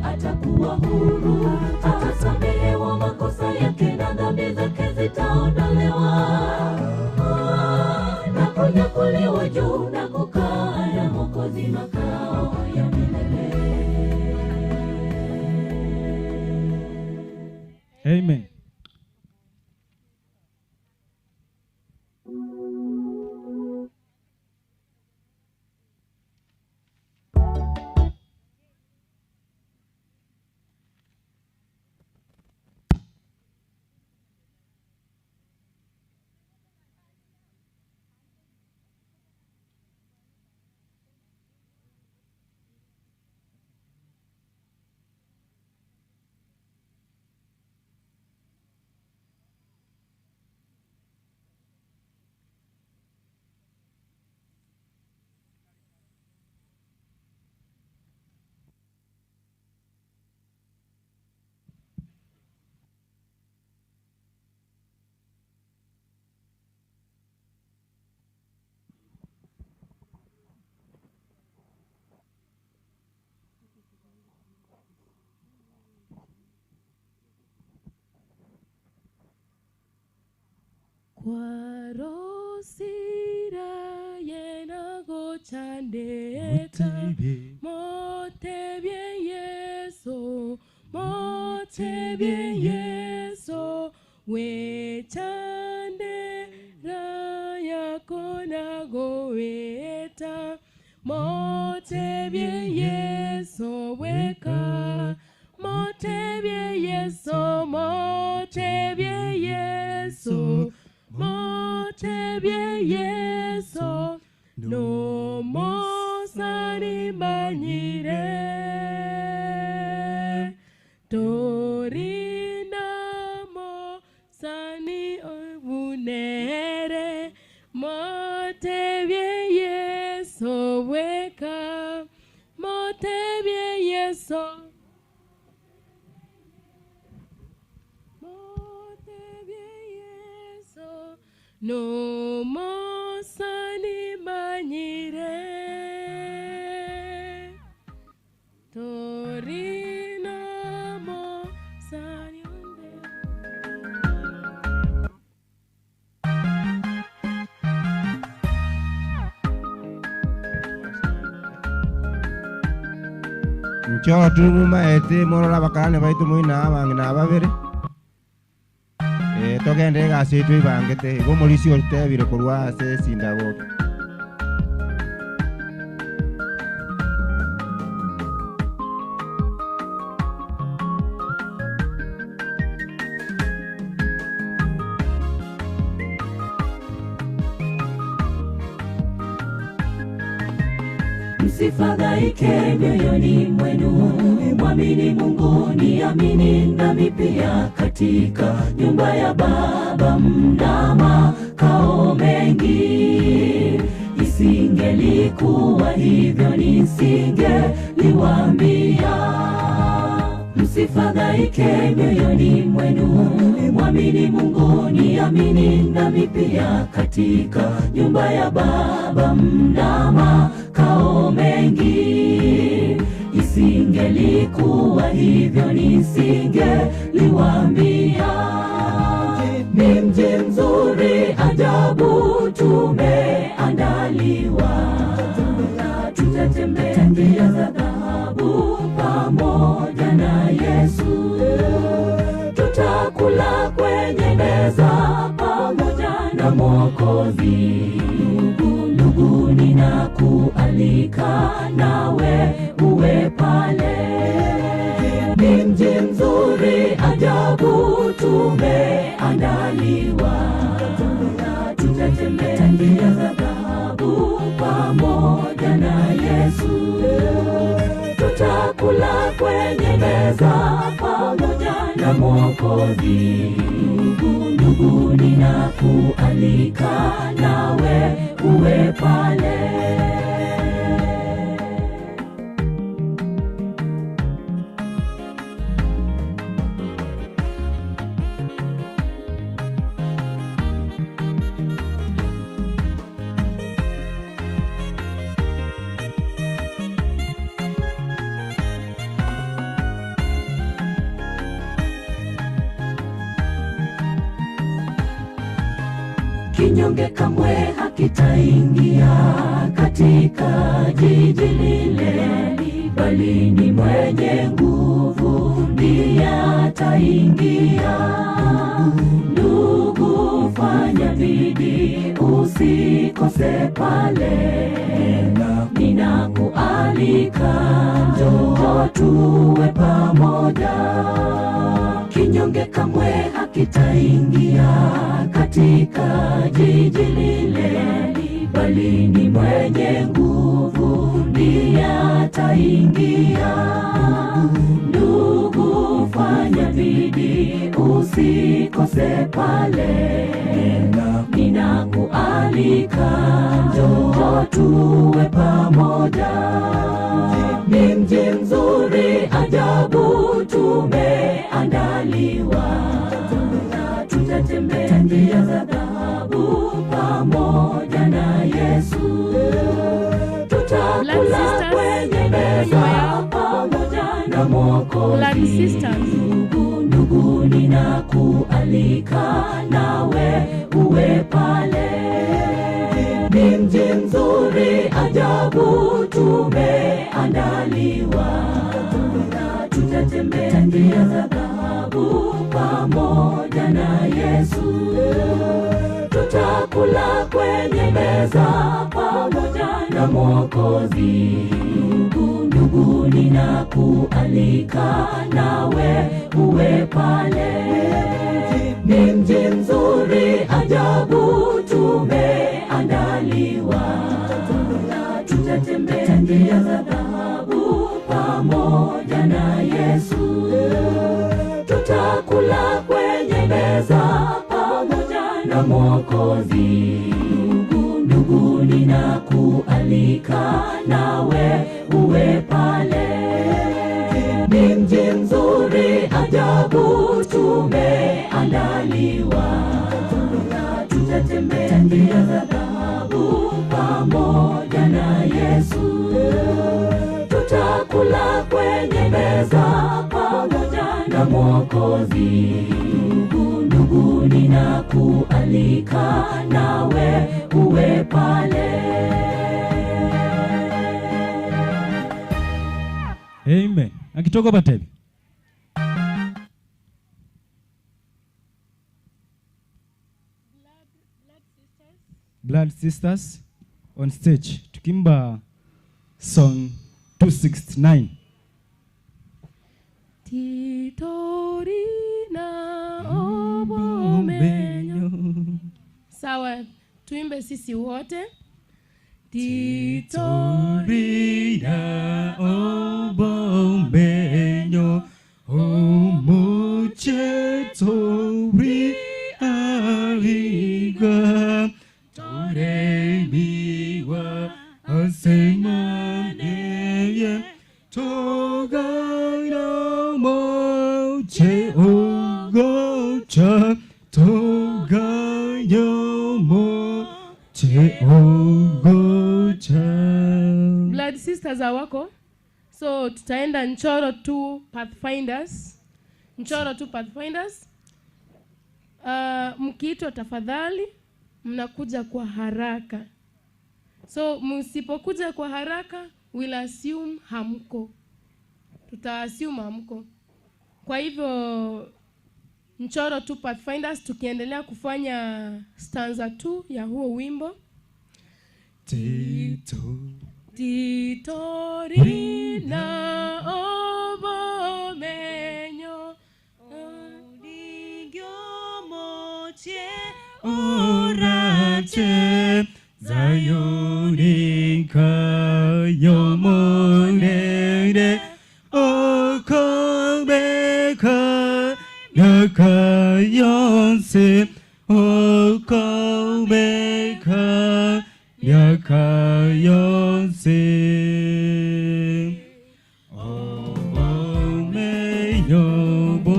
atakuwa huru, atasamehewa makosa yake na dhambi zake zitaondolewa, na kunyakuliwa juu na kukaa na Mwokozi makao ya milele. Amen. Kwarosira yenago chandeka motebie Yesu, motebie Yesu, we chandera yako nagoweta, motebie Yesu weka, motebie Yesu, motebie Yesu, motebie Yesu, no mosani manyire, torina mosani obunere, motebie Yesu weka, motebie Yesu, no mosani manyire, torina mosani onde. Ncho tumumaete morola bakarane baitu muina abange na babere. Togende gasi twibangete igo molisi otebire korwa ase sindagogi. Msifadhaike mioyoni mwenu, mwamini Mungu, niamini nami pia. Katika nyumba ya Baba mna makao mengi, isingelikuwa hivyo nisingeliwaambia. Msifadhaike mioyoni mwenu, mwamini Mungu, niamini nami pia. Katika nyumba ya Baba mna makao mengi, isingelikuwa hivyo nisingeliwaambia. Ni mji mzuri ajabu tumeandaliwa, tutatembea njia za dhahabu pamoja na Yesu, tutakula kwenye meza pamoja na Mwokozi. Ndugu, ninakualika nawe uwe pale. Ni mji mzuri ajabu tumeandaliwa, tutatembea njia za dhahabu pamoja na Yesu, tutakula kwenye meza pamoja na Mwokozi. Ndugu, ninakualika nawe uwe pale. Kinyonge kamwe hakitaingia katika jiji lile, bali ni mwenye nguvu ndiye ataingia. Ndugu, fanya bidii usikose pale, ninakualika njoo tuwe pamoja. Kinyonge kamwe hakitaingia katika jiji lile, bali ni mwenye nguvu ndiye ataingia. Ndugu, fanya bidii usikose pale, ninakualika njoo tuwe pamoja. Ni mji mzuri ajabu tumeandaliwa, tutatembea njia za dhahabu pamoja na Yesu. Blood Tutakula sisters, kwenye meza pamoja na Mwokozi. Blood sisters. Ndugu, ndugu, ninakualika nawe uwe pale. Ni mji mzuri ajabu tumeandaliwa, tutatembea njia za dhahabu pamoja na Yesu. Tutakula kwenye meza pamoja na Mwokozi. Ndugu, ndugu, ninakualika nawe uwe pale. Ni mji mzuri ajabu tumeandaliwa, tutatembea njia za dhahabu pamoja na Yesu. Tutakula kwenye meza pamoja na Mwokozi. Ndugu, ndugu, ninakualika nawe uwe pale. Ni mji mzuri ajabu tumeandaliwa, tutatembea njia za dhahabu pamoja na Yesu. Tutakula kwenye meza pamoja na Mwokozi. Ndugu, ndugu, ninakualika nawe uwe pale. Amen. Akitoka batebi. Blood Sisters on stage tukimba song 269. Titorina obomenyo. Sawa, tuimbe sisi wote. Titorina obomenyo omuchetori aliga toremiwa asemaneye togaira moche ogocha togayo moche ogocha. Blood Sisters hawako, so tutaenda Nchoro tu Pathfinders. Nchoro tu Pathfinders. Mkiitwa tafadhali mnakuja kwa haraka. So msipokuja kwa haraka we'll assume hamko. Tuta assume hamko. Kwa hivyo Nchoro tu Pathfinders tukiendelea kufanya stanza 2 ya huo wimbo. Tito Titorina obomenyo orache Zayuni kayomonere okobeka yakayonse okobeka yakayonse obomenyobo.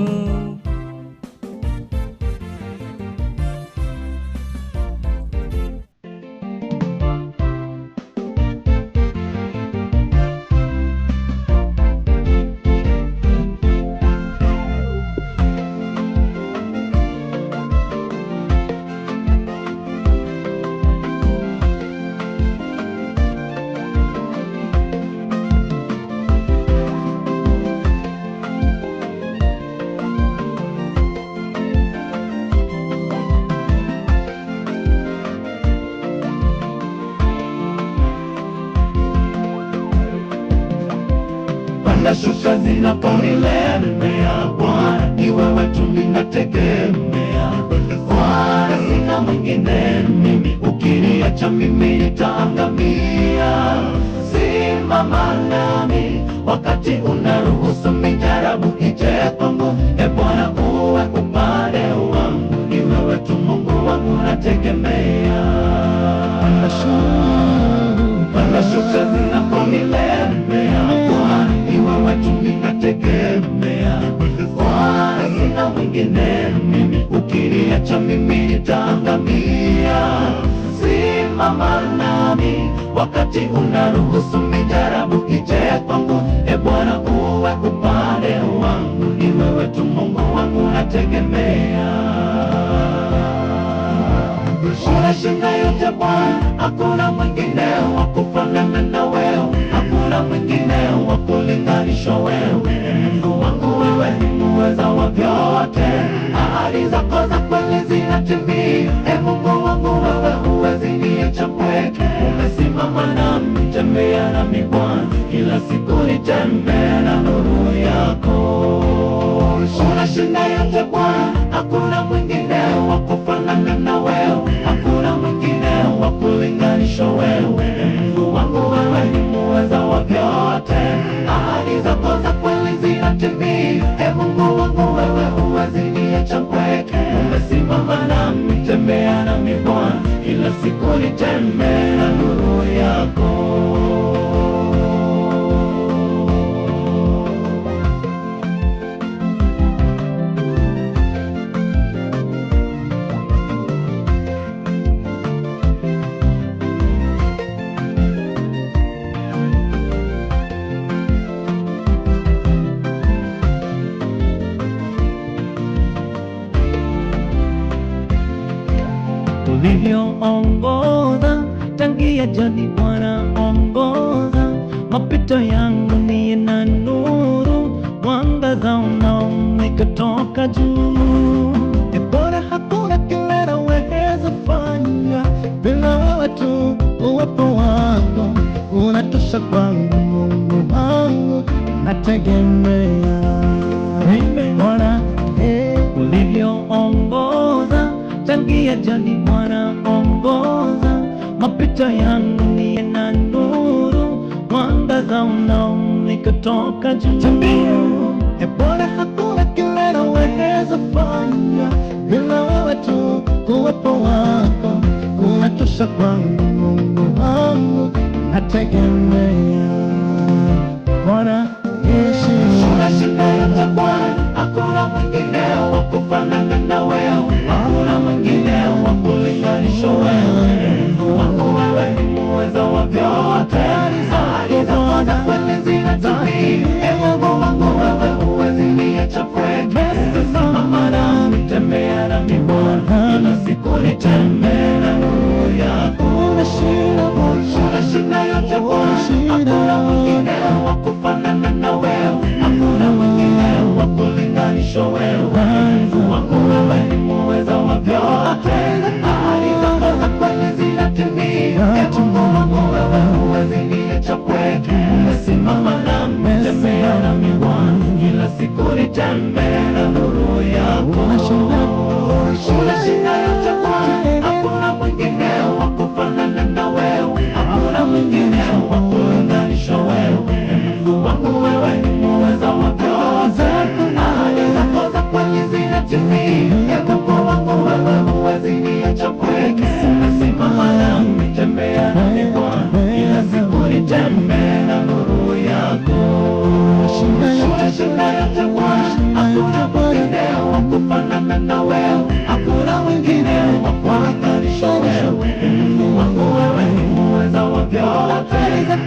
shuka zinaponilemea, Bwana ni wewe tu ninategemea. Bwana sina mwingine mimi, ukiniacha mimi nitaangamia. Simama nami wakati unaruhusu mijarabu ije kwangu, e Bwana uwe upande wangu, ni wewe tu Mungu wangu nategemea. Panda shuka zinaponilemea, Bwana ni wewe tu ninategemea. Bwana sina mwingine mimi, ukiniacha mimi nitaangamia. Simama nami wakati unaruhusu mijarabu ije kwangu, e Bwana uwe upande wangu, ni wewe tu Mungu wangu nategemea. Unashinda yote Bwana, hakuna mwingine wa kufanana na wewe, hakuna mwingine wa kulinganishwa wewe. Mungu wangu wewe ni muweza wa vyote, ahadi zako za kweli zinatimia. E Mungu wangu wewe huwezi niacha pweke, umesimama nami, tembea nami Bwana, kila siku nitembee na nuru yako. Unashinda yote Bwana, hakuna mwingine wa kufanana na wewe, hakuna mwingine wa kulinganishwa wewe. Mungu wangu wewe ni muweza wa vyote, ahadi zako za kweli zinatimia. E Mungu wangu wewe huwezi niacha mpweke, umesimama nami, tembea nami Bwana, kila siku nitembee na nuru yako. Ulivyoongoza tangia jadi Bwana, ongoza mapito yangu niye na nuru, mwangaza unaomulika toka juu. E Bwana, hakuna kile naweza fanya bila wewe tu, uwepo wako unatosha kwangu, Mungu wangu nategemea. Bwana, ulivyoongoza tangia jadi Bwana, ongoza mapito yangu niye na nuru, mwangaza unaomulika toka juu. E Bwana, hakuna kile naweza fanya bila wewe tu, uwepo wako unatosha kwangu, Mungu wangu nategemea. Bwana Yesu, unashinda yote Bwana, hakuna mwingine wa kufanana na wewe, hakuna mwingine wa kulinganishwa wewe. Mungu wangu wewe ni muweza wa vyote, ahadi zako za kweli zinatimia. E Mungu wangu wewe huwezi niacha pweke, umesimama nami, tembea nami Bwana, kila siku nitembee na nuru yako. Unashinda yote Bwana, hakuna mwingine wa kufanana na wewe, hakuna mwingine wa kulinganishwa wewe. Mungu wangu wewe ni muweza wa vyote, ahadi zako za kweli zinatimia. E Mungu wangu wewe huwezi niacha pweke, umesimama nami, tembea nami Bwana, kila siku nitembee na nuru yako. Unashinda yote Bwana, hakuna mwingine wa kufanana na wewe, hakuna mwingine wa kulinganishwa wewe. Mungu wangu wewe ni muweza wa vyote, ahadi zako za kweli zinatimia. E Mungu wangu wewe huwezi niacha pweke, umesimama nami, tembea nami Bwana, kila siku nitembee na nuru yako. Unashinda yote Bwana, hakuna mwingine wa kufanana na wewe, hakuna mwingine wa kulinganishwa wewe. Mungu wangu wewe ni muweza wa vyote,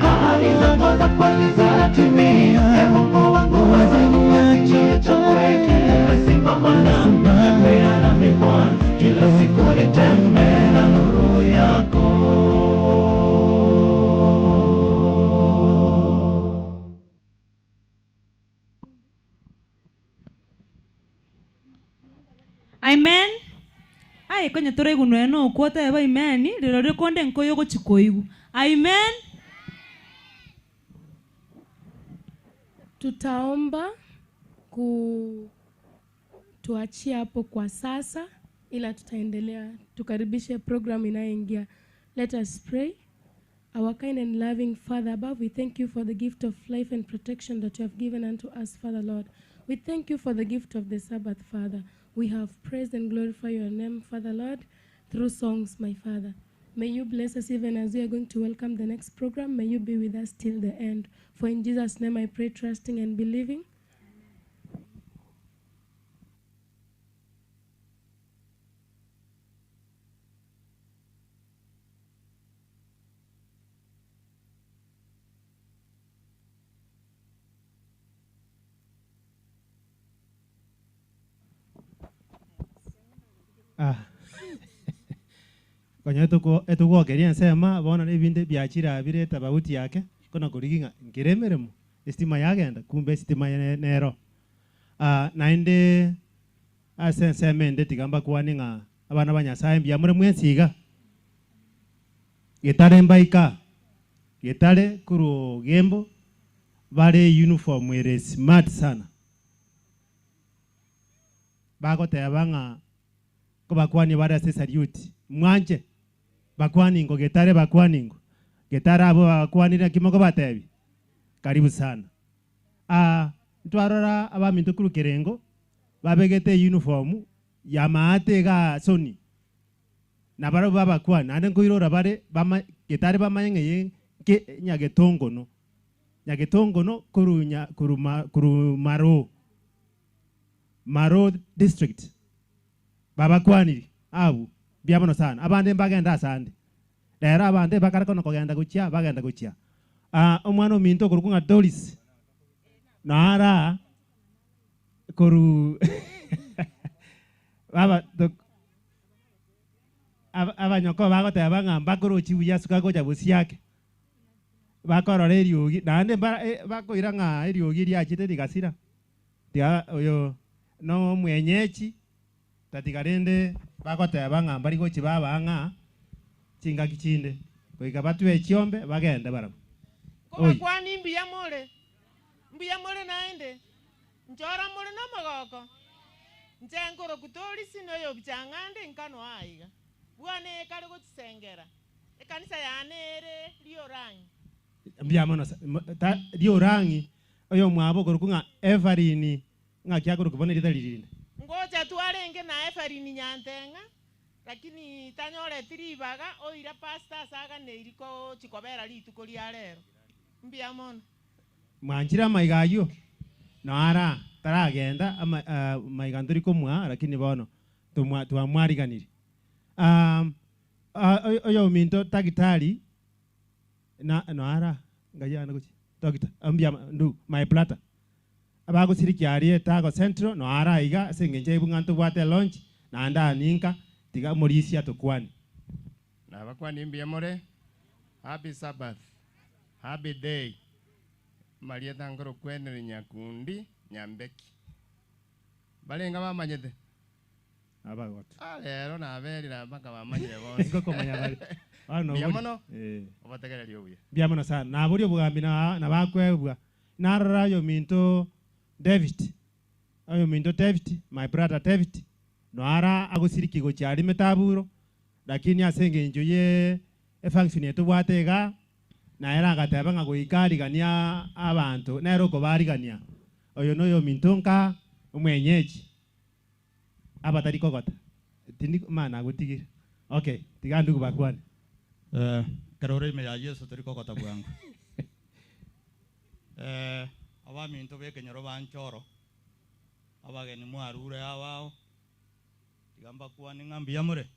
ahadi zako za kweli zinatimia. E Mungu wangu wewe huwezi niacha pweke, umesimama nami, tembea nami Bwana, kila siku nitembee na nuru yako. Amen. Aye konya toraigunu eno okwoteba amen rero rikonde nkoyo gochikoigu. Amen. Tutaomba tuachie hapo kwa sasa, ila tutaendelea tukaribishe program inayoingia. Let us pray. Our kind and loving Father above, we thank you for the gift of life and protection that you have given unto us, Father Lord. We thank you for the gift of the Sabbath, Father. We have praised and glorified your name, Father Lord, through songs, my Father. May you bless us even as we are going to welcome the next program. May you be with us till the end. For in Jesus' name I pray, trusting and believing. Konya etugokeria ensema bono na ebinto ebiachira bire tabauti yake kona koriginga nkiremeremo estima yagenda kumbe estima nero naende ase ensema ende tigamba kwani ng'a abana ba Nyasaye mbuya more mwensiga getare mbaika getare kuru gembo bare uniform ere smart sana bagoteba ng'a ko bakwani bare ase salute mwanje bakwaningo getare bakwaningo getare abo bakwanire kimoko batebi karibu sana ntwarora abaminto kuru kerengo babegete uniform ya maate ga soni na baro babakwana ande nkoirora bare bama getare bamanye ke nyagetongo no kuru maro district babakwaniri abu biamono sana abande mbagenda asande rero abande bakarako kogenda guchia bagenda guchia omwana ominto korukunga Doris nara koru baba abanyoko bagoteba ng'a mbakorochi buya suka gocha busiake bakorora eriogi naende bakoira ng'a eriogi riachete rigasira tiga oyo no mwenyechi tatigarende bagoteba ng'a mbari gochi baba ng'a chingaki chinde goika batwe chiombe bagende barabo. Kobakwani mbuya more naende nchora more nomogoko nchenkoro kutorisi noyo bichang'ande nkano aiga bwane kare gotisengera ekanisa yane ere riorangi mbuya mono riorangi oyo mwabo korukunga Everini ng'a kiakoro kubona rita ririnde ngoja twarenge na Everini nyantenga lakini tanyore tiribaga oira pastor saga neiriko chikobera rituko ria rero mbuya mono mwanjira maiga ayo noara taragenda ama maiga nduriko mwa lakini bono twamwariganire oyo minto tagitari na noara ngayana guchi tagita ambia ndu my plata abagusirikiarie tago central noara iga sengenje ibungantu bwate lunch na anda ninka tiga morisia tokwani na bakwani mbuya more. Happy Sabbath, happy day. Maria tangoro kwenere nyakundi nyambeki balenga bamanyete abagoto lero naberira mpaka bamanyire bonse ngoko manya bali ano mbuya mono obategereria obuya mbuya mono sana naburi obugambi na bakwebwa narora yo minto David oyo minto David my brother David noara agusiriki gochiari metaburo lakini asenge njo ye efunction yetu bwatega naera agateba ng'a goikarigania abantu nero okobarigania oyo noyo minto nka omwenyeji abatari kogota tindi mana agotigire okay tiga ndugu bakwane karore ime ya Yesu turi kogota bwangu abaminto bekenyoro banchoro abageni mwarure abao tiga mbakwani ng'a mbuya more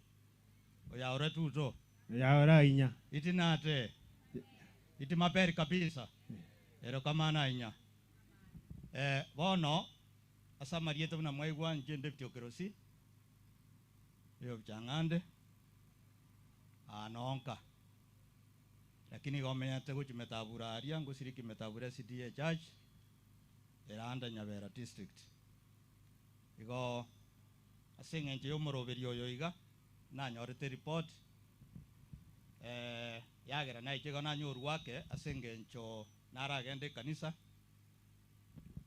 oyaore tuto yaora inya itinate iti maperi kabisa erokamana inya bono asamariete buna mwaigwa nche Deputy Okerosi iyo bichang'ande anonka lakini gomenyete gochimetabura aria ngosiriki metabura CDA Church eranda Nyabera district igo aseng'enche yomoroberi oyo iga nanyorete report yagera naichega nanyoru wake asengencho naragende kanisa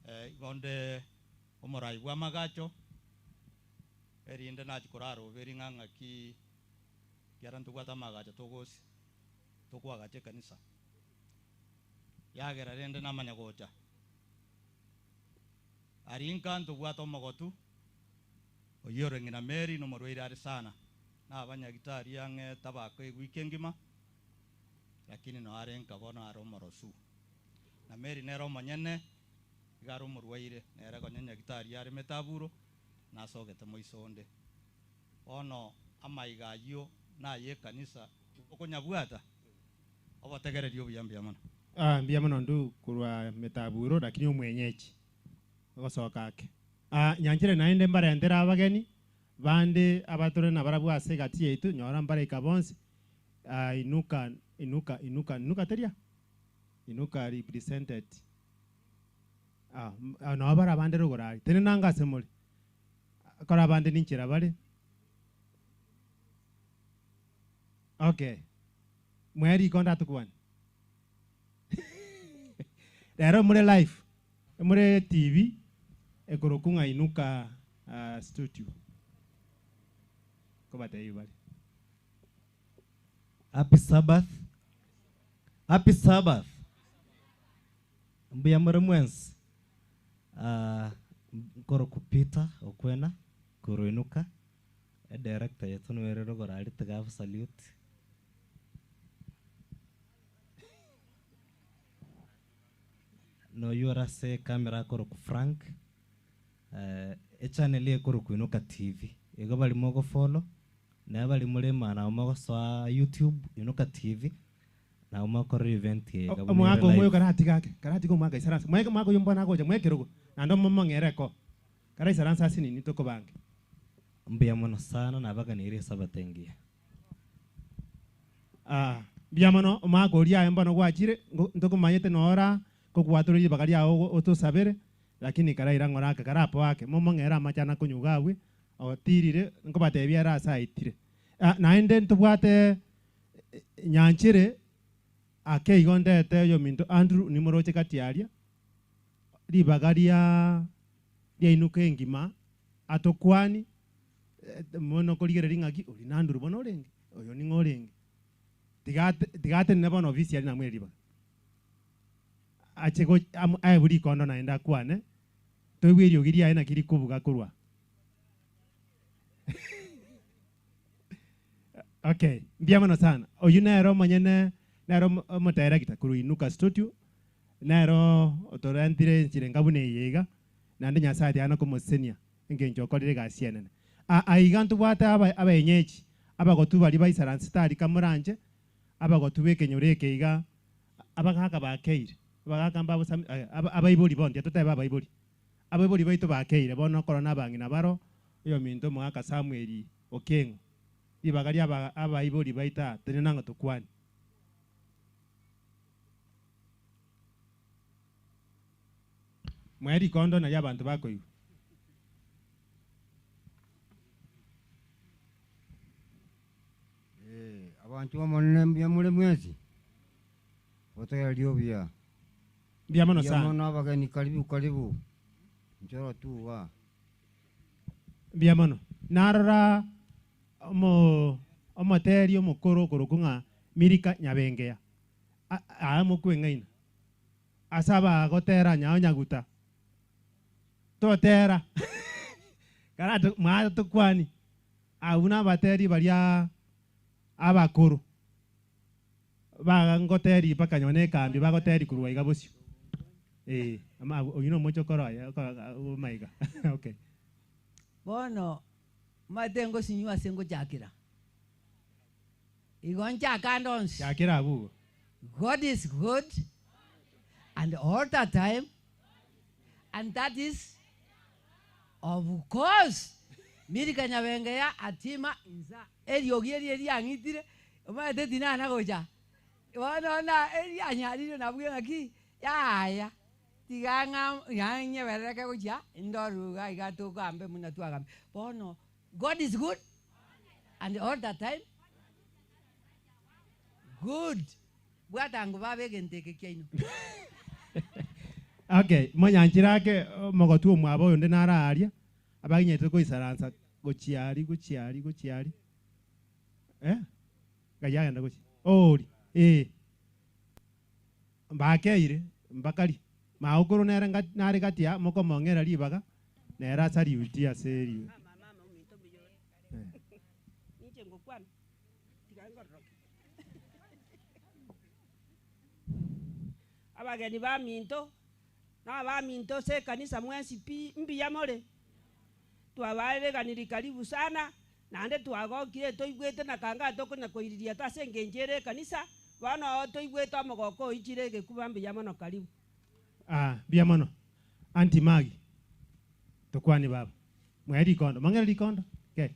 Igonde omorai bwa magacho erinde nachikoraro beri ng'ang'aki kiara ntobwate amagacho togosi tokwagacha ekanisa yagera rende namanya gocha arinka ntobwate omogotu oyore ng'ina Mary nomorwaire are sana na abanyagitari ang'e tabako ewiki engima lakini no arenka bono are omorosu na Mary nere omonyene iga are omorwaire nere konya nyagitari are metaburo nasogete moisonde bono amaiga ayio naye ekanisa okonyabwata obotegereria obuya mbuya mono. Mbuya mono ndu korwa metaburo lakini omwenyechi ogosoka ake. Nyanchire naende mbarendera abageni bande abatore na barabwo ase egati yaitu nyora mbaraika bonsi. Inuka inuka inuka inuka teria inuka represented no bara bande rugorari tene nangase muri kora bande ninchira bare. Okay, mweri konda tukwani rero muri live muri TV ekorokunga inuka studio kobateyi bari. Happy Sabbath. Happy Sabbath. Mbuya muri mwensi. Nkoro kupita okwena kuruinuka e director yetu niwerero gorari tigafu salute. No yura se kamera koro ku Frank. E channel ye koro kuinuka TV. Igo bali mogo follow na bali mulema na mogo swa YouTube Inuka TV na umakoro event ye gabu omwako moyo karati gake karati ko mwaka isaransa mwaka mwako yomba nagoja mwekerogo na ndo momong'ereko kara isaransa sinini tokobange. Mbuya mono sana na baganire sabatengia. Mbuya mono omwako oria mbano gwachire ntokomanyete nora kokwatorire bakaria otosabere lakini karaira ng'oraka karapo ake momong'era amachana konyugabwe otirire nkobatebia ara asaitire. Naende ntobwate nyanchire ake igondete oyo minto Andrew nimoroche katiaria ribaga ria inuka engima atokwani mono korigereri ng'aki ori na Andrew bono orenge oyo ning'o orenge tigate ne bono ofisi ari namwe ribaga ache go aeburi kondo naende akwane toigwe eriogi riaye naki rikobuga korwa. Okay, mbuya mono sana. Oyu nero monyene nero omodirector korwa Inuka studio nero otorentire nchire ngabune yega nande Nyasaye tiana komosenia engencho okorire egasi enene. Aiga ntobwate abaenyechi abagotu bari baisaransi tari kamoranje abagotu bekenyoro eke iga abagaka bakeire abagaka mbabo abaibori bondi totebe abaibori abaibori baito bakeire bono korona abang'ina baro oyo minto omogaka Samuel Okeng'o ribaga ria abaibori baita tene nanga tokwani. Mweri kondo na yabantu bakoiwe. Abantu bamonene mbuya muri mwezi otegereria obuya. Mbuya mono sana. Mbuya mono abageni karibu karibu nchoro tuwa mbuya mono narora omoteri omokoro okoroku ng'a Mirika Nyabengeya aa mokweng'aina ase abagotera nyao nyaguta totera kara mwa tokwani abwo na abateri baria abakoro bagangoteri mpaka nyone ekambi bagoteri korwa iga bosio ama oyu no omochokoro aya omaiga. Okay, bono matengo sinywa sengo chakira igo nchakanda onsi chakira abugo. God is good and all the time, and that is of course Mirika Nyabengeya atima inza eriogi eri eriang'itire omanyete tinana gocha bono na erianyarire nabwo ng'aki yaya tiga ng'anyeberereke gochia ndoruga iga togambe muna twagambe bono God is good and all the time good bwatango babegenteke kiaino. Okay, monyanchirake mogotu omwabo oyo nde nararia abaginyete koisaransa gochiari gochiari gochiari gayagenda gochi ori mbakeire mbakari maukuru nere nare gatia mokomong'era ribaga nera asariuti ase riu Abageni ba minto na ba minto se kanisa mwensi pi mbiya more twabareganiri karibu sana nande twagokire toigwete na kanga tokonya koiriria tasengenjere kanisa bana toigwete amagoko ichire gekuba mbiya mono karibu. Mbiya mono anti Magi tokwani baba mweri kondo mangere likondo okay.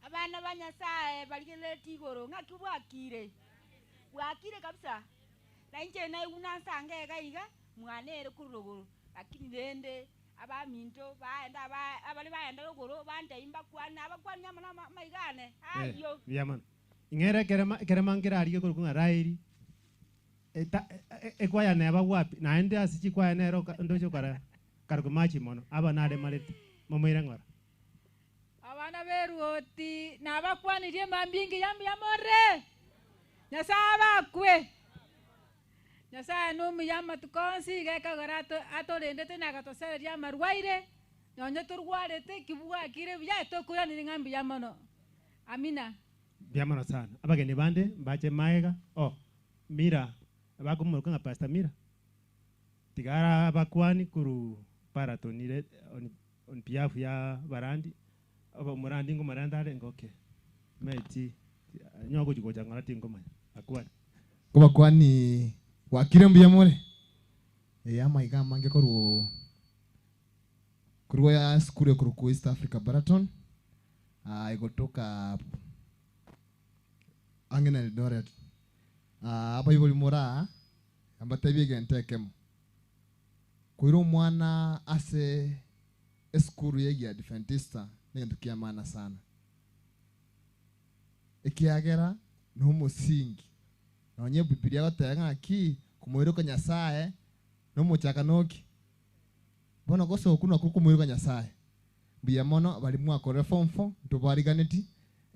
Abana ba Nyasaye baligele tigoro ng'aki bwakire bwakire kabisa na inche na unansange gaiga mwanere kuruguru lakini rende abaminto baenda abali baenda ruguru bande imbakwana abakwana mana maigane ayo biamana ingere kerema ngira ari ko kunga rairi eta ekwaya neba wapi naende asichi kwaya nero ndocho kara karukumachi mono aba nare marete momoira ngora abana beruoti nabakwanirie mambingi yambi yamore Nyasaye bakwe Nyasaye numuyama tukonsi gekagora atorendete nagatosereria amarwaire nonye turwarete kibwakire buya tokuranire ng'ambi ya mono. Amina. Mbuya mono sana abageni bande mbache maega mira abakumurika nga Pastor Mira tigara abakwani kuru paratonire on behalf ya barandi aba murandi ngomaranda are ngoke meti nyogo jigoja ngora tingomanya akwani kubakwani wakire mbuya more amaiga mange korwo kurwo ya skuru ya kurwo East Africa Baraton igotoka angena Eldoret abaibori mora ambatebie gentekemo koiro mwana ase eskuru yegia Adventista negento kia maana sana ekiagera no musingi nonye Biblia gotega ng'aki kumwiruka Nyasaye no muchaka noki bono goso kuno kumwiruka Nyasaye mbuya mono bali mwakore form 4 ntobariganeti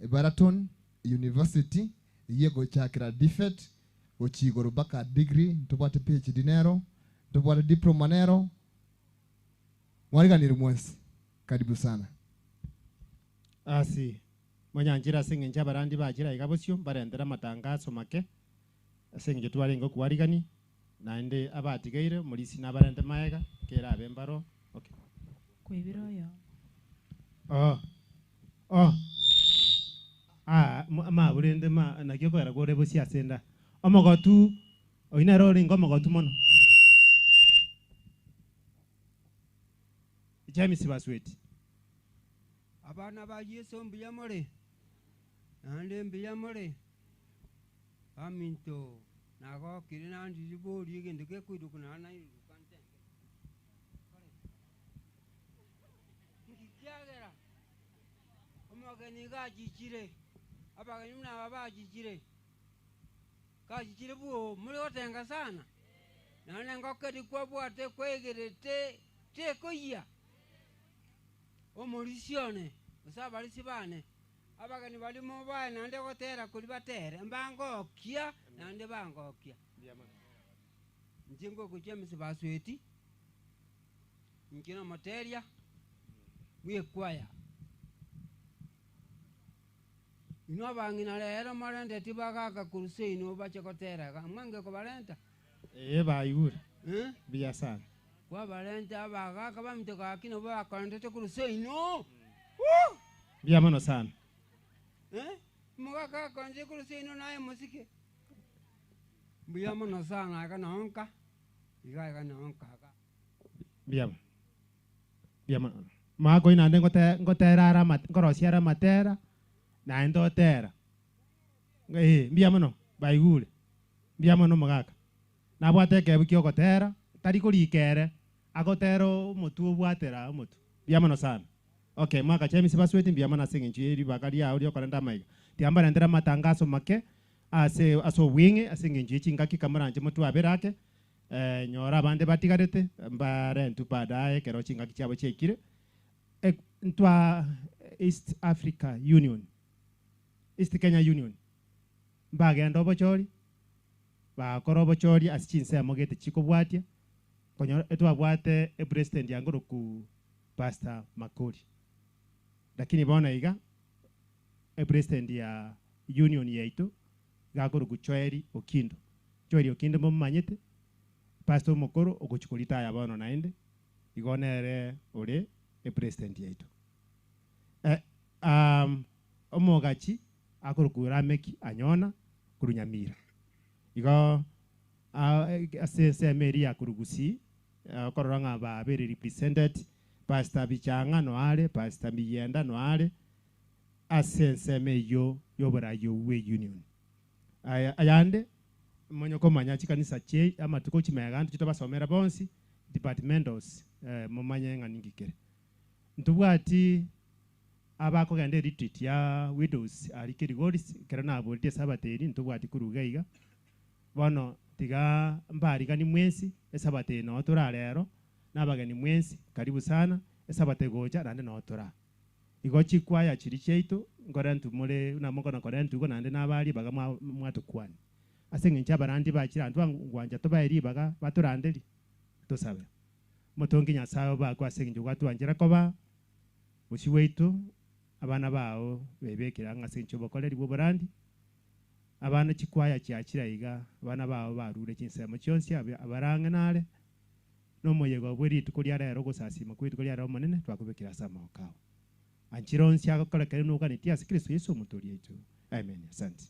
Baraton University iye gochakira defect gochigoro baka degree ntobwate PhD nero ntobwate diploma nero mwariganire mwensi karibu sana. Asi manyanjira sing'enche abarandi bachira iga bosio barendera amatangazo make aseng'enche twarenge okwarigani naende abatigeire morisi nabarente maega kera abe mbaro. Okay. Kwibira oyo maburende ma nakio kogera kore bosi asenda omogotu oinero oringe omogotu mono James Basweti. Abana ba Yesu mbuya more nande mbuya more aminto nagokire nandi ribori egento gekwiruka nana iruka ntenge nkikiagera omogeni gachichire abageni naba bachichire gachichire buo muri gotenga sana nane ngokeri kwabwate kwegerete tekoyia omorisione osabarisi bane abageni balimo bae nande gotera kuri batere mbangokia nande bangokia njingo kuchia Basweti nkino materia mwekwaya ino bangina lero marende tibagaka kuruse ino bache gotera mwange ko barenta bayure biya sana kwa barenta abagaka bamteka kino bakarente kuruse ino biya mono sana mugaka konje kuruse ino naye musike biya mono sana aka nonka iga aka nonka biya biya mono mako ina nde ngotera ara ngorosia ara matera naende otera mbuya mono baigure mbuya mono mogaka nabwate ekebu kia ogotera tari korikere agotera omotu obwatera omotu mbuya mono sana. Okay, mwaka James Basweti mbuya mono ase eng'encho ya eribaka riao riokorenda amaiga tiambarentera amatangazo make Ase aso winge ase ngenji chingaki kamaranje mutu aberake nyora bande batigarete mbare ntu baadaye kero chingaki chabo chekire ntwa East Africa Union East Kenya Union mbagenda obochori bakora obochori ase chinsemo gete chikobwatia konyora etwabwate e president yangoro ku Pastor Makori lakini bona iga e president ya union yaitu gakoro ku Choeri Okindo Choeri Okindo mumanyete Pastor Mokoro ogochikolita ya bono naende igonere ore e president yaitu omogachi akoro ku Rameki anyona kurunyamira igo ase meri ya kurugusi korora ng'a ba represented Pastor Bichanga no are Pastor Miyenda no are ase meyo yobora yo we union ayande monyoko manya chikanisa che amatuko chimeganda chitobasomera bonsi departmentals mumanye ng'a ningikere ntubwati abakogenda retreat ya widows ari kirigoris kera nabolite sabateri ntubwati kuruga iga bono tiga mbarigani mwensi esabate no torarero nabageni mwensi karibu sana esabate gocha nande no tora igo chikwaya chiri cheito ngora ntumure namoko kora ntugo nande nabari baga mwatukwani ase ngencha barandi bachira ntu ngwanja tobaeri baga baturanderi tosabe motongi nyasayo bakwa ase ngencho gwatwanjira koba busiweito abana bao bebekera ngase ncho bokoreri bo barandi abana chikwaya chiachira iga abana bao barure chinsemo chionsi abarange nare nomoyego bweritu kuri arero gosasima kwitu kuri arero monene twakubekera sama okao anchironsi akokorekere nukaniti ase Kristo Yesu mutori yetu. Amen. Asante.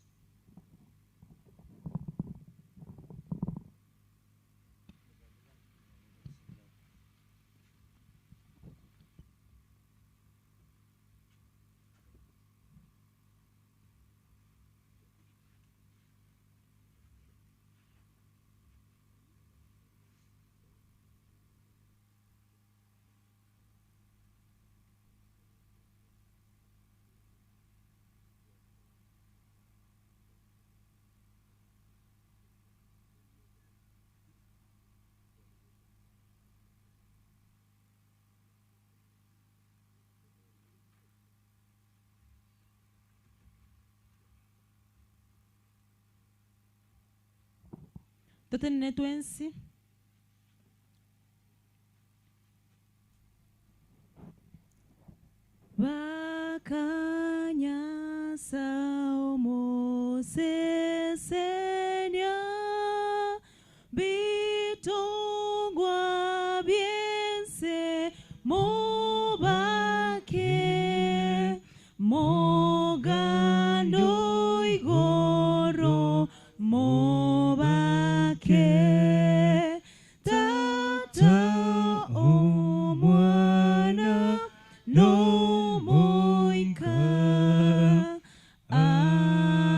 Totenene twensi bakanyasa omosesenia bitongwa byense mubake mogando igoro mobake tata omwana no moika. Amen.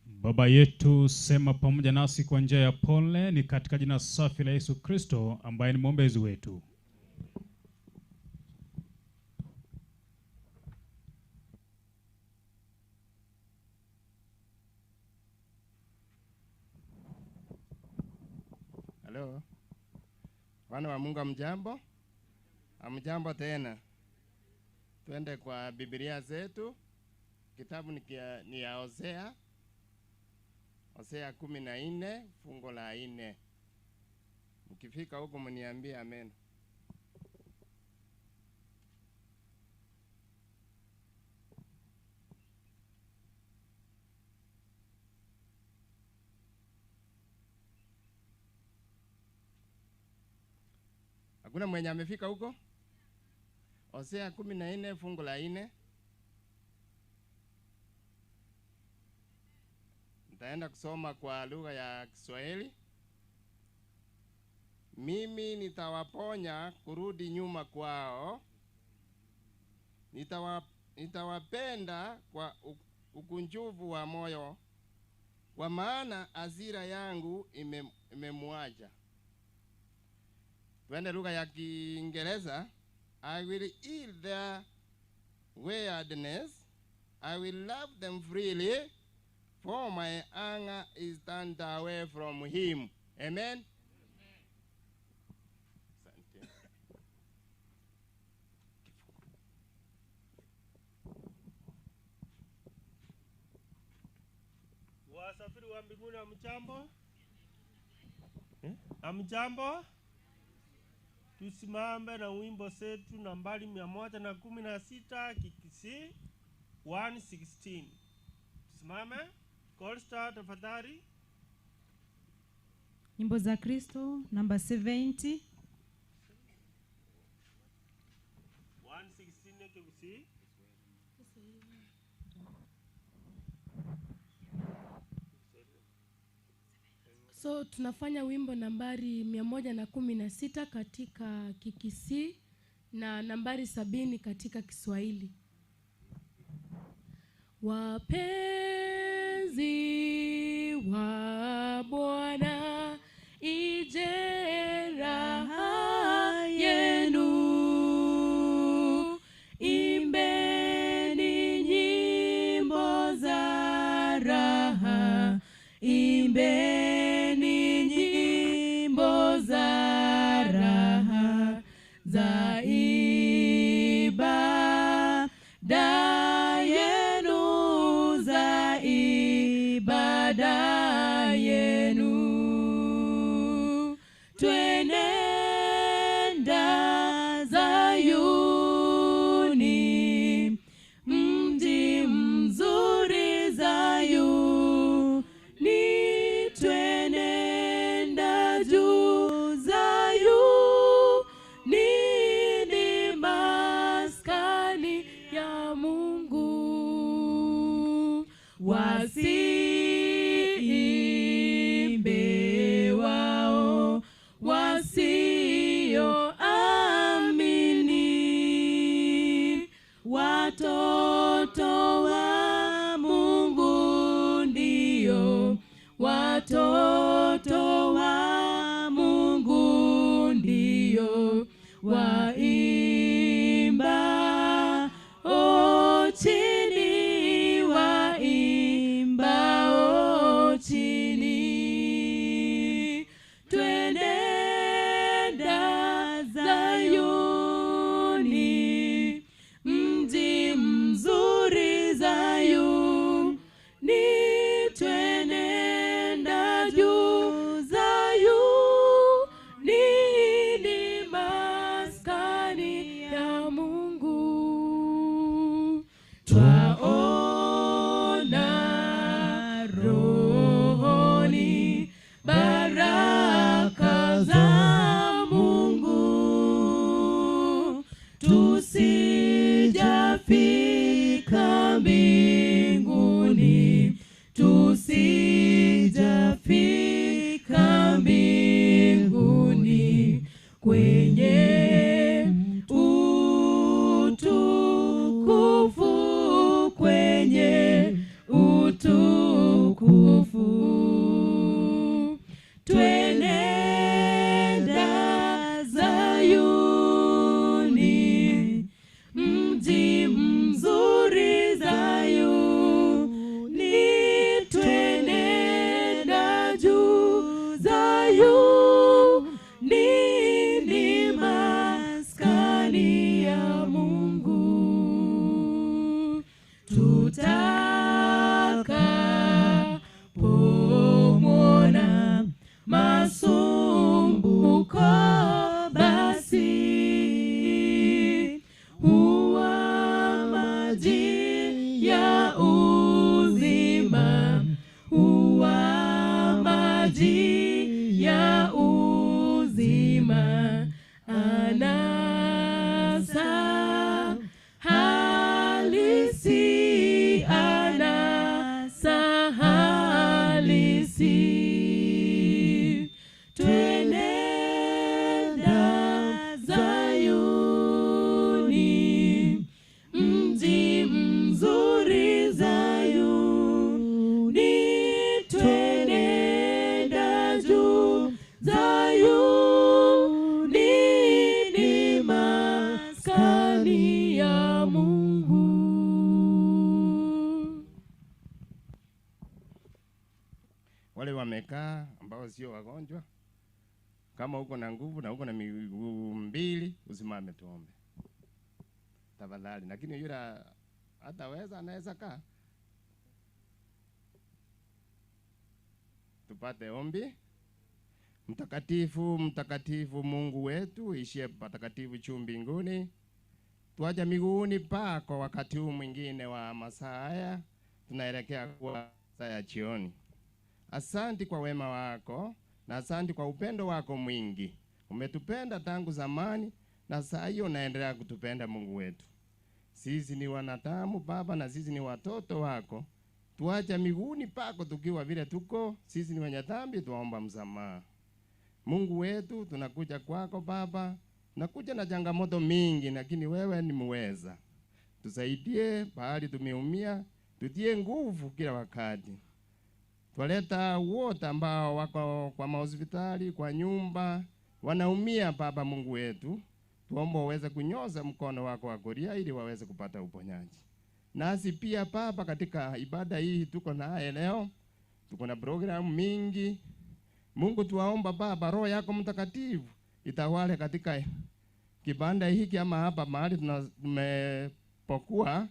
Baba yetu, sema pamoja nasi kwa njia ya pole, ni katika jina safi la Yesu Kristo ambaye ni mwombezi wetu. Halo. Wana wa Mungu, amjambo? Amjambo tena. Twende kwa Biblia zetu. Kitabu ni ya Hosea. Hosea 14 fungo la 4. Mkifika huko mniambie amen. Hakuna mwenye amefika huko? Hosea 14 fungu la 4. Nitaenda kusoma kwa lugha ya Kiswahili. Mimi nitawaponya kurudi nyuma kwao. Nitawapenda kwa ukunjufu wa moyo, kwa maana hasira yangu imemuacha. Twende lugha ya Kiingereza. I will heal their waywardness. I will love them freely, for my anger is turned away from him. Amen. Asante. Wasafiri wa mbinguni, hamjambo? Hamjambo? Tusimame na wimbo zetu nambari 116 Kikisii 116. Tusimame. Kolsta tafadhali. Nyimbo za Kristo namba 70. 116 Kikisii. So tunafanya wimbo nambari 116 katika Kikisii na nambari 70 katika Kiswahili. Wapenzi wa Bwana, ije raha yenu, imbeni nyimbo za raha, imbeni nyimbo za raha za ibada yenu, za ibada yenu. Twenenda Zayuni, mji mzuri Zayuni, twenenda juu Zayuni, ni maskani ya Mungu. Wasiimbe wao wasioamini, watoto wa Mungu ndio, watoto wa Mungu ndio waimba o chini, waimba o chini. Twenenda Zayuni, mji mzuri Zayuni, twenenda juu Zayuni, ni maskani ya Mungu. Twaona rohoni baraka za Mungu, tusijafika mbinguni, tusijafika mbinguni kwenye utukufu, kwenye utukufu. Twenenda Zayuni, mji mzuri Zayuni, twenenda juu Zayuni, ni maskani ya Mungu. Tutakapomwona masumbuko, basi huwa maji ya uzima, huwa maji ya uzima. Anasa halisi, anasa halisi. Twenenda Zayuni, mji mzuri Zayuni, twenenda juu Zayuni, ni Wale wamekaa ambao sio wagonjwa, kama uko na nguvu na uko na miguu mbili, usimame tuombe tafadhali. Lakini yule hataweza, anaweza kaa. Tupate ombi. Mtakatifu, mtakatifu Mungu wetu, ishie patakatifu juu mbinguni, tuaja miguuni pako wakati huu mwingine wa masaa haya, tunaelekea kuwa saa ya jioni. Asanti kwa wema wako na asanti kwa upendo wako mwingi. Umetupenda tangu zamani na saa hiyo unaendelea kutupenda Mungu wetu. Sisi ni wanadamu Baba na sisi ni watoto wako. Tuacha miguuni pako tukiwa vile tuko, sisi ni wenye dhambi, tuomba msamaha. Mungu wetu, tunakuja kwako Baba, tunakuja na changamoto mingi, lakini wewe ni muweza. Tusaidie pahali tumeumia, tutie nguvu kila wakati. Twaleta wote ambao wako kwa mahospitali, kwa nyumba, wanaumia Baba Mungu wetu. Tuomba uweze kunyoza mkono wako wa kulia ili waweze kupata uponyaji. Nasi pia Baba, katika ibada hii tuko naye leo, tuko na programu mingi. Mungu tuwaomba Baba, Roho yako Mtakatifu itawale katika kibanda hiki ama hapa mahali tumepokuwa,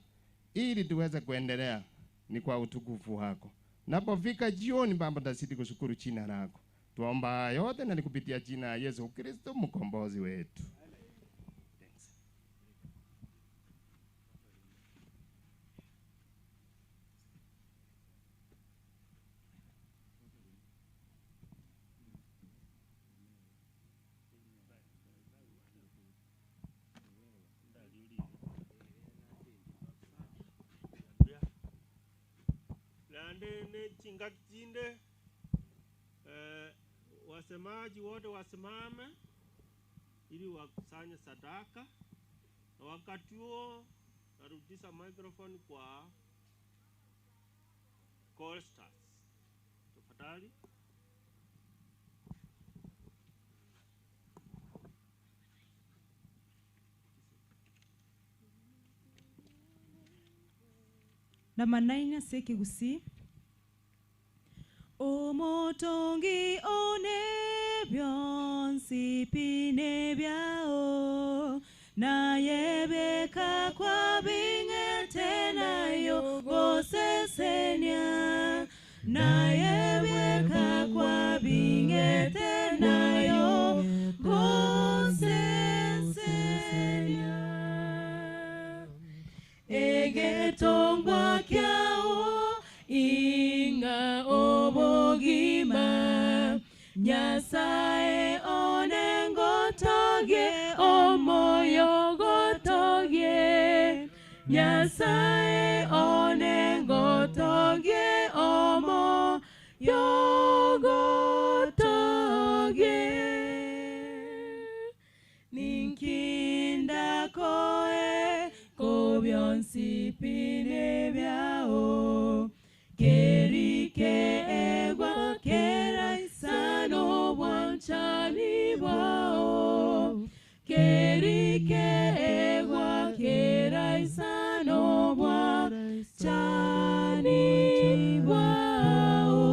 ili tuweze kuendelea ni kwa utukufu wako. Napofika jioni Baba, tazidi kushukuru jina lako. Tuomba yote na nikupitia jina la Yesu Kristo mkombozi wetu. Lande chingakjinde, wasemaji wote wasimame ili wakusanye sadaka, na wakati huo narudisha microphone kwa Callstars. Tafadhali. Namba 9 sekigusi. Omotongi one byonsi pine byao na yebeka kwa bingete nayo gosesenia na yebeka kwa bingete nayo gosesenia egetongwa kyao inga obogima Nyasaye onengotoge omoyo gotoge Nyasaye onengotoge omoyo gotoge Ninkinda koe kobyonsi pine byao Kerike egwa keraisano bwanchani bwao Kerike egwa keraisano bwanchani bwao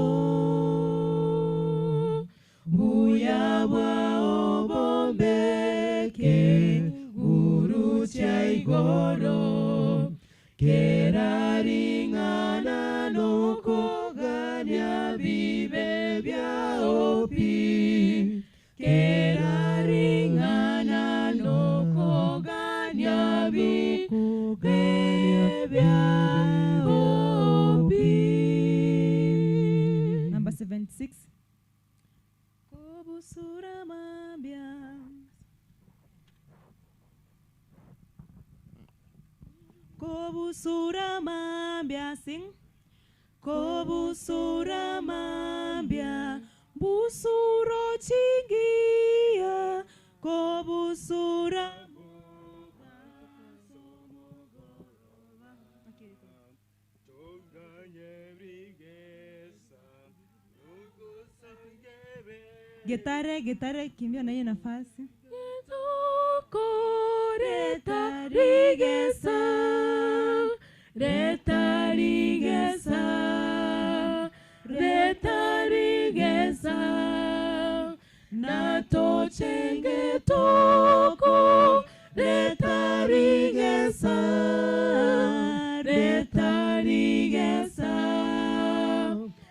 Buya bwao bombeke gurucha igoro Keraringana nokogania bibe byaopi Keraringana nokogania bibe byaopi. Number 76. Kobusura mabya Kobusura mambia sing Kobusura mambia busuro chingia Kobusura Getare, getare, kimbia na hiyo nafasi. Reta rigesa, reta rigesa, reta rigesa. Natochenge toko retarigesa, retarigesa,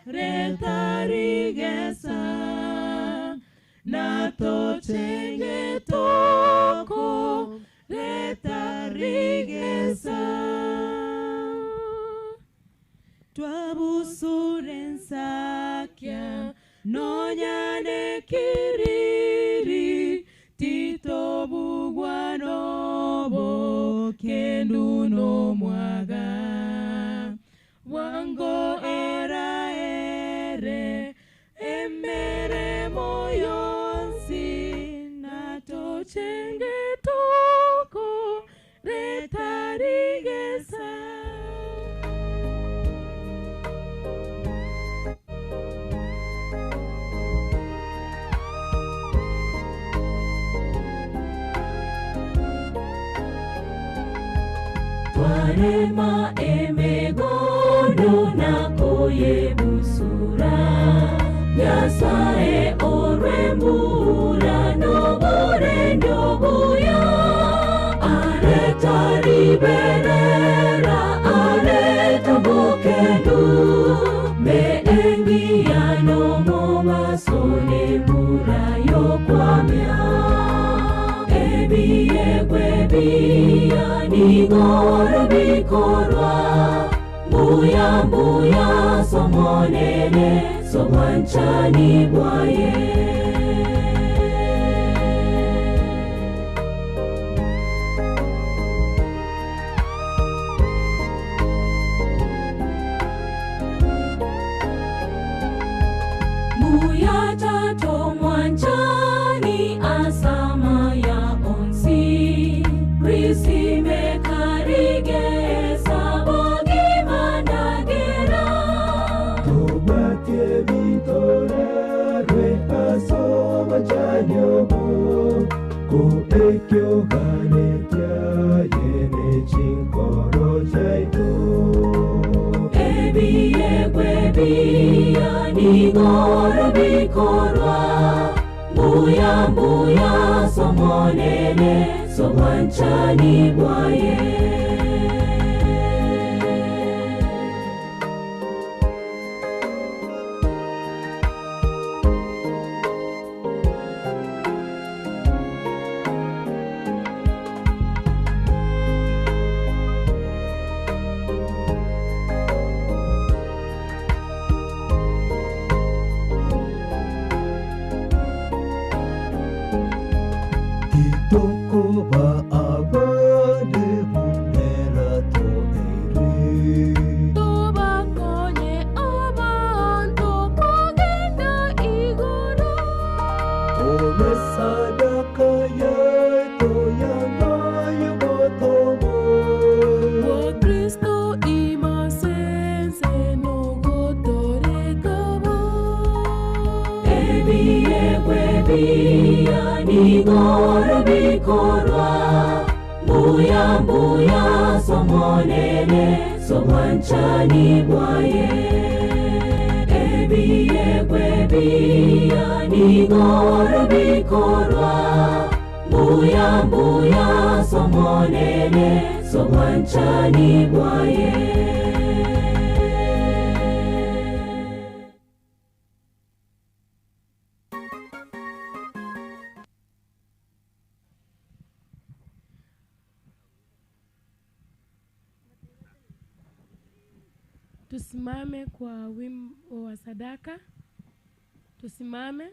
retarigesa. Natochenge toko retarigesa. Twabusurensakia nonyane kiriri tito bugwanobo kendu no mwaga wango era ere emere moyonsi natochenge toko retarigesa. Twarema emegondo nakoye busura Nyasaye orwembura noburendo buya Areta riberera areta bokendu Meengia no momasone mbura yokwamya Ebiye nigoro bikorwa mbuya mbuya somonene sobwanchani bwaye. Mbuya tato mwanchani asama ya onsi Risime karigesa bogimandagera Tubate bitorerwe asobanyanyobo Ko ekyo ganetya yene chinkoro chaitu Ebiyegwe biya nigoro bikorwa Mbuya mbuya somonene sobwanchani bwaye. Toko ba abade bunera to ere Toba konye abantu kogenda igoro Ome sadaka yeto yangaye botomo Wo Kristo imasense nogotorekabo Ebiyegwe biya nigoro bikorwa Mbuya mbuya somonene sobwanchani bwaye Ebiyegwe biya nigoro bikorwa Mbuya mbuya somonene sobwanchani bwaye. Tusimame kwa wimbo wa sadaka. Tusimame.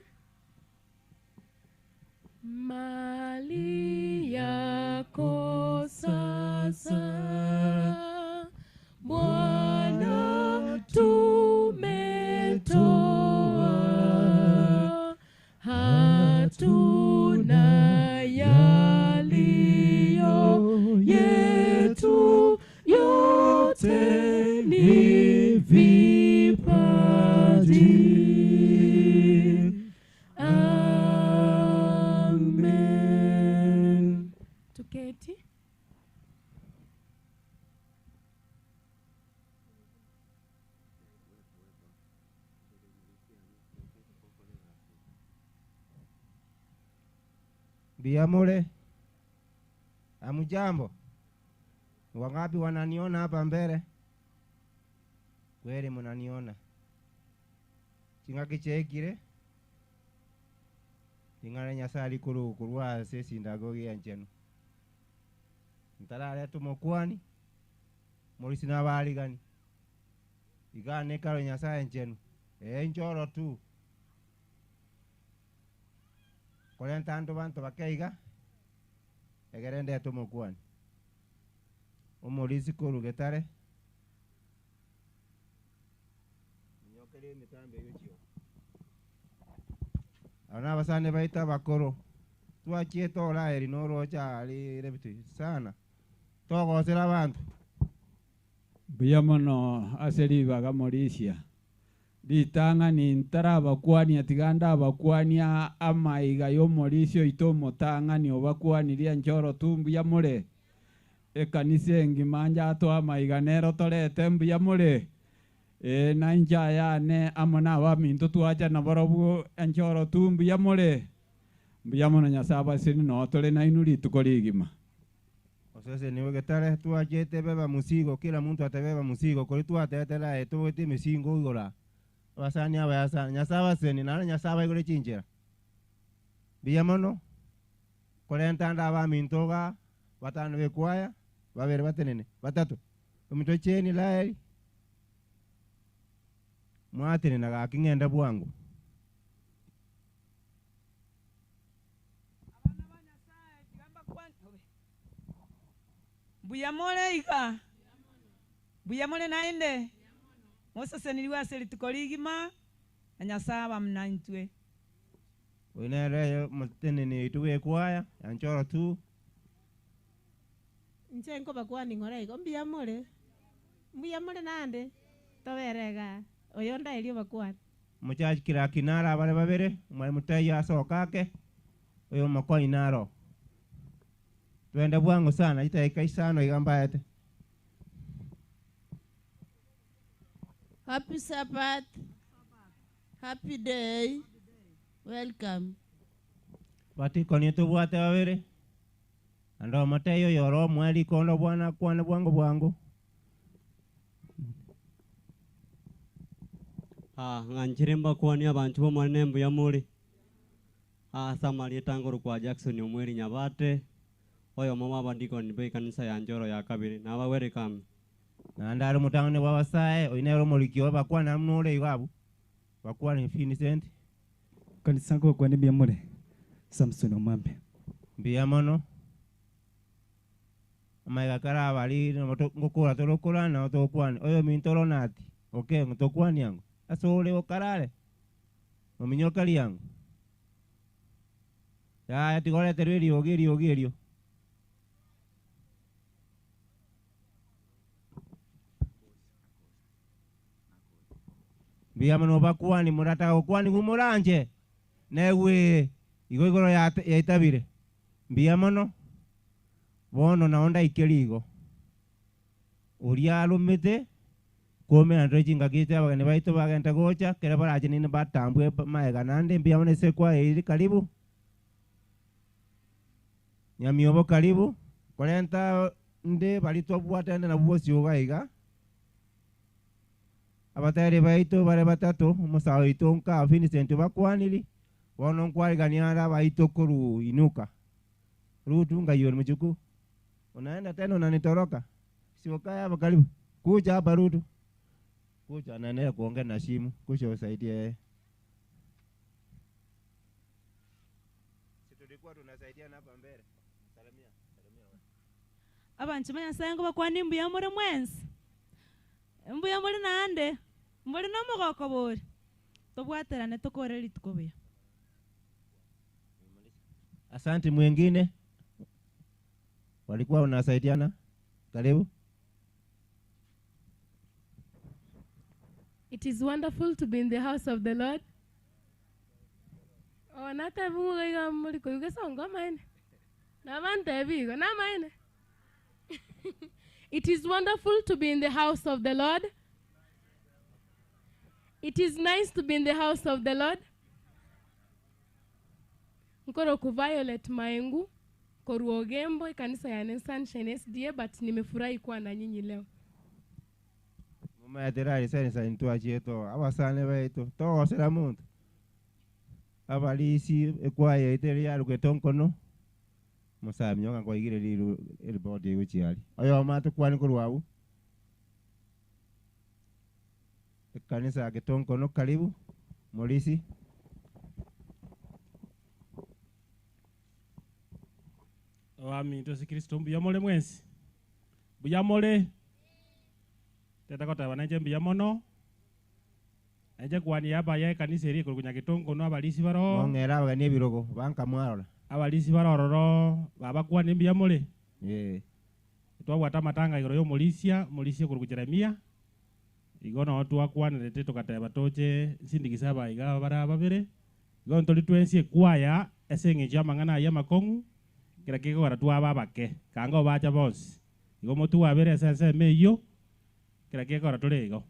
Mali yako sasa Bwana tumetoa, hatuna yaliyo yetu, yote ni vipaji. Amen. Tuketi. Biamole. Amujambo. Wangapi wananiona hapa mbele? Kweli mnaniona. Chingaki chekire. Ingana Nyasaye kuru kurwa sesi ndago ya njeno. Ntarare tumokwani. Morisi na baligani. Igane karo Nyasaye njeno. Njoro tu. Kolenta andu bantu bakeiga. Egerende tumokwani. Omorisi koru getare. Nyokere mitambe yochio. Ana basane baita bakoro. Twachie tora eri norocha ali rebitu sana. Togosera abantu. Mbuya mono ase ribaga morisia. Ritang'ani ntarabakwania tiga ndabakwania amaiga y'omorisia oito omotang'ani obakwanirie nchoro tu mbuya more. Ekanisa engima njato amaiga nero torete mbuya more. Na nja yane amo na abaminto twacha nabarobwo enchoro tu mbuya more. Mbuya mono Nyasaye abaseni no tore nainu rituko rigima. Osese niwe getare twachete beba musigo kila muntu atabeba musigo kuri twatetera etubwete misingo igora. Abasani abayasa Nyasaye abaseni nara Nyasaye abaigore chinchera. Mbuya mono korenta nda abaminto ga batano bekwaya babere batenene batatu. Ominto cheni laeri. Mwatene gaking'enda bwangu. Mbuya more iga. Mbuya more naende. Mosaseniriwe ase rituko rigima na Nyasaye abamnantwe. Oinere mutenene ituwe kwaya yanchoro tu. Nche nkobakwani ng'ora igo mbuya more. Mbuya more naende. Toberega. Oyonda elio bakwani. Muchachi kira kinara abare babere mwali muteya asokake oyo makwani naro. Twende bwangu sana itaika isano igambaete. Happy Sabbath. Happy day. Welcome. Batikoni tubwate babere. Ando mateyo yoro mwali kondo bwana kwana bwangu bwangu. Ng'anchire mbakwani abantu bomwane mbuya muri. Samari etangoro kwa Jackson Omweri Nyabate. Oyo mama abandikoni be kanisa ya Njoro ya kabiri. Naba welcome. Na ndaro mutangane wa basae oinero molikio bakwana mnore igabu. Bakwana Vincent. Kanisa ngo kwani mbuya muri. Samson Omambe. Mbuya mono. Amaiga kara bali ngokora torokora na tokwani. Oyo mintoro nati. Okay, ngotokwani yangu. Asole okarare. Ominyoka liangu. Ya tigore terwerio gerio gerio. Mbuya mono bakwani murata okwani gumuranje. Newe igo igoro ya itabire. Mbuya mono bono naonda ikerigo. Uria alumete kome andro chingakite abageni baito bagenda gocha kera barache nini batambwe maega nande mbuya mono ase kwa eri karibu. Nyamiobo karibu korenta nde balitwa bwatende na bwosi ogaiga. Abatari baito bare batatu omusawo oito nka Vincent bakwaniri bono nkwarigania baito koru inuka. Rutu ngayori mchuku. Unaenda tena unanitoroka. Sio hapa karibu. Kuja hapa Rutu. Kuja anaendelea kuongea na simu. Kuja usaidie. Si tulikuwa tunasaidiana hapa mbele. Salamia, salamia wewe. Abantu Nyasaye ngo bakwani mbuya muri mwensi. Mbuya muri nande. Muri no mugoko bori. Tobwaterane tukore rituko buya. Asante mwingine. Walikuwa wanasaidiana. Karibu. It is wonderful to be in the house of the Lord. Oh, natabu muri kuyuga songo maine. Na bigo na maine. It is wonderful to be in the house of the Lord. It is nice to be in the house of the Lord. Nkoro ku Violet Maengu Koruogembo, kanisa ya Sunshine SDA, but nimefurahi kuwa na nyinyi leo. Mumayaterari sensa intwachieto abasane baitu togosera muntu abalisi ekwaya iteri yarugete nkono musamyo ngwaigire riru eribodi guchiari oyo matukwani kurwabu kanisa ya Getonkono. Karibu Molisi. Abaminto si Kristo mbuya mole mwensi mbuya mole tetakotaba nanje mbuya mono nanje kwani yaba ya kanisa eri kurukunya Getonkono abalisi baro mongera abagani ebirogo banka mwarora abalisi barororo babakwani mbuya mole twabwata matanga igoro yo molisia molisia kuruku Jeremia igono twakwanirete tukateba toche sindikisa baiga bara babere igono toli twensie kwaya ese ng'encho amang'ana ya makong'u kira kigora twaba bake kango bacha bonsi igo motu wabere ese meyo kira kigora tuli igo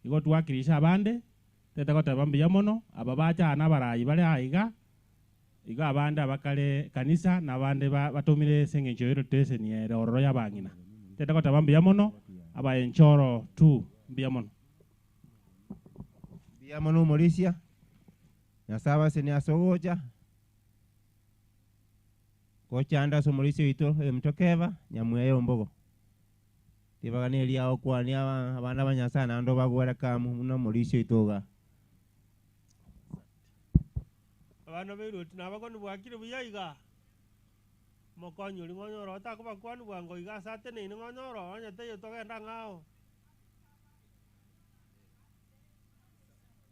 igo twakirisha abande tetakoteba mbuya mono aba bacha ana barayi bale aiga igo abande abakale kanisa na abande batumire ese ng'encho y'eroteseni ere ororo y'abang'ina tetakoteba mbuya mono aba enchoro tu mbuya mono. Mbuya mono Morisia. Nyasaba sene asogocha kochanda so Morisia ito mtokeva nyamweyo mbogo tibaganeli ao kwani abana banyasana ndo bagwera kamu muno Morisia itoga abana beiroti nabakoni bwakire buyaiga mokonyori ng'onyoro otakobakwani bwango iga ase ateneine ng'onyoro onye teiyo togenda ng'ao.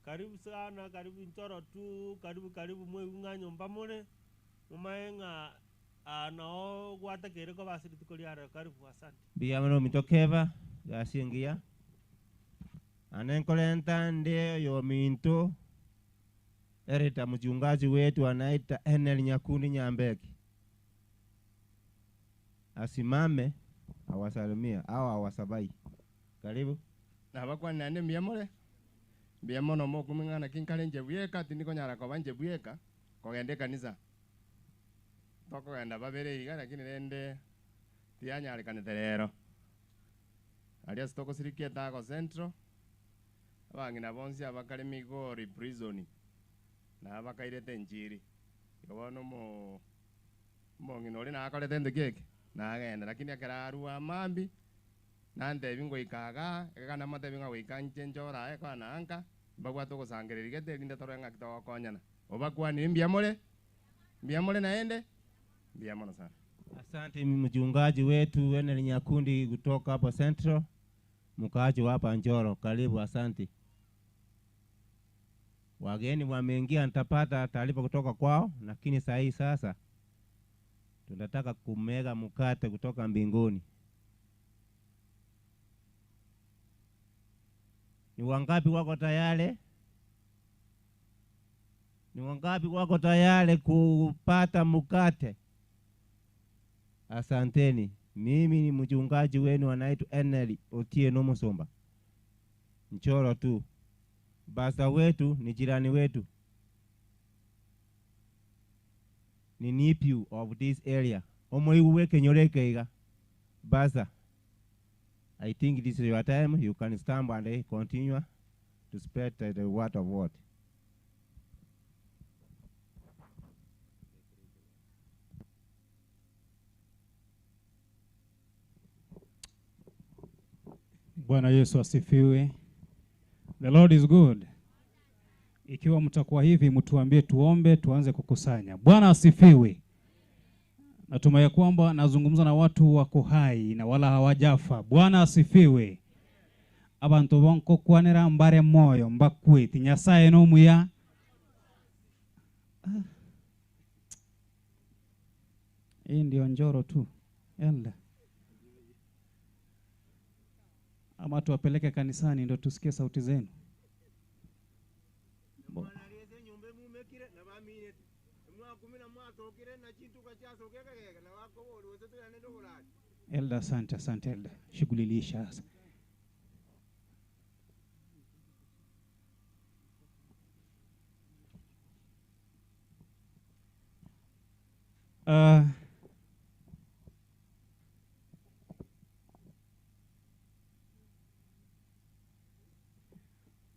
Karibu sana, karibu nchoro tu, karibu karibu mwe ng'anyomba mure mumae ng'a nao gwatakere ko basiri tukoliara. Karibu, asante. Mbuya mitokeva gasingia anenkolenta ndio yo minto ereta mchungaji wetu anaita Enel Nyakundi Nyambeki asimame awasalimia au awasabai. Karibu. Nabakwa nane mbuya mure mbuya mono mokuming'ana kinkare nje bweka tindikonyara koba nje bweka kogenda ekanisa tokogenda babere iga lakini rende tianyarekanete rero aria ase tokosirikia etago Central abang'ina bonsi abakare Migori prison na abakairete enchiri igo bono omong'ina oria nakorete ento kieke nagenda lakini ekero arwa mambi nantebi ngoika iga ekana matebi ng'a goika nche nchora aye kwana nka mbabwate ogosangereria gete erinde tore ng'aki togokonyana obakwanire mbuya mure naende mbuya mono sana. Asante mchungaji wetu Enel Nyakundi kutoka hapo Central, mkaaji wa hapa Njoro. Karibu, asante. Wageni wameingia, nitapata taarifa kutoka kwao, lakini saa hii sasa tunataka kumega mkate kutoka mbinguni. Ni wangapi wako tayari? Ni wangapi wako tayari kupata mkate? Asanteni. Mimi ni mchungaji wenu anaitwa Enel Otieno Musomba. Mchoro tu. Basa wetu ni jirani wetu. Ni nephew of this area. Omoiwe kenyoreke iga. Basa, I think this is your time. You can stand and continue to spread the word of God. Bwana Yesu asifiwe. The Lord is good. Ikiwa mtakuwa hivi mtuambie tuombe tuanze kukusanya. Bwana asifiwe. Natumai kwamba nazungumza na watu wako hai na wala hawajafa. Bwana asifiwe. Abantu bonko kwanera mbare moyo mbakweti Nyasaye no muya. Hii ndio Njoro tu. Enda. Ama tuwapeleke kanisani ndio tusikie sauti zenu. Elda, asante, asante Elda. Shughuli iliisha sasa.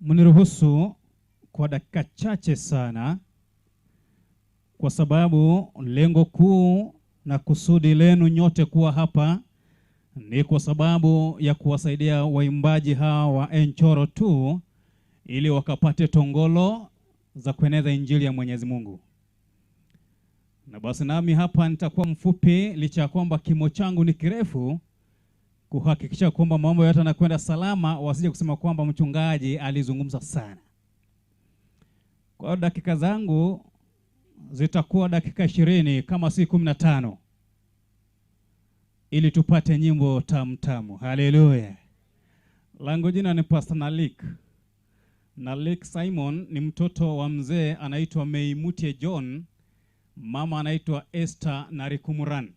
Mniruhusu kwa dakika chache sana, kwa sababu lengo kuu na kusudi lenu nyote kuwa hapa ni kwa sababu ya kuwasaidia waimbaji hawa wa Enchoro tu ili wakapate tongolo za kueneza injili ya Mwenyezi Mungu. Na basi nami hapa nitakuwa mfupi, licha ya kwamba kimo changu ni kirefu, kuhakikisha kwamba mambo yote yanakwenda salama, wasije kusema kwamba mchungaji alizungumza sana. Kwa hiyo dakika zangu zitakuwa dakika 20 kama si 15, ili tupate nyimbo tamu tamu. Haleluya. Langu jina ni Pastor Nalik. Nalik Simon ni mtoto wa mzee anaitwa Meimutie John, mama anaitwa Esther Narikumuran.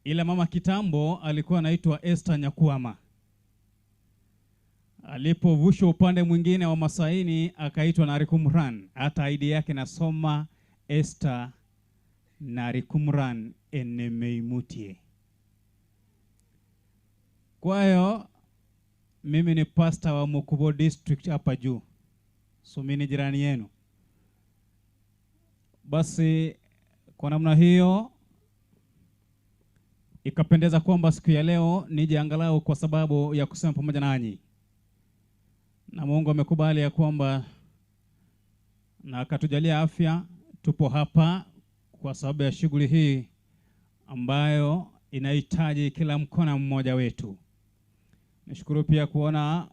Ila mama kitambo alikuwa anaitwa Esther Nyakuama. Alipovushwa upande mwingine wa Masaini akaitwa Narikumran. Hata ID yake nasoma Esther Narikumran Enemeimutie. Kwa hiyo mimi ni pastor wa Mukubo District hapa juu. So mimi ni jirani yenu. Basi kwa namna hiyo ikapendeza kwamba siku ya leo nije angalau kwa sababu ya kusema pamoja nanyi. Na Mungu amekubali ya kwamba na akatujalia afya, tupo hapa kwa sababu ya shughuli hii ambayo inahitaji kila mkono mmoja wetu. Nashukuru pia kuona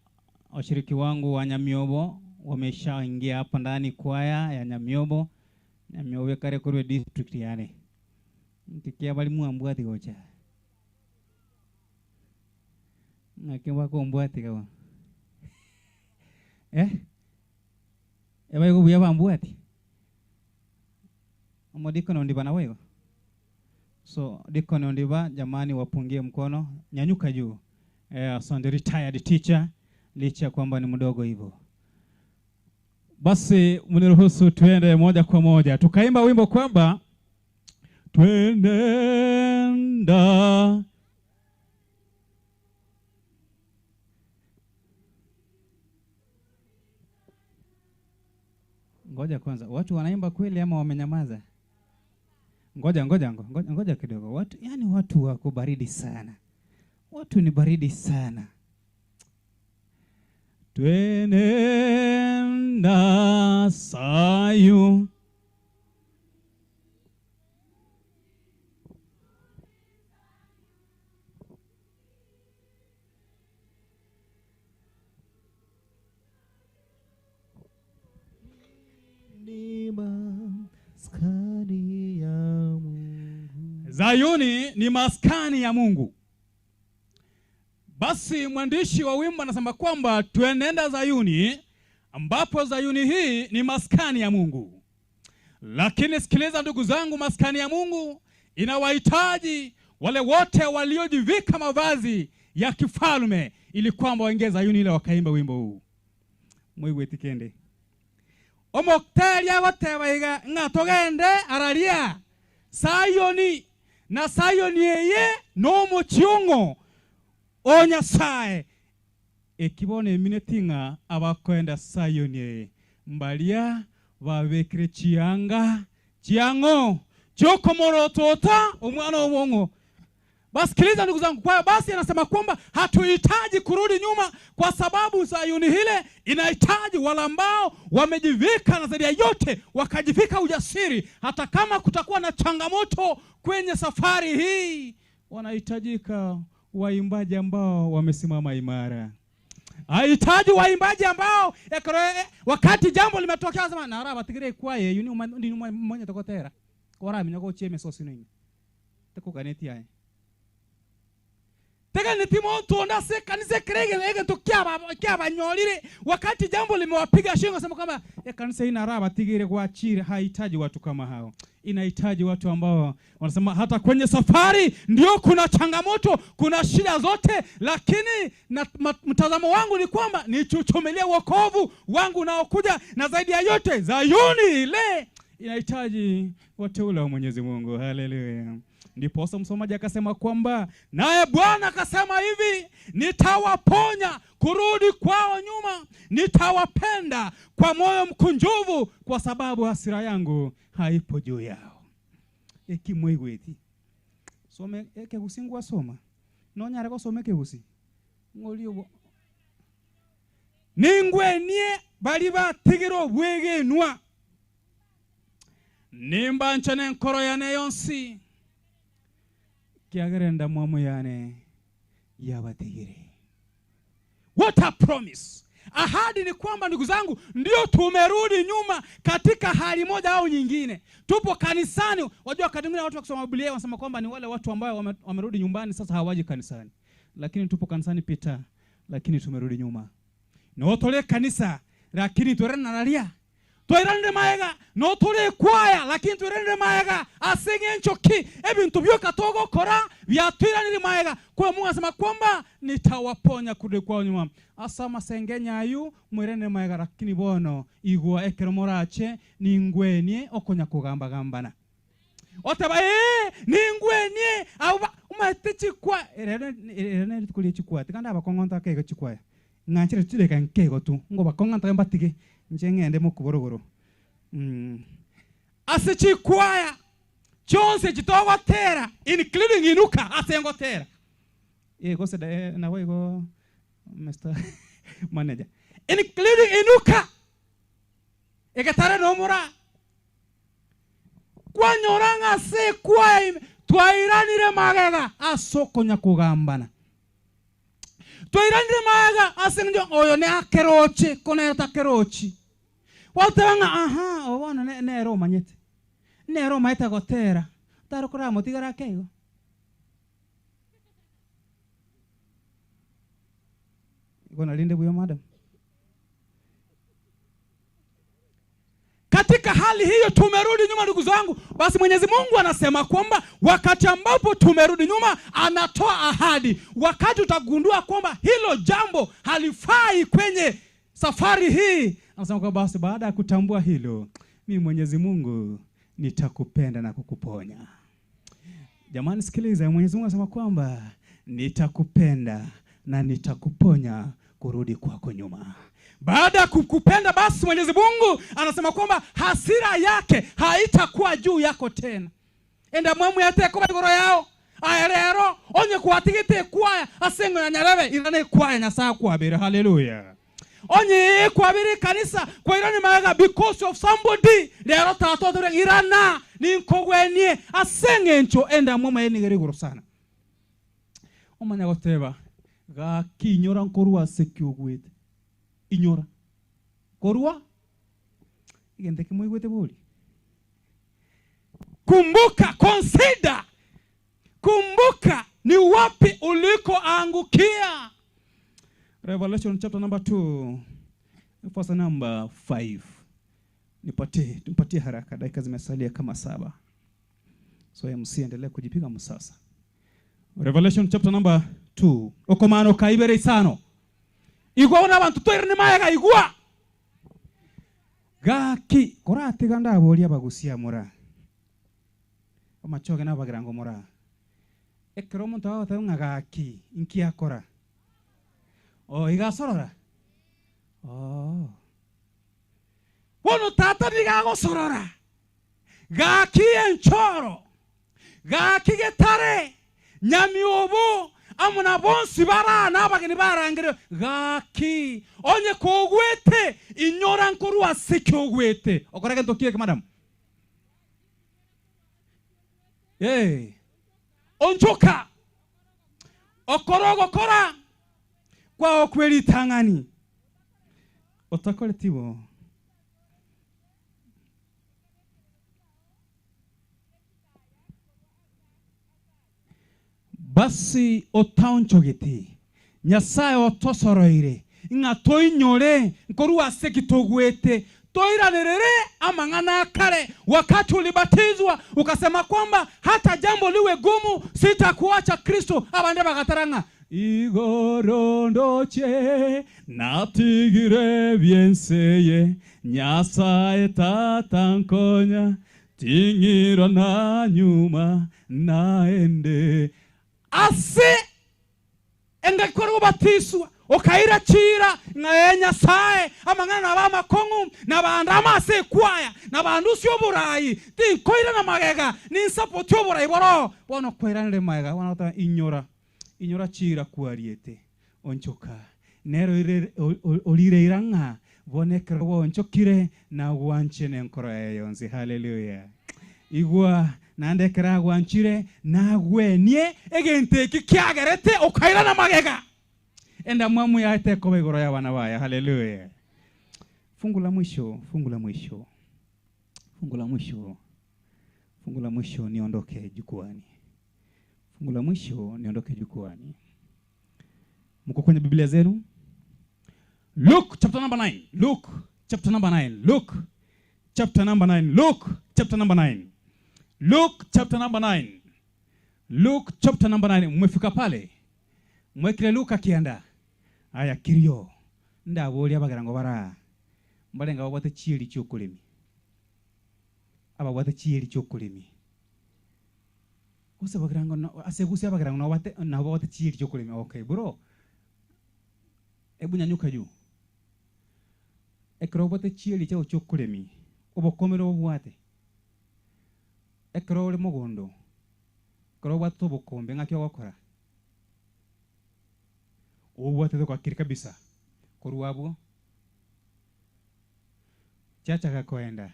washiriki wangu wa Nyamiobo wameshaingia hapa ndani, kwaya ya Nyamiobo. Nyamiobo kare kurwe district yani. Ntikia bali muambwati gocha. Ngake ko mbwati kawa. Eba yuko buya bambwati. Omo dikono ndiba na wewe. So dikono ndiba, jamani wapungie mkono, nyanyuka juu. Asante retired teacher, licha kwamba ni mdogo hivyo. Basi mniruhusu tuende moja kwa moja. Tukaimba wimbo kwamba twendenda. Ngoja kwanza, watu wanaimba kweli ama wamenyamaza? Ngoja kidogo. Watu, yani watu wako baridi sana. Watu ni baridi sana. Twenenda sayu. Maskani ya Mungu. Zayuni ni maskani ya Mungu. Basi mwandishi wa wimbo anasema kwamba tuenenda Zayuni, ambapo Zayuni hii ni maskani ya Mungu. Lakini sikiliza ndugu zangu, maskani ya Mungu inawahitaji wale wote waliojivika mavazi ya kifalme ili kwamba waingie Zayuni ile wakaimba wimbo huu. Mwigwe tikende. Omokteria goteba nga togende araria Sayoni na Sayoni eye no muchiungo o Nyasaye ekibone eminetinga abakwenda Sayoni eye mbalia babekire chianga chiango chokomorotota omwana obongo. Basikiliza ndugu zangu, kwa basi anasema kwamba hatuhitaji kurudi nyuma kwa sababu Sayuni hile inahitaji wale ambao wamejivika na zaidi ya yote wakajivika ujasiri. Hata kama kutakuwa na changamoto kwenye safari hii, wanahitajika waimbaji ambao wamesimama imara. Hahitaji waimbaji ambao wakati jambo limetokea wanasema na raba tigire kwaye yuni mmoja tokotera. Kora minyoko cheme sosi nini. Tekukaneti aye. Tega nitimo tuonda se kanisa krege ege to kiaba nyolire wakati jambo limewapiga shingo sema kwamba kanisa ina raba tigire kwa chire. Hahitaji watu kama hao. Inahitaji watu ambao wanasema hata kwenye safari ndio kuna changamoto, kuna shida zote, lakini na mtazamo wangu ni kwamba nichuchumilie wokovu wangu unaokuja, na zaidi ya yote Zayuni ile Inahitaji wateule wa Mwenyezi Mungu. Haleluya. Ndiposa msomaji akasema kwamba naye Bwana akasema hivi, nitawaponya kurudi kwao nyuma, nitawapenda kwa moyo mkunjufu, kwa sababu hasira yangu haipo juu yao. Ekimwegweti some ekegusingwa soma nonyare gosoma ekegusi ng'ori ningwenie bali batigire obwegenwa nimba nchane nkoro yane yonsi kiagerenda mwamu yane yabatigire. What a promise! Ahadi ni kwamba ndugu zangu, ndio tumerudi nyuma katika hali moja au nyingine. Tupo kanisani. Wajua wakati mwingine watu wakisoma Biblia wanasema kwamba ni wale watu ambao wamerudi nyumbani sasa hawaji kanisani. Lakini tupo kanisani Peter, lakini tumerudi nyuma. No tole kanisa, lakini twerena nalia. Twerende maega, no tole kwaya, lakini twerende maega. Asenge nchoki, ebintu byoka togo kora, vyatwiranire maega. Kwa Mungu anasema kwamba nitawaponya kurudi kwao nyuma. Asa masengenya ayu mwerende maega, lakini bono igwa ekero morache ningwenie okonya kugamba gambana. Otaba ningwenie au umaite chikwa erene ritukulie chikwa tikanda abakongonta kego chikwa. Ng'anchire tuleka nkego tu ngo bakonganta mbatige nje ngende mukuborogoro. Ase chikwaya chonse chitogotera including inuka asengotera. Gose na we go Mr. Manager. Including inuka egetare no mura kwanyoranga se kwa twairanire magega asokonya kugambana. Twairanire maega asenjo oyo ne akerochi koneta kerochi. Watanga aha obona ne nero manyete. Nero maita gotera. Taro kora motigara keigo. Gona linde buyo madam. Katika hali hiyo tumerudi nyuma ndugu zangu. Basi Mwenyezi Mungu anasema kwamba wakati ambapo tumerudi nyuma anatoa ahadi. Wakati utagundua kwamba hilo jambo halifai kwenye safari hii, anasema kwamba basi baada ya kutambua hilo, mimi Mwenyezi Mungu nitakupenda na kukuponya. Jamani sikiliza, Mwenyezi Mungu anasema kwamba nitakupenda na nitakuponya kurudi kwako nyuma. Baada ya kukupenda basi Mwenyezi Mungu anasema kwamba hasira yake haitakuwa juu yako tena. Enda mwamu yate kwa igoro yao. Aerero onye kuatigite kwaya asengo ya nyarebe irane kwaya nyasaa kwabere. Hallelujah. Onye kwabere kanisa kwa irane maga because of somebody lero tato dore irana ninkogwenie asenge ncho enda mwamu yenigere igoro sana. Omanya goteba gakinyora nkorwa sekyogwete. Inyora korwa igende kimwigwete boli. Kumbuka, consider, kumbuka ni wapi ulikoangukia. Revelation chapter number 2 verse number 5. Nipatie haraka, dakika zimesalia kama 7. So MC endelee kujipiga msasa. Revelation chapter number 2. Okomano kaibere isano. Igwa ona bantu twirine maega igwa. Gaki koratiga ndaboria bagusia mura. Amachoge nabagirango mura. Ekero omonto agoteba ng'a gaki inki akora. Oh, igasorora. Oh. Bono tata nigagosorora. Gaki enchoro. Gaki getare. Nyamiobo. Amuna bonsi bara nabageni barangire gaki onye kogwete inyora nkoru asikogwete okoreke ntokie madam onchoka okorogo kora kwa okweli tangani otakole tibo basi otaonchogete Nyasaye otosoroire ng'a toinyore nkoru ase kitogwete toiranerere amang'ana akare. Wakati ulibatizwa ukasema kwamba hata jambo liwe gumu sitakuacha Kristo, abande bagataranga Igoro ndoche natigire byenseye Nyasaye tata nkonya tingiro na nyuma naende ase engakora ubatiswa okaira chira ngaye Nyasaye amangana nabamakongu nabandama ase kwaya nabandu sio burayi tinkoira na magega ni support yo burayi boro bono koiranire magega wana inyora inyora chira kwariete onchoka nero olire iranga bonekero wonchokire na gwanche nenkoro yonzi. Haleluya. Igwa nandekera gwanchire nagwenie egente iki kiagerete okaira na magega enda mwamu yaete koba igoro ya bana baya. Haleluya. Fungu la mwisho, fungu la mwisho, fungu la mwisho, fungu la mwisho niondoke jukwani. Fungu la mwisho niondoke jukwani. Mko kwenye Biblia zenu? Luke chapter number 9. Luke chapter number 9. Luke chapter number 9. Luke chapter number 9. Luke chapter number 9. Luke chapter number 9. Mmefika pale? Mwekile Luka kianda. Aya kirio. Ndaboli abagirango bara. Mbalenga babwate chieri chiokulimi. Ababwate chieri chiokulimi. Use bagirango no aseguse abagirango no bate na babwate chieri chiokulimi. Okay bro. Ebu nyanyuka juu. Ekero obwate chieri chao chiokulimi. Obokomero obwate. Ekero ore mogondo. Ekero obwate obokombe ng'aki ogokora. Obwate kwakiri kabisa. Korwabwo. Chacha gakoenda.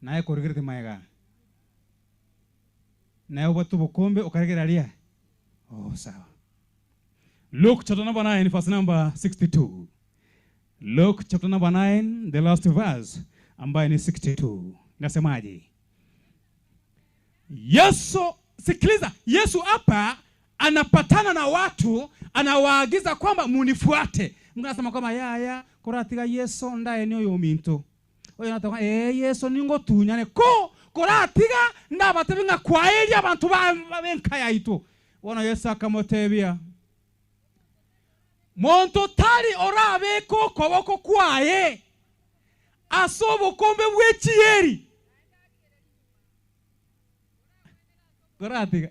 Naye korugirete maega. Naye obwate obokombe okaregeraria. Oh sawa. Luke chapter number 9 verse number 62. Luke chapter number 9 the last verse ambaye ni 62. Nasemaje? Yesu, sikiliza, Yesu hapa anapatana na watu, anawaagiza kwamba munifuate. Mungu anasema kwamba yaya koratiga Yesu ndaye niyo yominto. Oyo nataka Yesu ningo tunyane ko koratiga ndabatebinga kwaeli abantu ba yaitu. Bona Yesu akamotebia Monto tari orabe ko koboko kwaye asobo kombe bwechieri koratiga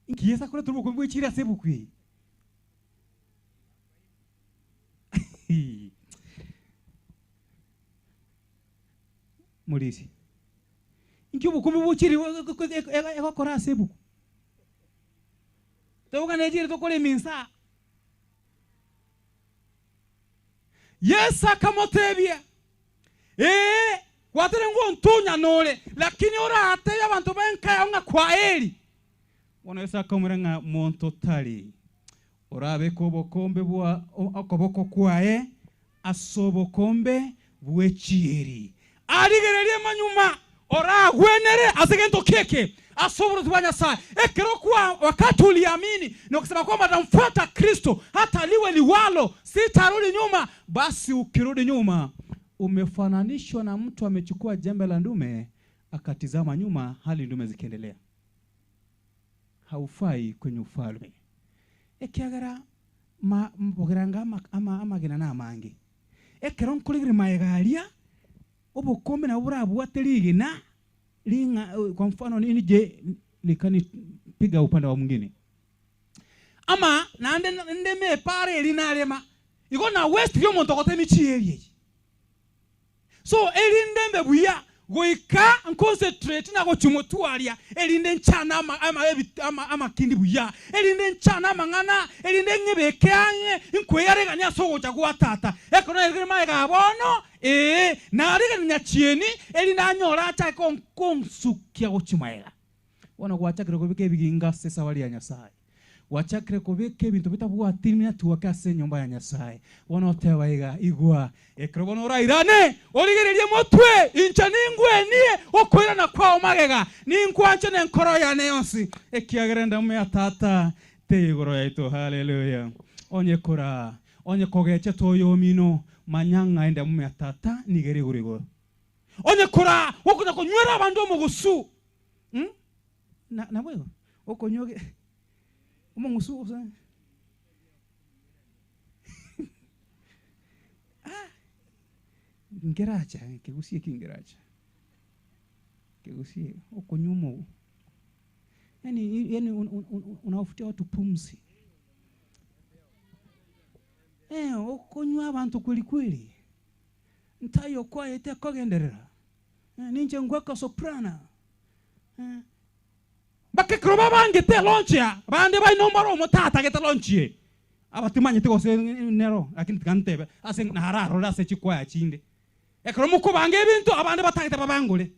Inkiesa kore turubo kombe bwechieri asebukwi. Mulisi. Inki obukombe bwechieri ekokora asebuku. Tobuka nejiri tokore minsa. Yesu akamotebia kwatere ngo ntunya nole lakini orate abantu benkaya nga kwaeli. Bona Yesu akamurenga monto tali orabe ko bokombe bwa okoboko kwae asobokombe bwechieri arigererie manyuma oragwenere asegento keke asoboro tubanya saa ekero kwa wakati uliamini na kusema kwamba namfuata Kristo hata liwe liwalo sitarudi nyuma, basi ukirudi nyuma umefananishwa na mtu amechukua jembe la ndume akatizama nyuma hali ndume zikiendelea. Haufai kwenye ufalme. Ekiagara ma mbogeranga ama amagena na amange. Ekero nkuligire maegaria obukombe na burabwate ligina linga kwa mfano nini je likani piga upande wa mwingine. Ama na ndeme pare linalema iko na west yo muntu kote michieri. So elindembe buya goika concentrate na gochumotwaria elinde nchana ama ama kindi buya elinde nchana mangana elinde ngibeke anye inkweyarega sogocha kwa tata ekono elinde maega bono narega nyachieni elinde anyora acha konsukia gochimaela wana gwachakire kobike ebiginga sesa wali ya Nyasaye wachakire kobike ebintu bitabwatirina tuwakase nyumba ya Nyasaye wonotewa iga igwa ekero bono orairane origererie motwe incha ningwenie okoirana kwao magega ninkwanche nenkoro yane yonsi ekiagerenda muya tata te igoro yaito. Haleluya. Onye kora onye kogeche toyomino manyanga enda muya tata nigere igoro onye kora wokunya konywera abandu omugusu na na wewe okonyoge omungusu Ngeracha kegusie kingeracha kegusie uko nyuma, yani unawafutia watu pumzi. Okonywa abantu kweli kweli ntayo kwa ete kogenderera ninje ngweka soprana bakekroba bange te lonchia bande bainombaro mutata gete lonchie abatimanye tegose nero lakini tikantebe ase nahararo ase chikwaya chinde ekero mukubange ebintu abande batagete babangule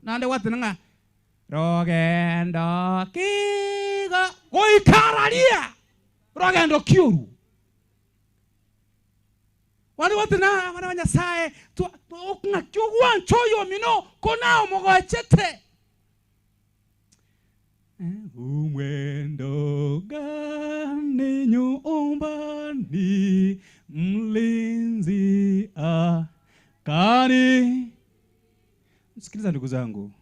nande watinanga rogendo kigo goikararia rogendo kiuru wali watina wana Nyasaye okuna kyogwancho mino kona omogochete umwendo gani nyumbani mlinzi akani. Sikiliza ndugu zangu,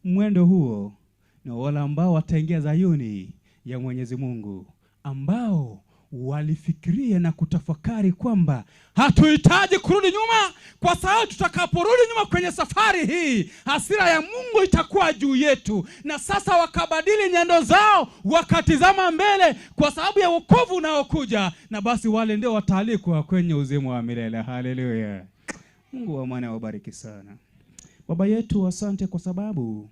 mwendo huo na wale ambao wataingia Zayuni ya Mwenyezi Mungu, ambao walifikiria na kutafakari kwamba hatuhitaji kurudi nyuma, kwa sababu tutakaporudi nyuma kwenye safari hii hasira ya Mungu itakuwa juu yetu. Na sasa wakabadili nyendo zao, wakatizama mbele kwa sababu ya wokovu unaokuja, na basi wale ndio wataalikwa kwenye uzima wa milele. Haleluya. Mungu wa mwana awabariki sana. Baba yetu, asante kwa sababu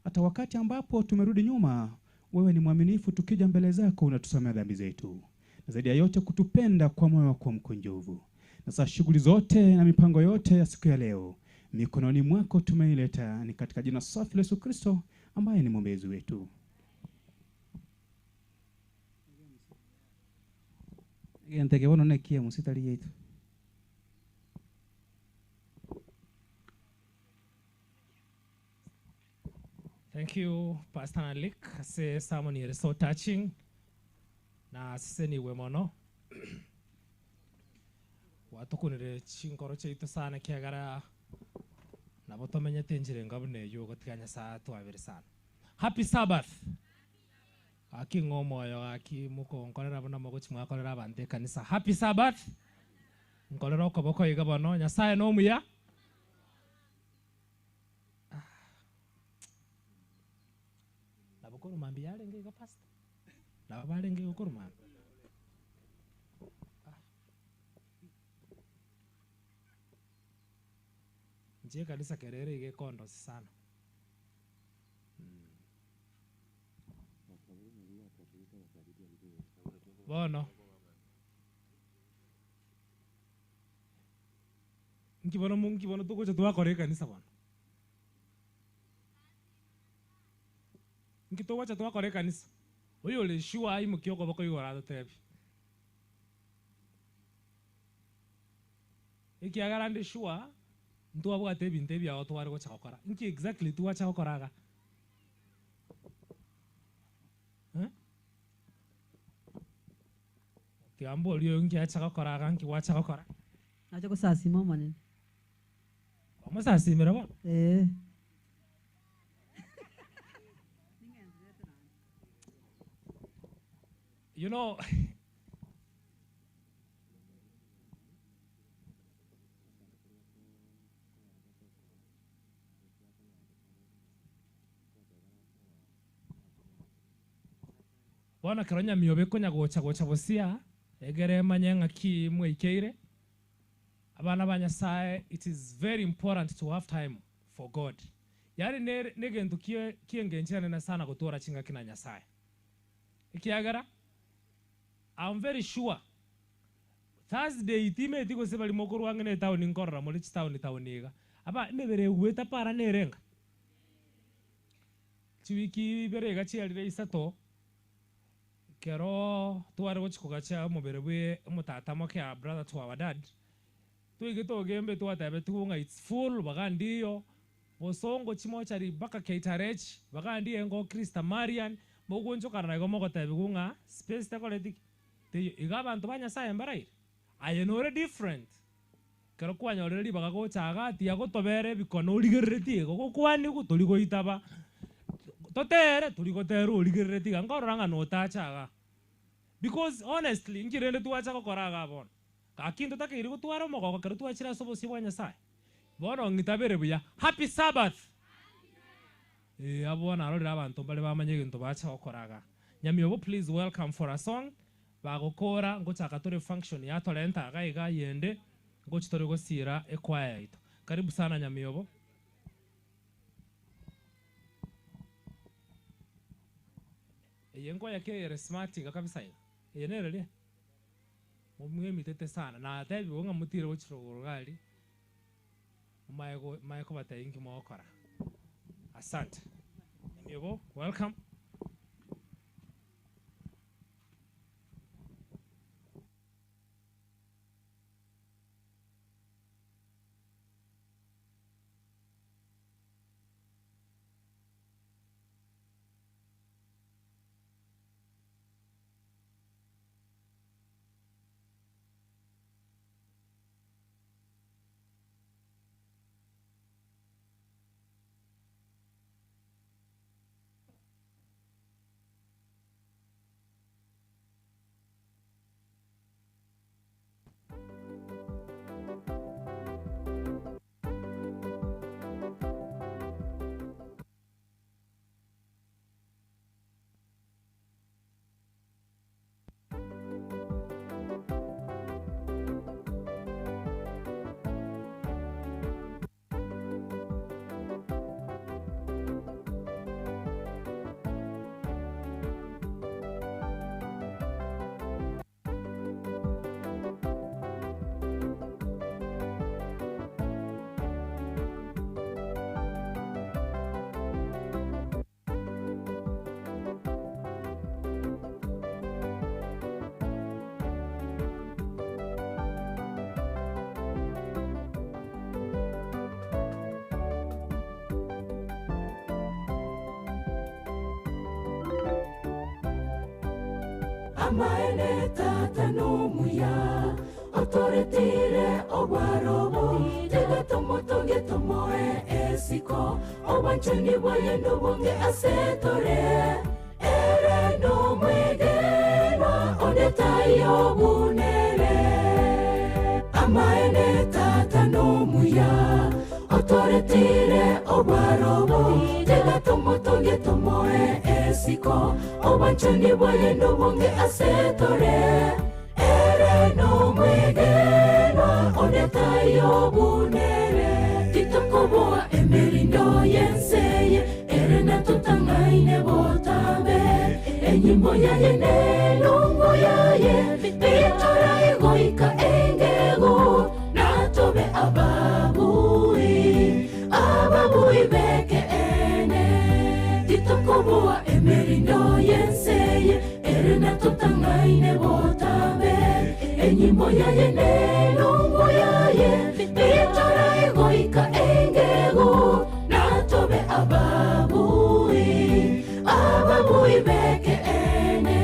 hata wakati ambapo tumerudi nyuma, wewe ni mwaminifu, tukija mbele zako unatusamea dhambi zetu, na zaidi ya yote kutupenda kwa moyo wako mkunjufu. Na sasa shughuli zote na mipango yote ya siku ya leo mikononi mwako tumeileta, ni katika jina safi la Yesu Kristo ambaye ni mwombezi wetu. Ngenteke bono nekie musitari yetu. Thank you, Pastor Nalik. Say sermon here is so touching. Na siseni wemono. Watukunire chinkoro chaitu sana kiagara nabo tomenyete njire ngabune yugo tiganya saa twabere sana. Happy Sabbath. Aki ngomoyo aki muko nkorera bona mogochi mwakorera abante kanisa. Happy Sabbath. Nkorera okoboko iga bono Nyasaye no muya. Nabo mambi yarenge iga pastor. Nabo barenge gukora mambi. Nje kanisa kerere ige kondo sana. Bono. Nkibono mungi bono tugocha twakore kanisa bono. Nkitowacha twakore kanisa. Oyo le shua ai mukioko bako igora tebi. Ikiagara ndi shua ntwabwate ebintu ebiago tware gocha gokora. Nki exactly twacha gokoraga. Tiambo lio nki acha gokoraga nki wacha gokora. Acha gosasima manene. Omosasimira bo? Eh. You know, Bwana karonya miobe konya gocha gocha bosia egere manyanga ki mweikeire abana ba Nyasaye. It is very important to have time for God. Yani negento kiengenchane na sana gotora chinga kina Nyasaye. Ikiagara I'm very sure Thursday itime itiko se bali mokoro wangene town nkorora muri town town iga aba mebere gweta para nerenga chiwiki berega chialire isato kero tware gochikogacha omobere bwe omotata moke a brother to our dad twige togembe twatabe tuunga it's full bagandiyo bosongo chimochari baka KTRH bagandiye ngo Krista Marian mogonchokana nago mogotabe kunga space takoletik iga abantu ba Nyasaye mbaraire aye nore different kero kwanyorere ribaga gochaga ati agotobere bikono origerereti gokwani gutori goitaba totere turi gotera origerereti nkorora ng'a notachaga because honestly nkirende twacha gokoraga bono Gaki ntotakeire gotwara omogoko ekero twachire ase obosio bwa Nyasaye. Bono ng'itabere buya. Happy Sabbath. Abo narorire abanto mbare bamanye egento bacha gokoraga. Nyamiobo, please welcome for a song. Bagokora ngochaka tore function ya torenta iga iga yende ngochi tore gosira ekwaya yaito. Karibu sana Nyamiobo. Eye ngoya ke ere smart iga kabisa iga. Eye nere mumwe mitete sana na tebi wonga mutire gochirogoro gari. Maego batayingi mwokora. Asante. Nyamiobo, welcome. Amaene tata nomuya otoretire obwarobo tega tomotonge tomoe esiko obwanchani bwaye nobonge asetore ere nomwegenwa ondetayo bunere. Amaene tata nomuya otoretire obwarobo tega tomotonge tomoe esiko obwanchani bwaye nobonge asetore ere nomwegenwa ondetayo bunere. Titokoboa emerindo yenseye ere natutangaine botambe enyimbo yaye nelungu yaye bitora egoika engego natobe ababui ababui beke ene. Titokoboa emerindo yenseye ere natutangaine botambe enyimbo yaye nelungu yaye bitora egoika engego natobe ababui ababui beke ene.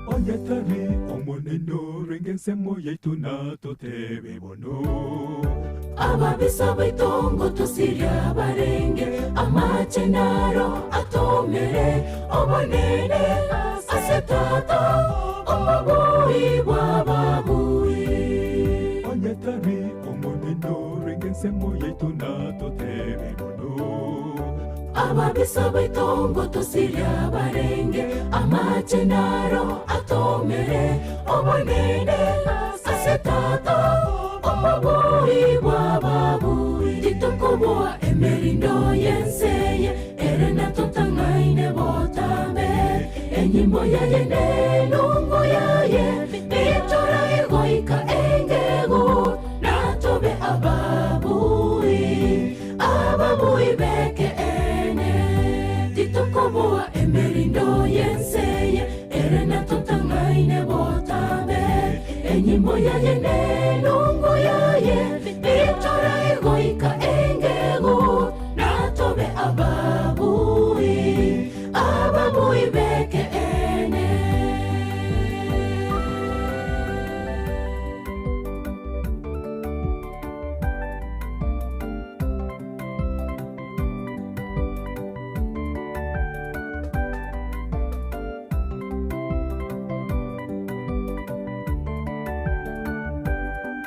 Oyetari omoneno rengensemo yaitu natotebe bono. Ababisa baitongo tusiria barenge amachenaro atomere obonene asetata omobui bwababui. Oyetari omoneno rengensemo yaitu natotebe bono. Ababisa baitongo tusiria barenge amachenaro atomere obonene asetata omobui bwababui. Titokoboa emerindo yenseye ere natutangaine botambe enyimbo yaye nelungu yaye bitora egoika engego natobe ababui ababui beke ene. Titokoboa emerindo yenseye ere natutangaine botambe enyimbo yaye nelungu yaye bitora egoika engego. Ababui beke ene.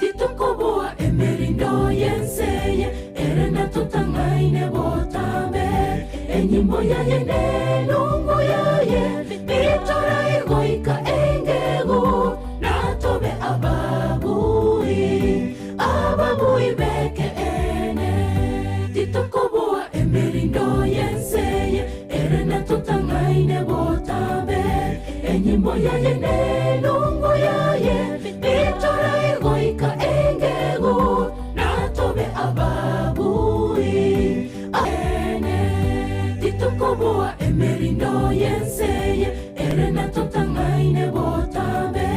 Titukoboa emerindo yenseye erena tutangaine botambe enyimbo yaye nelungu yaye bitora igoika engego natobe ababui ababui beke ene. Titukoboa emerindo yenseye erena tutangaine botambe enyimbo yaye nelungu yaye bitora igoika engego natobe ababui ene. Titukoboa emerindo yenseye erena tutangaine botambe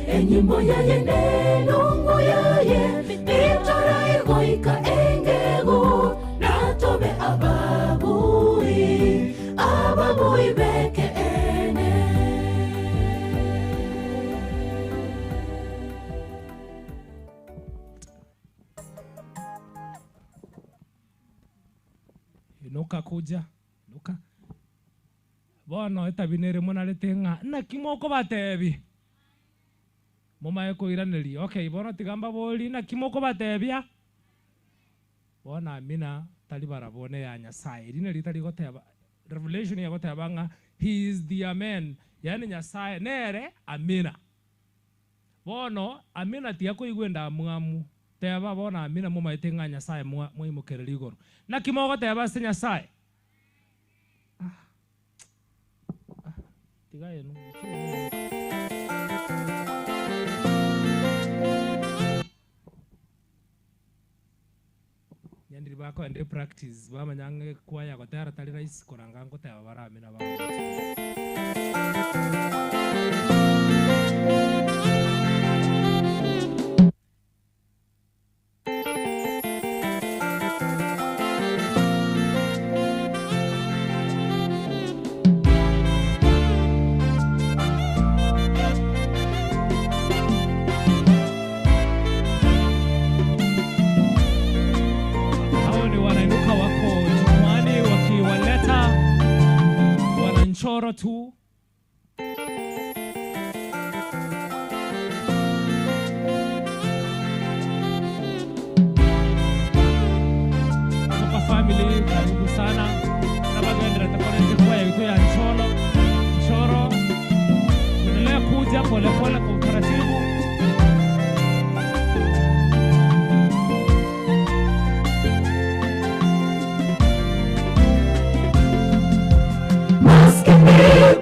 enyimbo yaye nelungu yaye bitora igoika engego natobe ababui ababui beke ene. Inuka kuja inuka bono etabinere monarete ng'a naki mokobatebi momae koiraneria. Okay, bono tigamba bori naki mokobatebia bona amina tali barabone ya Nyasaye rine ritari goteba revelation ya goteba ng'a he is the amen, yani Nyasaye nere amina. Bono amina tiakoigwenda mwamu teba bona amina momaete ng'a Nyasaye mwaimokereri igoro naki mogoteba ase Nyasaye. Tiga yenu nyandiri bako ende practice bamanyange kwaya gotera tari rahisi koranga ngoteba baramina ba. Wananchoro tu kutoka family, karibu sana na bagendera takorete kwa yetu ya Nchoro. Nchoro tuendelea kuja pole pole kwa utaratibu.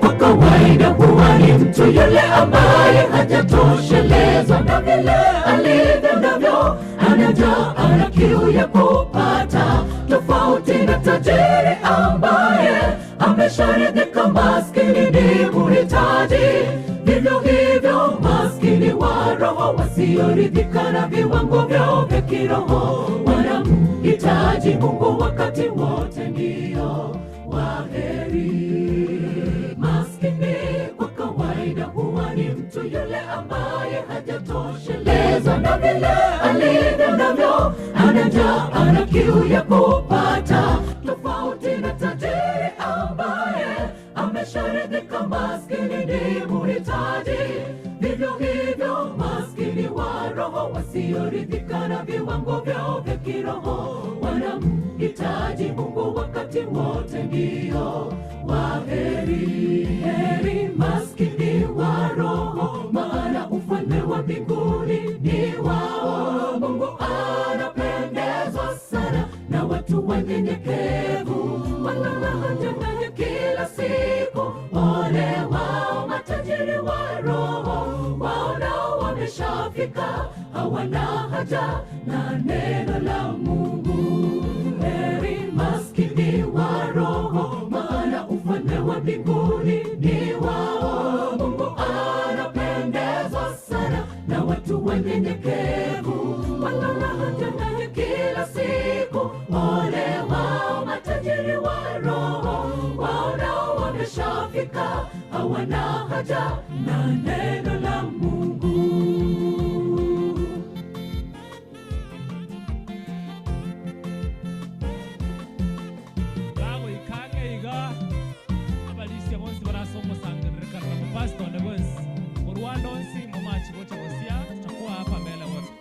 Kwa kawaida huwa ni mtu yule ambaye hajatoshelezwa na vile alivyo navyo, anajaa ana kiu ya kupata, tofauti na tajiri ambaye amesharidhika. Maskini ni muhitaji, vivyo hivyo maskini wa roho wasioridhika na viwango vyao vya kiroho wanamhitaji Mungu wakati wote, ndio waheri. Maskini kwa kawaida huwa ni mtu yule ambaye hajatoshelezwa na vile alivyo navyo, anajaa ana kiu ya kupata, tofauti na tajiri ambaye amesharidhika. Maskini ni muhitaji, vivyo hivyo maskini wa roho wasioridhika na viwango vyao vya kiroho wanamhitaji Mungu wakati wote, ndio waheri. Heri maskini wa roho, maana ufalme wa mbinguni ni wao. Mungu anapendezwa sana na watu wanyenyekevu, walala haja naye kila siku. Ole wao matajiri wa roho, waonao wameshafika, hawana haja na neno la Mungu. Heri maskini wa roho, maana ufalme wa mbinguni ni wao. Mungu anapendezwa sana na watu wanyenyekevu, walala haja naye kila siku. Ole wao matajiri wa roho, waonao wameshafika, wameshafika, hawana haja na neno la Mungu. Bago ikange iga abalisia bonsi barasoma sangereka na pastor na bonsi Rwanda onsi mamachi bocha bosia tutakuwa hapa mbele wote.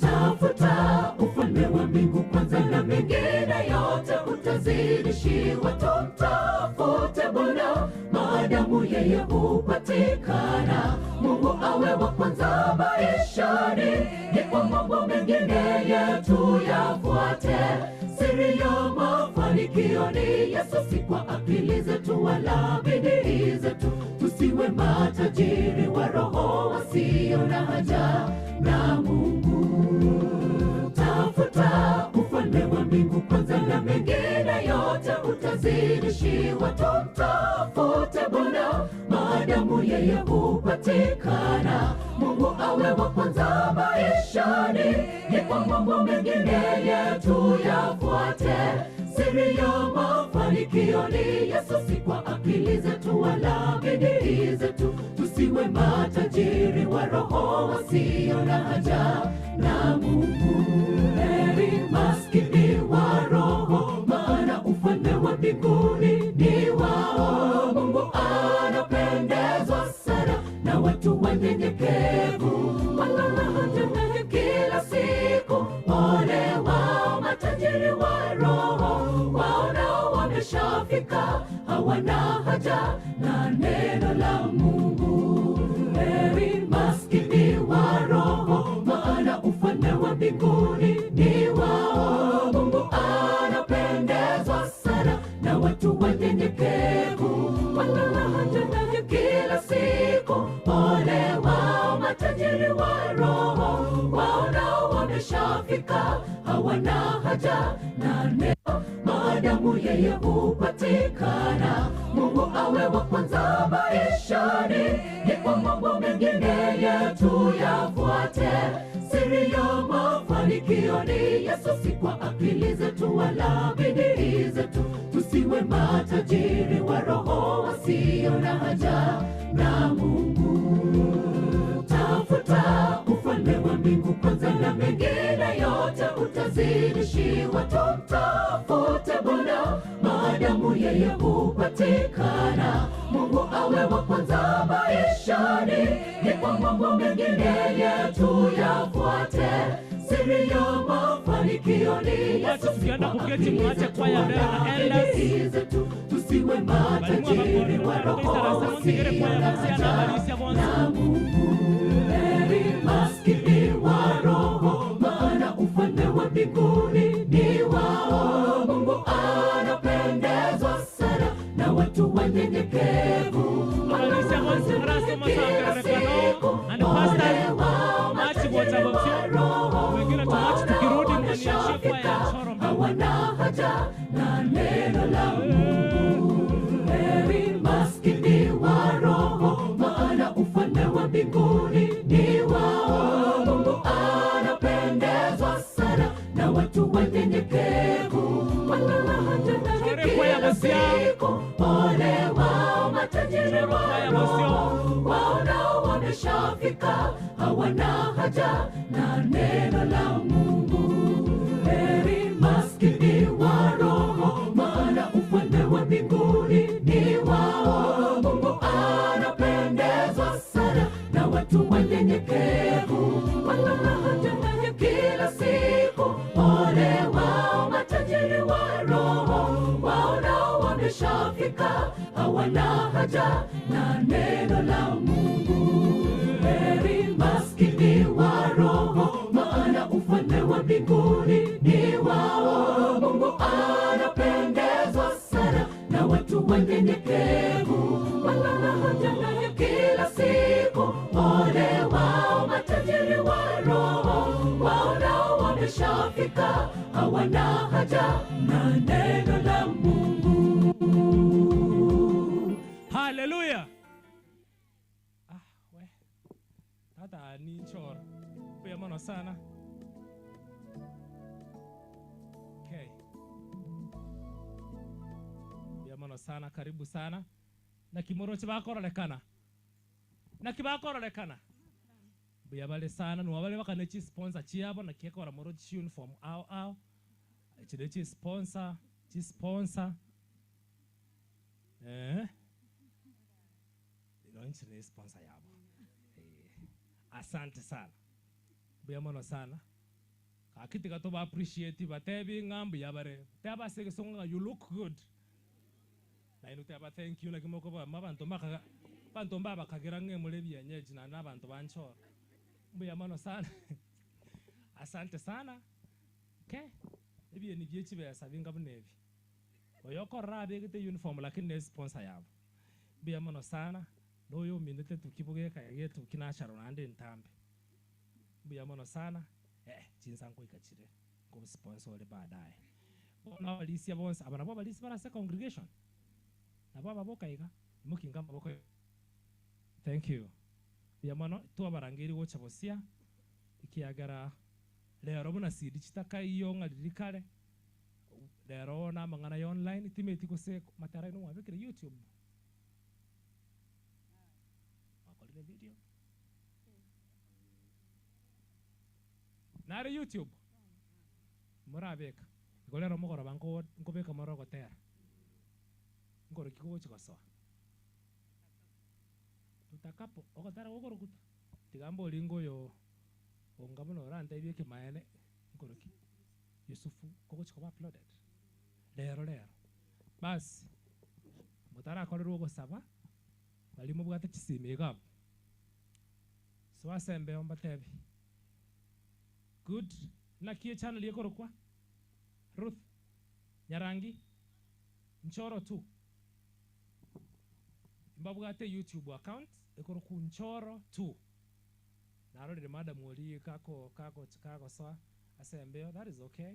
Tafuta ufalme wa mbingu kwanza na mengine yote utazidishiwa. Tumtafute Bwana maadamu yeye hupatikana. Mungu awe wa kwanza maishani, ndipo mambo mengine yetu yafuate. Siri ya mafanikio ni Yesu, si kwa akili zetu wala bidii zetu. Tusiwe matajiri wa roho wasio na haja na Mungu. Tafuta ufalme wa mbingu kwanza na mengine yote utazidishiwa. Tumtafute Bwana maadamu yeye hupatikana. Mungu awe wa kwanza maishani, ndipo mambo mengine yetu yafuate. Siri ya mafanikio ni Yesu, si kwa akili zetu wala bidii zetu. Tusiwe matajiri wa roho wasio na haja na Mungu. Heri maskini wa roho, maana ufalme wa mbinguni ni wao. Mungu anapendezwa sana na watu wanyenyekevu, walala haja naye kila siku. Ole wao matajiri wa roho, waonao wameshafika, hawana haja na neno la Mungu. Heri maskini wa roho, maana ufalme wa mbinguni ni wao. Mungu anapendezwa sana na watu wanyenyekevu, walala haja naye kila siku. Ole wao matajiri wa roho, waonao wameshafika, hawana haja na neno maadamu yeye hupatikana. Mungu awe wa kwanza maishani, ndipo mambo mengine yetu yafuate. Siri ya mafanikio ni Yesu, si kwa akili zetu wala bidii zetu. Tusiwe matajiri wa roho wasio na haja na Mungu. Tafuta ufalme wa mbingu kwanza na mengine yote utazidishiwa. Tumtafute Bwana maadamu yeye hupatikana. Mungu awe wa kwanza maishani, ndipo mambo mengine yetu yafuate. Siri ya mafanikio ni Yesu, si kwa akili zetu wala bidii zetu. Tusiwe matajiri wa roho wasio na haja na Mungu. Heri maskini wa roho, maana ufalme wa mbinguni ni wao. Mungu anapendezwa sana na watu wanyenyekevu, kila siku. Ole wao matajiri wa roho, waonao wameshafika, hawana haja na neno la Mungu. Heri maskini wa roho, maana ufalme wa mbinguni ni wao. Mungu anapendezwa sana na watu wanyenyekevu, walala haja naye kila siku. Ole wao matajiri wa roho, waonao wameshafika, hawana haja na neno la Mungu. Heri maskini wa roho, maana ufalme wa mbinguni ni wao. Mungu anapendezwa sana na watu wanyenyekevu, walala haja naye kila siku. Ole wao matajiri wa roho, waonao wameshafika, hawana haja na neno la Mungu. Heri maskini wa roho, maana ufalme wa mbinguni ni wao. Mungu anapendezwa sana na watu wanyenyekevu, walala haja naye kila siku. Ole wao matajiri wa roho, waonao wameshafika, hawana haja na neno la Mungu. Haleluya. Ah, we. Tata ni chor. Mbuya mono sana. Okay. Mbuya mono sana, karibu sana. Na kimoroche bakorolekana. Na kibakorolekana. Mbuya bale sana, nuwabale bakanechi sponsor chiabo na kiekora morochi uniform ao ao. Chidechi sponsor, chi sponsor. Eh? Nchi ni sponsor yabo. Asante sana. Mbuya mono sana. Kakiti katoba appreciate batebi ngambu yabare. Taba sege songa you look good. Na inu taba thank you na kimoko ba mabantu maka bantu mbaba kagira nge mulebi yenyeji na nabantu banchora. Mbuya mono sana. Asante sana. Okay. Ebi ni byechi besa binga bunebi. Oyokora begete uniform lakini ne sponsor yabo. Mbuya mono sana. Noyo minete tukibuge kayetu kinasharo nande ntambe. Mbuya mono sana. Chinsango ikachire ngo sponsor le baadaye. Bona balisi bonse abana bo balisi barase congregation. Nabo ababoka iga mukinga maboko. Thank you. Mbuya mono tuabarangiri gocha bosia ikiagara lero buna sidi chitaka iyo ngalirikale. Lero na mangana ya online timeti kose matara ino wabekire YouTube. Video nare YouTube murabeka ikolero mugoro banko nkobeka morogo tera ngoro kiko chikosoa tutakapo okotara ogorokuta tigambo lingo yo ongabuno ranta ibeke maene ngoro ki Yusufu koko chikoba uploaded lero lero basi mutara korero gosaba balimo bwate chisime igabo. So asembe ombatebi. Good. Na kie channel yekorokwa Ruth Nyarangi Nchoro 2. Mbabwate YouTube account ekoroku Nchoro 2. Narorire madam oli kako kako kako so asembe that is okay.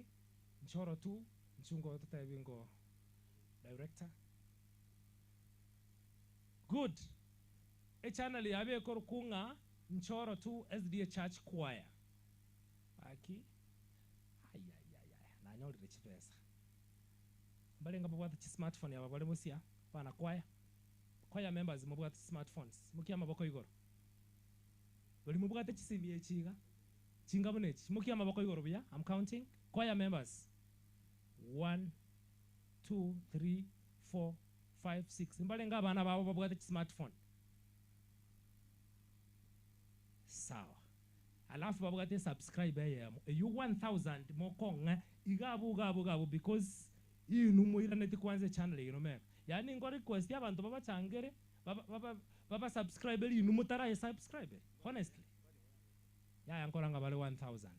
Nchoro 2 nchungo tutaibingo director. Good. E channel yabe ekorokunga Nchoro 2 SDA Church Choir. Aki. Ay ay ay ay. Na nyorire chipesa. Balenga babwata chi smartphone yaba bale musia bana choir. Choir members mubwata smartphones. Mukia maboko igoro. Bali mubwata chisimi echiga. Chinga bonechi. Mukia maboko igoro buya. I'm counting. Choir members. 1 2 3 4 5 6. Mbalenga abana babo babwata chi smartphone. Sawa. Alafu babwate subscribe ya you 1000 mokonga igabu gabu gabu because inu muiraneti kwanza channel ino meka. Yani ngo request abantu babachangere baba baba subscribe inu mutara subscribe honestly. Ya yankoranga bale 1000.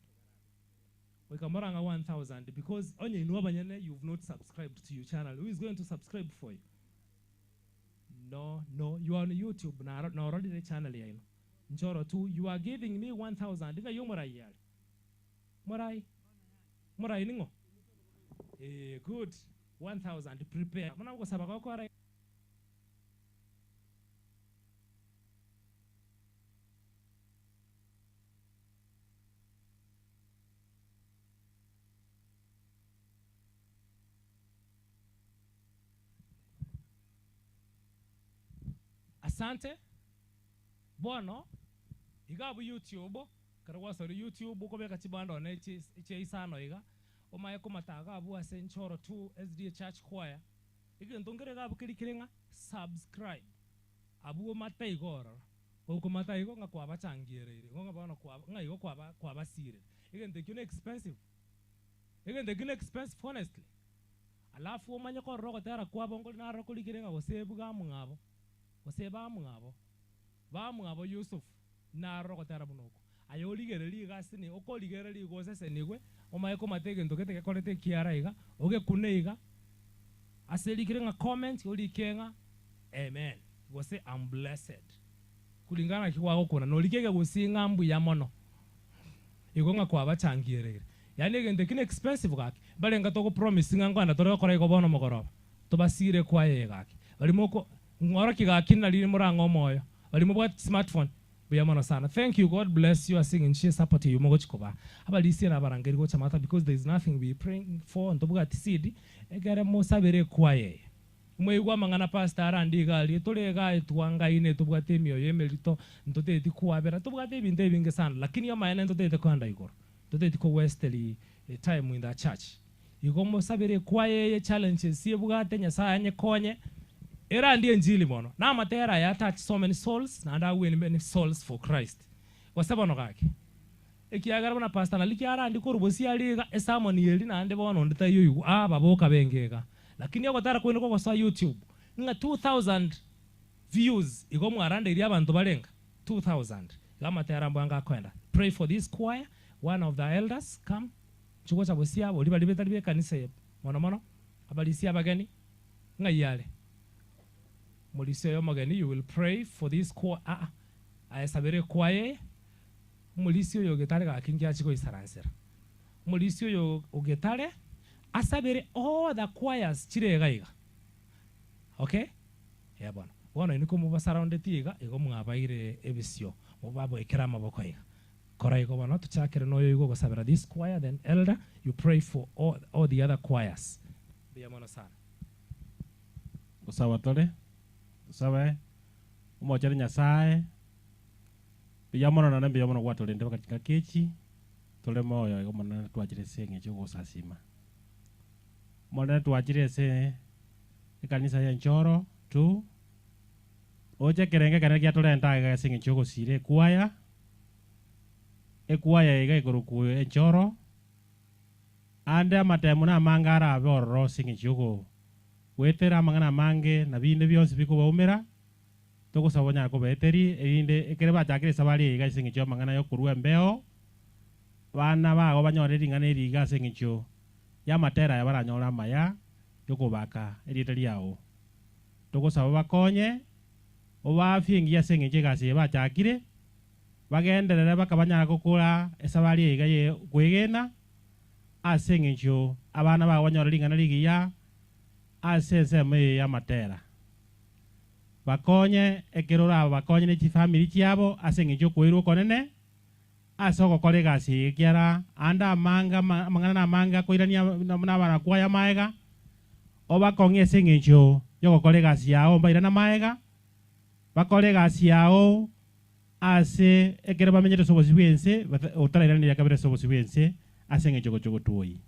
Wikamoranga 1000 because onye inu abanyene you've not subscribed to your channel. Who is going to subscribe for you? No, no, you are on YouTube na na already the channel ya ino. Nchoro 2, you are giving me 1000. Inga yo morai yale. Morai. Morai ningo. Eh, good. 1000 prepare. Muna uko sabaka ko ara. Asante. Bono. Igabu YouTube, karwa sori YouTube ukobeka chibando ne che isano iga. Omaye komataga abu ase Nchoro 2 SDA Church Choir. Igento ngere gabu kirikirenga subscribe. Abu omata igoro. Okomata igo nga kwaba changierere. Ngo bona kwaba nga igo kwaba kwaba sire. Igento kino expensive. Igento kino expensive honestly. Alafu omanye ko rogo tera kwabo ngo na roko likirenga gosebuga mungabo. Goseba mungabo. Ba mungabo Yusuf. Na roko tera munoko. Ayo ligereri gasini oko ligereri gosese nigwe omaye komatege ndokete kekorete kiara iga oge kune iga aselikirenga comment olikenga amen gose I'm blessed kulingana kiwago kona nolikege gusinga mbuya mono igonga kwa bachangierere yani egende kine expensive gaki balenga toko promise nga ngwana tore kora igo bono mogoroba tobasire kwa ye gaki balimoko ngora kigaki nali murango moyo balimo bwa smartphone. Mbuya mono sana. Thank you. God bless you ase eng'encho ye support eywo mogochi koba. Abarisia na abarangeri gocha maata because there is nothing we praying for ntobwati seed ekere mosabere ekwaya eye. Mwaigwa amang'ana pastor arande iga aria tore iga twangaine tobwate emioyo emerito ntoteti kwabera tobwate ebinto ebinge sana lakini amaene ntotete koenda igoro ntoteti ko wasteri time in the church. Igo mosabere ekwaya eye challenges ebwate Nyasaye anyekonye erandi enjili mono na amatera ya touch so many souls na and win many souls for Christ. Gose bono gaki ekiagera bona pastor naliki arandi korubosia ariga esermon yeri naende bono onde taiyo igu aba boka bengega lakini ogotara kwene kogosoa YouTube ng'a 2000 views igo mwarande iri abantu barenga 2000 iga amatera mbwanga akoenda. Pray for this choir. One of the elders come chugocha bosia bori bari betari bekanisa mono mono abarisia abageni ng'a yare Mulisi oyo omogeni, you will pray for this choir. Aesabere choir. Mulisi oyo ogetare gaki ngiachi goisaransera. Mulisi oyo ogetare asabere all the choirs chire iga iga. Okay? Yeah, bono. Bono iniko mubasurrounded iga igo mwabaire ebisio. Mubaboekera amaboko iga. Kora igo bono tuchakere noyo igo gosabera this choir, then elder you pray for all the other choirs. Mbuya mono sana. Gosaba tore. Sabe umochere Nyasaye mbuya mono nane mbuya mono gwatorende bakatika kechi tore moyo igo mono twachire ase eng'encho gosasima mono twachire ase ekanisa ya Enchoro tu oche kerenge kare giatorenta iga ase eng'encho gosira ekwaya ekwaya iga ikoroku Enchoro ande amatemo na amange arabe ororo ase eng'encho go wetera amang'ana amange na binde bionsi bikobaumera togosaba nyara kobeteri erinde ekere bachakire esabari iga ase eng'encho amang'ana yokorwa embeo bana bago banyore ring'ana eri iga ase eng'encho ya amatera aya baranyore amaya yokobaka erieta riao togosaba bakonye obafie engiya ase eng'encho egasi eye bachakire bagenderere bakabanyara gokora esabari iga ye kwegena ase eng'encho abana bago banyore ring'ana rigiya ase ensemo eye ya amatera bakonye ekero aba bakonye ne chifamily chiabo ase eng'encho okoirwa okonene ase ogokora egasi eye ekiara ande amanga amang'ana na amanga akoirania na abarakwaya maega obakong'e ase eng'encho yogokora egasi yao mbairana maega bakore egasi yao ase ekero bamenyete ase obosi bwa ense otarairanire kabere ase obosi bwa ense ase eng'encho gocha gotwoi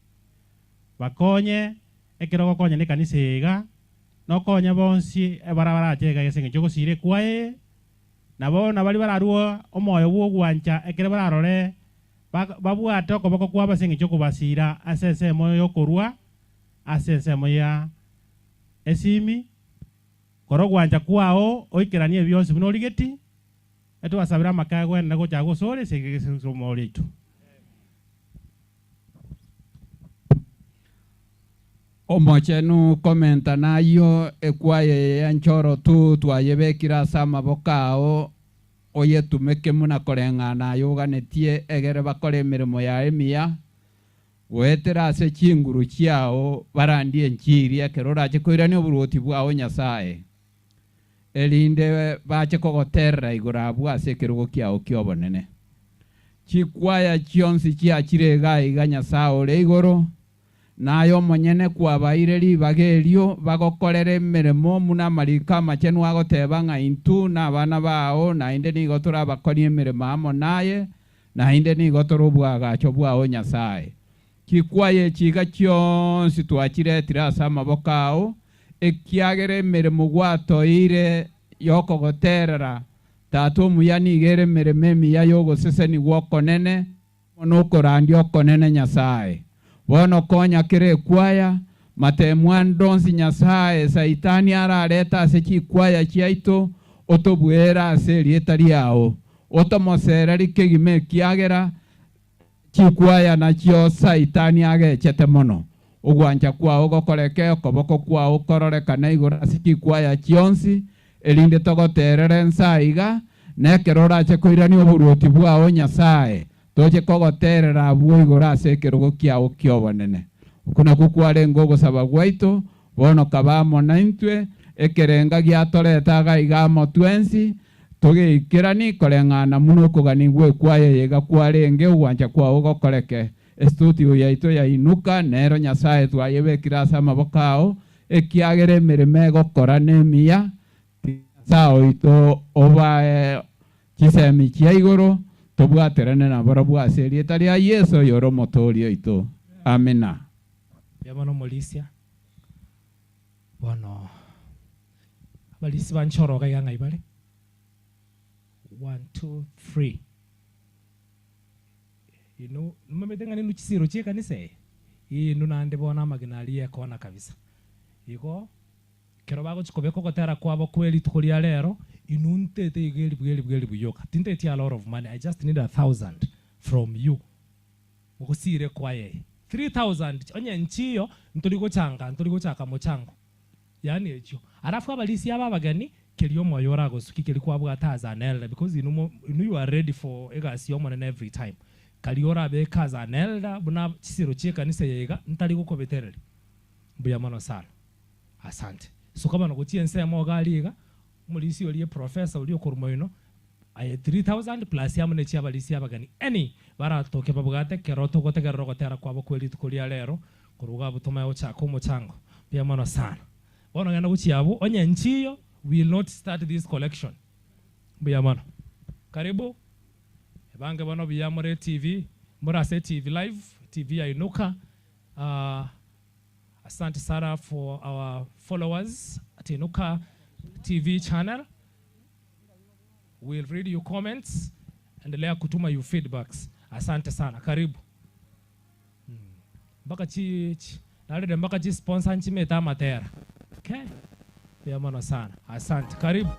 bakonye ekero gokonya ne kanisa iga nokonya bonsi ebarabara iga ase eng'encho gosira ekwaye nabo nabari bararua omoyo bwo ogwancha ekere bararore babwate okoboko kwabo ase eng'encho kobasira ase ensemo yokorwa ase ensemo ya esimi kora ogwancha kwao oikeranie bionsi buna origeti etwasabera amaka gwenda gocha gosore ase egesomo riaito. Omochenu komenta nayo ekwaye ya Enchoro tu twayebekira ase amaboko ao oyetumeke muna koreng'ana yoganetie egere bakore emirimo yaye emiya goetera ase chinguru chiao barandie enchiri ekero orache koirania oborwoti bwao Nyasaye erinde bache kogoterera igoro abwo ase ekerogo kiao kia obonene chikwaya chionsi chiachire iga iga Nyasaye ore igoro nayo omonyene kwabaire ribaga erio bagokorera emeremo muna amariko amachenu agoteba ng'a intwe na abana bao naende nigo torabakoria emeremo amo naye naende nigo tore obwagacho bwao Nyasaye chikwaye chiga chionsi twachiretire ase amaboko ao ekiagera emeremo gwatoire yokogoterera tata omuya niga ere emeremo emiya yogosesenigwa okonene mono okorandia okonene Nyasaye bono konya kere ekwaya matemwa ndonsi Nyasaye saitani arareta ase chikwaya chiaito otobwera ase erieta riao otomosereri kegima ekiagera chikwaya nachio saitani agechete mono ogwancha kwao gokoreke okoboko kwao kororekana igoro ase chikwaya chionsi erinde togoterere ensa iga nekero orache koirania oborwoti bwao Nyasaye toche kogoterera abwo igoro ase ekerogo kiao kia obonene oko nakwo kwarenge ogosaba gwaito bono kaba amo naintwe ekerenga giatoreta iga iga amo twensi. Tugikirani koreng'ana muno kugani gwekwaya yega kwarenge ugwancha kwao gokoreke estudio yaito ya Inuka nero Nyasaye twayebekira ase amaboko ao ekiagere emeremo egokora nemiya sao ito obae chisemi chia igoro tobwaterane na barabwo ase erieta ria Yesu yoro motorio ito amina. Yamano molisia bono abalisi banchoroka iga ng'ai bare 1 2 3 ino numamete ng'ani nuchisiro chie kanisa inu nande bona amagena aria ekona kabisa igo kero bagochikobeka ogotera kwabo kweli tukuria lero inuntete igeli bweli bweli buyoka tintete a lot of money. I just need 1,000 from you mugusire kwaye 3,000 onye nchiyo ntuligochanga ntuligochaka mochango yani echo alafu abalisi aba abagani keri omoyo oragosuki keri kwabwata as an elder because you you are ready for egasi omonene every time kari orabeka as an elder buna chisiro chie kanisa yega ntari gukobetereri mbuya mono sana asante. So kama nogochie ensemo galiga mulisi olie professor ulio korumoino aye 3,000 plus yamune chia abalisi abagani any baratoke babwate keroto gotegerera gotera kwabo kweli tukuria lero kuruga butuma ochaka omochango mbuya mono sana. Bono ngana guchiabo onye nchiyo will not start this collection. Mbuya mono. Karibu ebange bono biyamore TV murase TV live TV ya Inuka. Asante sana for our followers at Inuka TV channel. We'll read your comments endelea kutuma your feedbacks. Asante sana. Karibu. Mpaka chi nalede mpaka chi sponsor nchimeta matera. Okay. Pia mono sana. Asante. Karibu.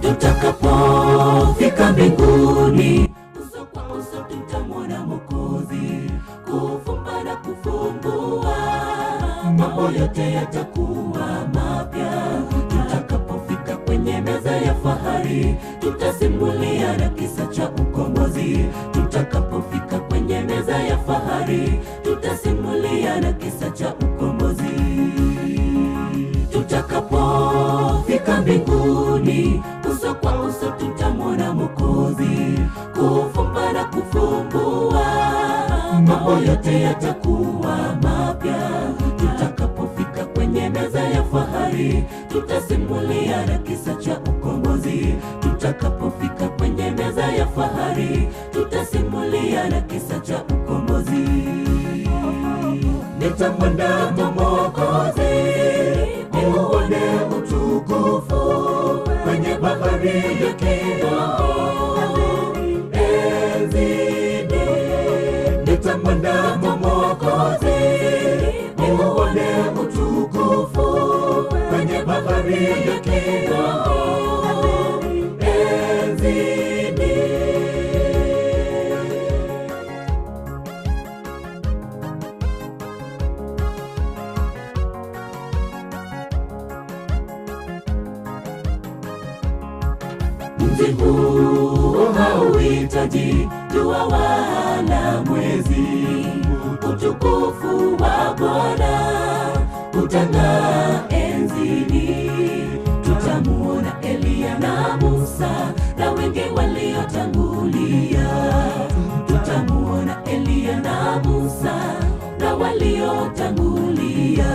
Tutakapofika mbinguni uso kwa uso tutamwona Mwokozi, kufumba na kufumbua mambo yote yatakuwa mapya. Tutakapofika kwenye meza ya fahari tutasimulia na kisa cha ukombozi. Tutakapofika kwenye meza ya fahari tutasimulia na kisa cha ukombozi. Tutakapofika mbinguni uso kwa uso tutamwona Mwokozi, kufumba na kufumbua mambo yote yatakuwa mapya. Tutakapofika kwenye meza ya fahari tutasimulia na kisa cha ukombozi. Tutakapofika kwenye meza ya fahari tutasimulia na kisa cha ukombozi. Nitamwona Mwokozi niuone utukufu kwenye bahari ya kioo enzini. Nitamwona Mwokozi niuone utukufu kwenye bahari ya kioo enzini. Mji huu hauhitaji jua wala mwezi, utukufu wa Bwana utang'aa enzini. Tutamuona Eliya na Musa na wengi waliotangulia. Tutamuona Eliya na Musa na waliotangulia.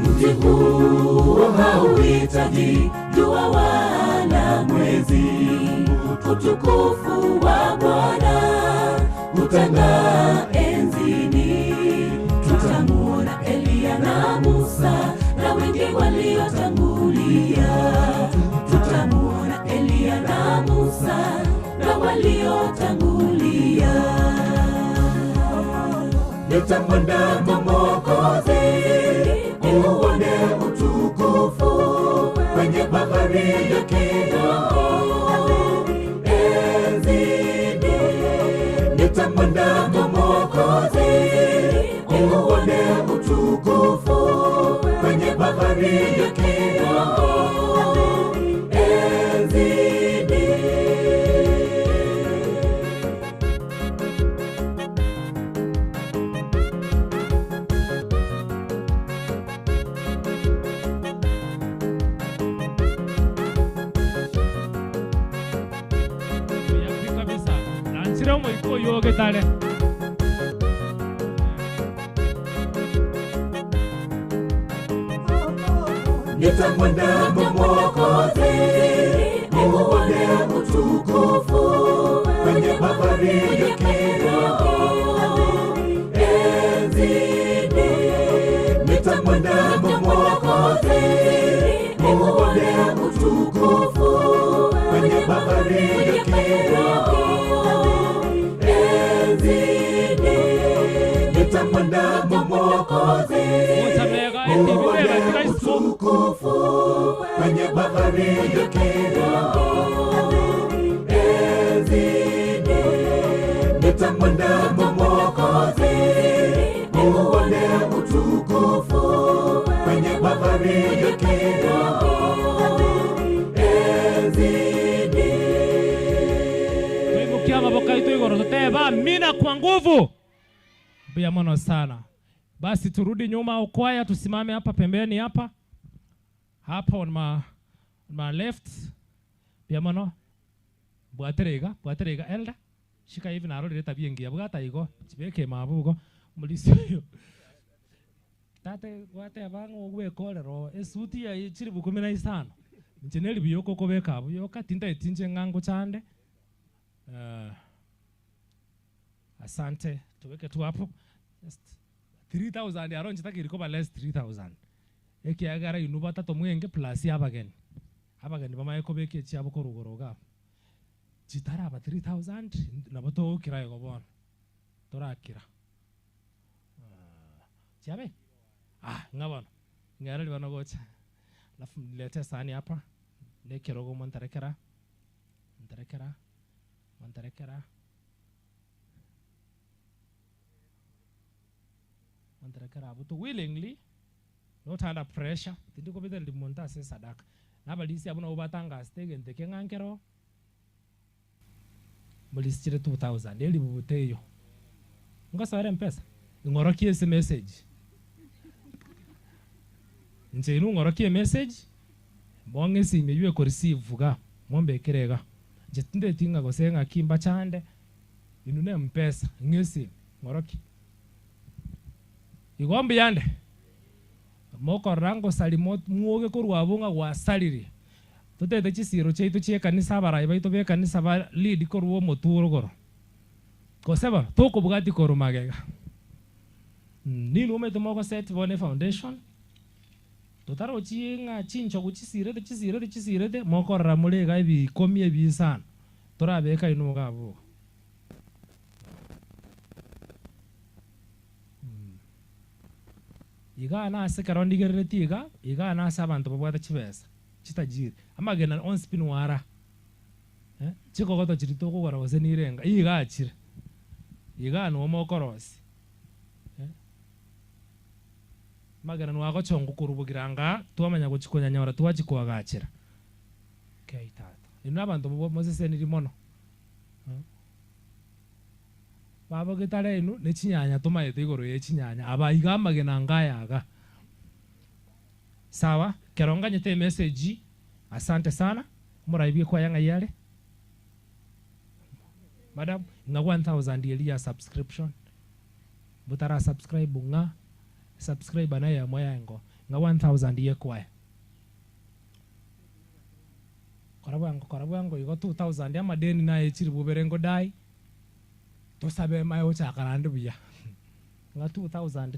Mji huu hauhitaji jua wala mwezi, utukufu wa Bwana utang'aa enzini. Tutamuona Eliya na Musa na wengi waliotangulia. Tutamuona Eliya na Musa dunia. Nitamwenda kwa Mwokozi niuone utukufu kwenye bahari ya kioo enzini. Nitamwenda kwa Mwokozi niuone utukufu kwenye bahari ya kioo enzini. Kabisa nanchira omoiko yogetare. Nitamwenda kwa Mwokozi niuone utukufu kwenye bahari ya kioo enzini. Nitamwenda kwa Mwokozi niuone utukufu kwenye bahari ya kioo enzini. Nitamwenda kwa Mwokozi niuone utukufu kwenye bahari ya kioo enzini. Nitamwenda kwa Mwokozi niuone utukufu kwenye bahari ya kioo enzini. Tuimukia maboko yetu igoro tuteba amina kwa nguvu. Mbia mono sana. Basi turudi nyuma ukwaya, tusimame hapa pembeni hapa. Hapa on my left. Mbia mono. Bwaterega, bwaterega elda. Shika hivi na arori leta biengi. Bwata igo, chibeke mabugo. Mulisi. Tate gwate abango ogwe kolero esuti ya chiri 15. Ncheneli biyoko kobeka buyoka tinda etinje ngango chande. Asante, tuweke tu hapo. Just 3000 aronje takirikoba less 3000. Ekiagara inuba tato mwenge plus abageni. Abageni bamaye kobeke chiabo korugoroga. Chitaraba 3000 naboto kirayo gobona. Torakira. Chiabe? Ah, ngabona. Ngara libana gocha. Alafu nilete sahani hapa. Nekerogo montarekera. Montarekera. Montarekera. Montarekera abuto willingly, not under pressure. Tindiko bita limonta se sadaka. Nabalisi abuna ubatanga stege ndeke ngankero. Mulisichire 2000 eli bubuteyo. Ngosawere mpesa. Ngorokie ese message. Nje inu ngorokie message. Bonge sime yue ko receive ga. Mombe kerega. Nje tinde tinga gosenga kimba chande. Inu ne mpesa ngesi ngoroki. Igombi yande. Moko rango salimo muoge korwa bunga gwasaliri. Tutete chisiro chaitu chie kanisa barai baitu be kanisa ba lead korwo moturo goro. Koseba toko bugati korumagega. Nilo meto moko set bone foundation. Totaro chinga chincho kuchisirete chisirete chisirete moko ramulega ebi komie bisana. Torabeka inu gabo. Iga na ase karondigerereti iga iga na ase abanto babwate chibesa chitajiri amagena on spin wara chikogoto chiri tokogora gose nirenga iga achire iga no mokorosi amagena nwagochongo kurubugiranga twamanya gochikonyanyora twachikwagachira. Okay tata ino abanto moseseniri mono baba getare inu ne chinyanya tomaete igoro ye chinyanya aba iga amagena ngayaga. Sawa keronganyete message. Asante sana muraibie kwa yanga yale madam nga 1000 yelia subscription butara subscribe nga subscribe na ya moyango nga 1000 ye kwa korabwango igo 2000 amadeni naye chiri buberengo dai tosabe mayo chakarande buya nga 2000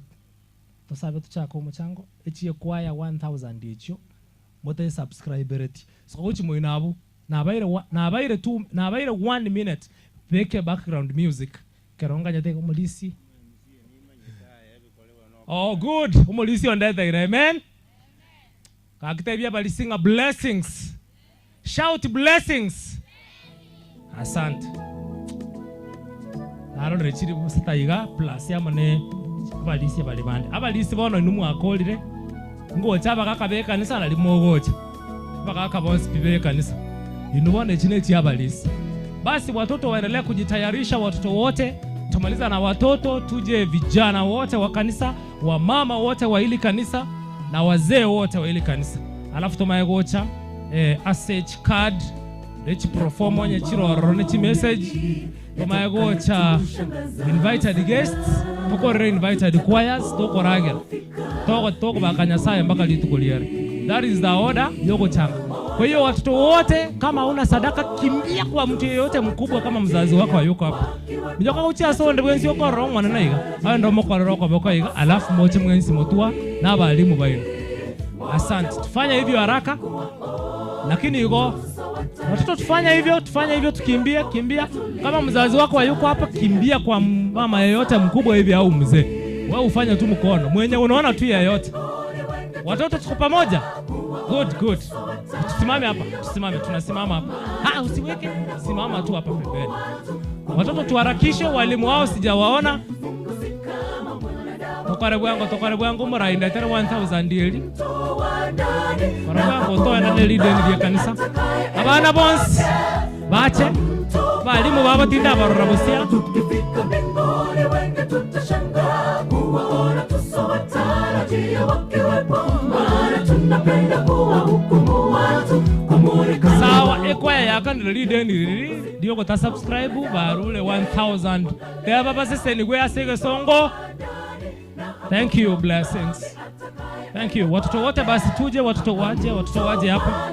tosabe tuchako muchango echiye kwaya 1000 echo mote subscribe reti so gochi moinabo nabaire 1 minute Beke background music. Keronga nyate omulisi. Oh good. Omulisi ondete amen. Kakitebia bali singa blessings. Shout blessings. Asante. Narorire chiri busataiga plus yamane abalisi bali bande. Abalisi bono numu akolire. Ngocha bakaka kanisa na limogocha. Bakaka bonsi bibe kanisa. Inubone chine chi abalisi. Basi watoto waendelee kujitayarisha, watoto wote. Tumaliza na watoto, tuje vijana wote wa kanisa, wamama wote wa hili kanisa na wazee wote wa hili kanisa. Alafu tumayegocha asset card lechi proforma nye chiro nechi message. Tumayegocha invited guests, tukore invited choirs, tukoragera. Toko toko bakanyasaye mpaka litukuliere. That is the order yogochanga. Kwa hiyo watoto wote, kama una sadaka kimbia kwa mtu yeyote mkubwa kama mzazi wako hayuko hapa. Mjoka uchia sonde mwenzi wako wrong mwana naiga. Hayo ndo mko roko boko iga alafu mochi mwenzi motua na walimu baino. Asante. Tufanya hivyo haraka. Lakini yuko watoto tufanya hivyo tukimbie, kimbia. Kama mzazi wako hayuko hapa kimbia kwa mama yeyote mkubwa hivi au mzee. Wewe ufanye tu mkono. Mwenye unaona tu yeyote. Watoto tuko pamoja? Good, good. Tusimame hapa, tusimame, tunasimama hapa. Ah, usiweke, simama tu hapa pembeni. Watoto tuharakishe, walimu wao sijawaona. Tokare bwangu murainda tera 1000 eli. Bwangu toa na leli deni ya kanisa. Abana bonsi bache balimu baba tinda barora busia. Tukifika mbinguni wengi tutashangaa kuwaona tusowatarajia wakiwepo, maana tunapenda kuwahukumu watu kwa muonekano. Sawa, ekwaya yakandira lideni lili ndiyo kota subscribe barule 1000. There baba sese ni gwe asege songo. Thank you, blessings. Thank you. Watoto wote basi tuje, watoto waje hapa.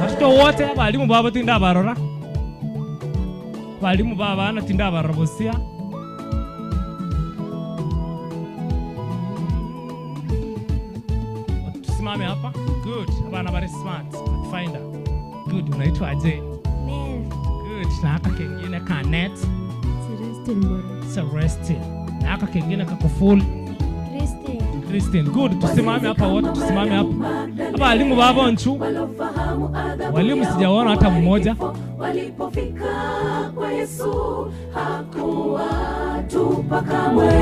Watoto wote balimu baba tinda barora. Walimu baba ana tinda barabosia. Tusimame hapa. Good. Abana bari smart. Pathfinder. Good. Unaitwa aje? Mel. Good. Na haka kengine ka net. Celestine Mbora. Celestine. Na haka kengine ka kuful. Christine. Christine. Good. Tusimame hapa wote, tusimame hapa. Hapa walimu baba nchu. Walimu sijaona hata mmoja. Walipofika kwa Yesu hakuwatupa kamwe.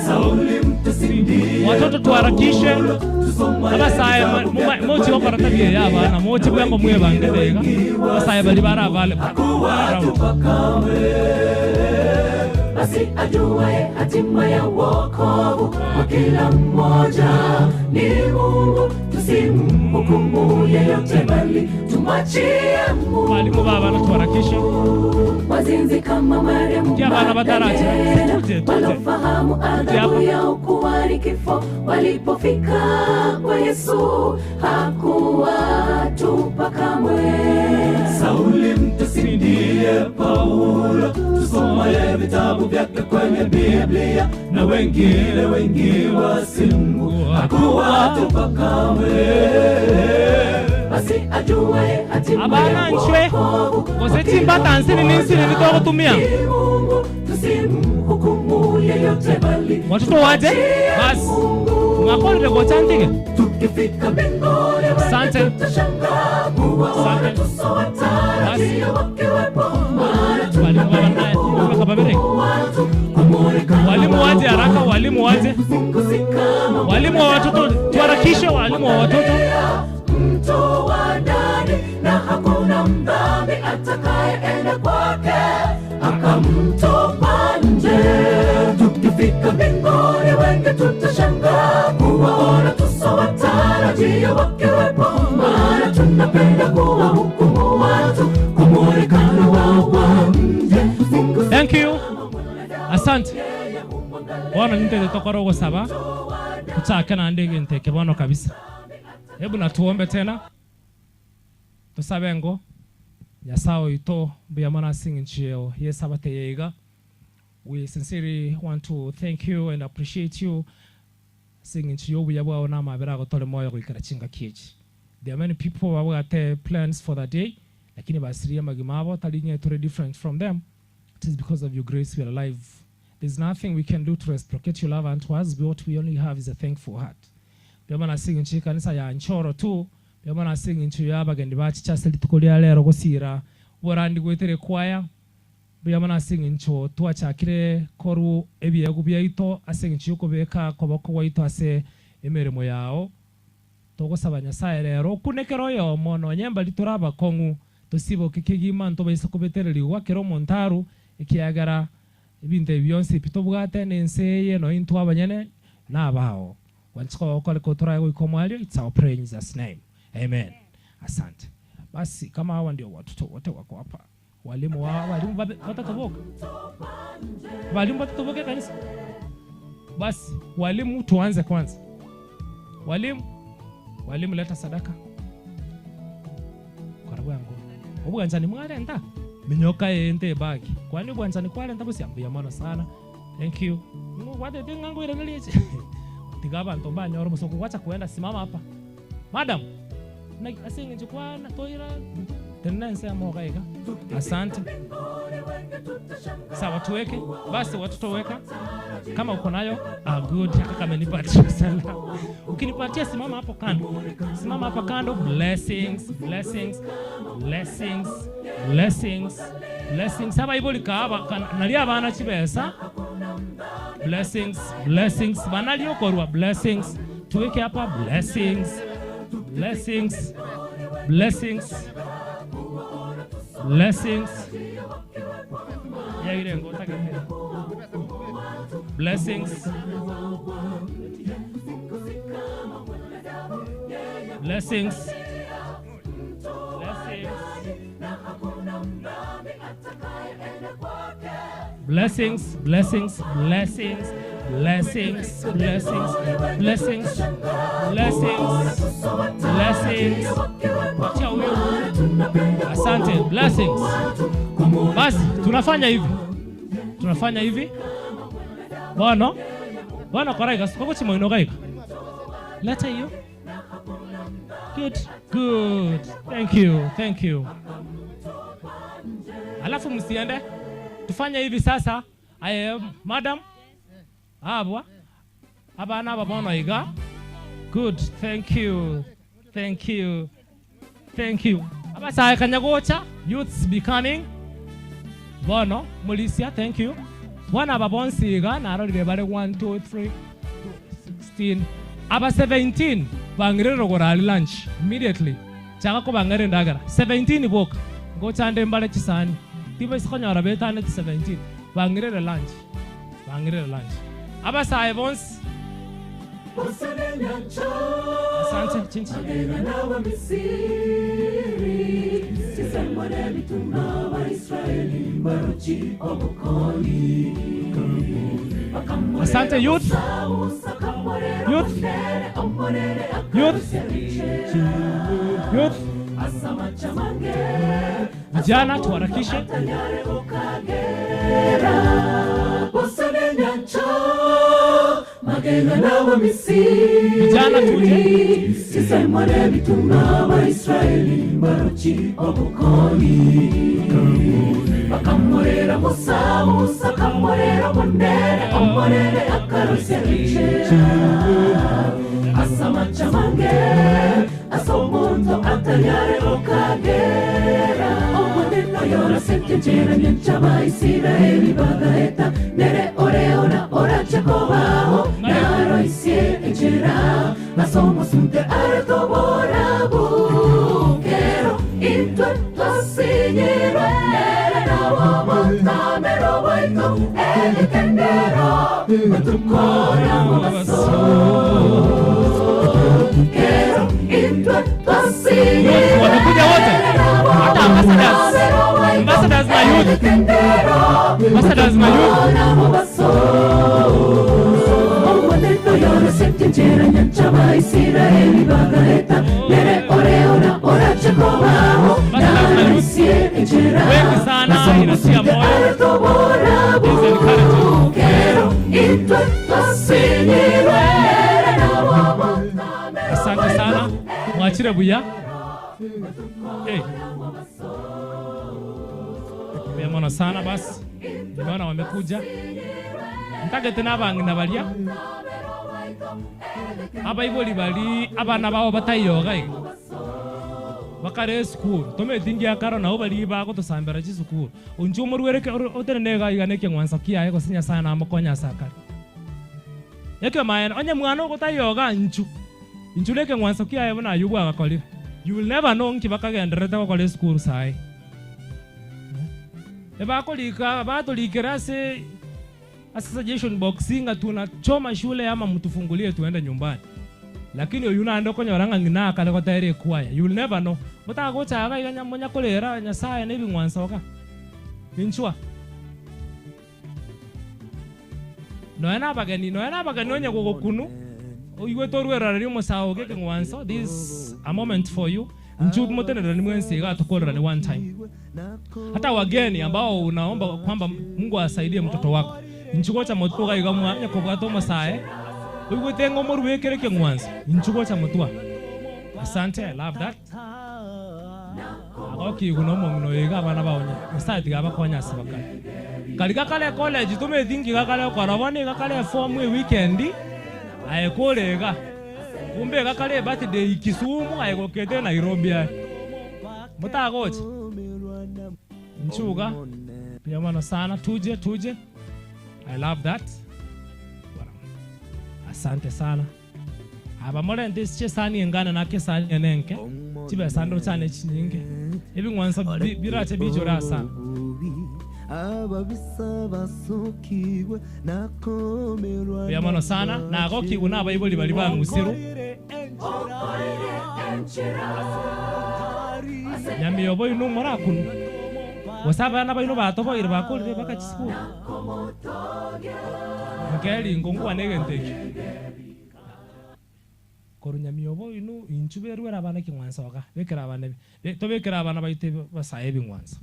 Sauli mtasindie. Watoto tuharakishe. Aba sae mochi wako ratabia ya bana mochi bwango mwe bangeleka. Aba sae bali bara vale. Hakuwatupa kamwe. Basi ajuaye hatima ya wokovu kwa kila mmoja ni Mungu, tusimhukumu yeyote bali tumwachie Mungu. Walimu baba na tuharakishe. Wazinzi kama Mariamu Magdalena walofahamu adhabu yao kuwa ni kifo, walipofika kwa Yesu hakuwatupa kamwe. Sauli mtasindie Paulo, tusomaye vitabu vyake kwenye Biblia, na wengine wengi wasimu hakuwatupa kamwe. Basi ajuaye hatima ya wokovu Goseti mbata nsini ninsini nitokutumia. Mungu, tusimhukumu yeyote bali watoto waje basi mwakorire gochantike. Tukifika mbinguni asante. Tutashangaa kuwaona tusowatarajia wakiwepo, maana tunapenda kuwahukumu watu kwa muonekano. Walimu waje haraka, walimu waje. Walimu wa watoto tuharakishe, walimu wa watoto. Mtu wa ndani na hakuna mdhambi atakayeenda kwake akamtupa nje. Tukifika mbinguni wengi tutashangaa kuwaona tusowatarajia wakiwepo, maana tunapenda kuwahukumu watu kwa muonekano wao wa nje. Thank you. Asante. Bwana nitete tokoro saba. Kuchaka na ndege nteke bwana kabisa. Hebu na tuombe tena. Tusabengo. Nyasaye ito buyamana singinchio yesabate yega. We sincerely want to thank you and appreciate you. Singinchio buyabwa na mabera gotole moyo kuikara chinga kieji. There are many people who have plans for the day. Lakini basiria magimabo talinye tore different from them. It is because of your grace we are alive. There's nothing we can do to reciprocate your love unto us, but what we only have is a thankful heart. Byamana sing nchi kanisa ya nchoro tu, byamana sing nchi ya bagendi bachicha selituko lya lero gosira borandi gwetere kwaya. Byamana sing ncho twachakire koru ebiyago byaito asing nchi yokobeka koboko waito ase emeremo yao. Togosaba Nyasaye rero kunekero yo mono nyemba lituraba kongu tosiboke kegima ntobaisa kobetererigwa kero montaru ekiagara ebinto byonse pitobwate nenseye no into abanyene nabao wanchiko okole kotora goikomwalio. It's our prayer in Jesus name, amen. Asante. Basi kama hawa ndio watoto wote wako hapa, walimu wa walimu watatoboka, walimu watatoboka kanisa. Basi walimu tuanze kwanza. Walimu leta sadaka karibu yangu obwanzani mwarenda minyoka yente bagi kwani obwanzani kwarenda busyambuya mono sana. Thank you. Ngwate tingangu ile niliche tigaba ntomba nyoro musoko wacha kuenda. Simama hapa madam na asinge njikwana toira tena moga ega. Asante. Sawa, tuweke basi, watoto weka kama uko nayo. Ah, good. Kaka amenipatia sana. Ukinipatia simama hapo kando, simama hapa kando. Blessings, blessings, blessings, blessings, blessings. Saba ibo likaba nalia bana chibesa. Blessings, blessings banaliokorwa. Blessings tuweke hapa. Blessings, blessings, blessings, blessings. Blessings, blessings, blessings, blessings, blessings, blessings, blessings, blessings, blessings, blessings. Asante, blessings. Basi tunafanya hivi, tunafanya hivi. Bwana, bwana koraiga, siko chimoino gaiga. Leta hiyo. Good, good. Thank you, thank you. Alafu msiende. Tufanye hivi sasa. I madam. Abwa. Abana babona iga. Good, thank you. Thank you. Thank you. Abasa kanyagocha, youths becoming. Bono, Mulisia, thank you. Bwana babonsiga na arorire bare 1 2 3 16 aba 17 bangirero gora lunch immediately. Chaka ko bangere ndagara 17 boka ngo chande mbale chisani tibe sikonyora betane 17 bangirere lunch, bangirere lunch. Aba sae bons. Asante chinchi. Asante youth. Youth. Youth. Youth. Vijana tuharakishe. Vijana tuje. Wamekuja wote. Hata ambassadors. Ambassadors na youth. Ambassadors na youth. Wengi sana inatia moyo. This encouraging. Asante sana. Mwachire buya. Hey. Mono sana basi. Nimeona wamekuja. Ntagete n'abang'ina baria. Abaibori bari abana bao batayoga iga. Bakare school. Tometingi akaro nabo bari bagotosambera chisukuru. Unju omorwereke otenene iga neke ng'wanso kiaye gose Nyasaye namokonya ase akare. Eke maene onye mwana ogotayoga nchu. Inchu neke ng'wanso kiaye buna aywo bwagakorire. You will never know nki bakagenderete gokora esukuru sae. Ebakolika batolikera ase suggestion box nga tunachoma shule ama mtufungulie tuende nyumbani. Lakini oyu nande okonyora ng'a ng'ina akare gotere ekwaya. You will never know. Botagochaga iga nyamonya korera Nyasaye na ebing'wanso oka. Inchwa. Noena abageni onye gogokunu. Oigwe torwerera ri omosago geke ng'wanso. This is a moment for you. Nchu motenera ni mwensi iga tokorera ni one time. Hata wageni ambao unaomba kwamba Mungu asaidie mtoto wako. Nchugocha motuga iga mwanya kobwata omosae. Oigwe tengo morwekere keng'wanso. Nchugocha motua. Asante, I love that. Agoki guno mong'ino iga abana baonya. Nyasaye tiga abakonya ase bakare. Kari gakare college tumethingi gakare okora bono iga kare form e weekend. Aye korega. Kumbe gakare birthday Kisumu aye gokete Nairobi aye. Mutagocha. Nchuga. Pia mano sana tuje tuje. I love that. Asante sana. Aba morente chesani engana nake sani enenke. Chibe sando chane chinyinge. Ebing'wanso birache bijora sana. Pia mano sana na agoki guna abaibori bari bang'usiru. Nyamiyobo inu morakunu. Gose abana baino batoboire bakorire bakachisukuru. Nkeri ngongwa negente eki. Koru nyamiyobo inu inchu berwera abana king'wanso oka. Bekera abana tobekera abana baite basaye ebing'wanso.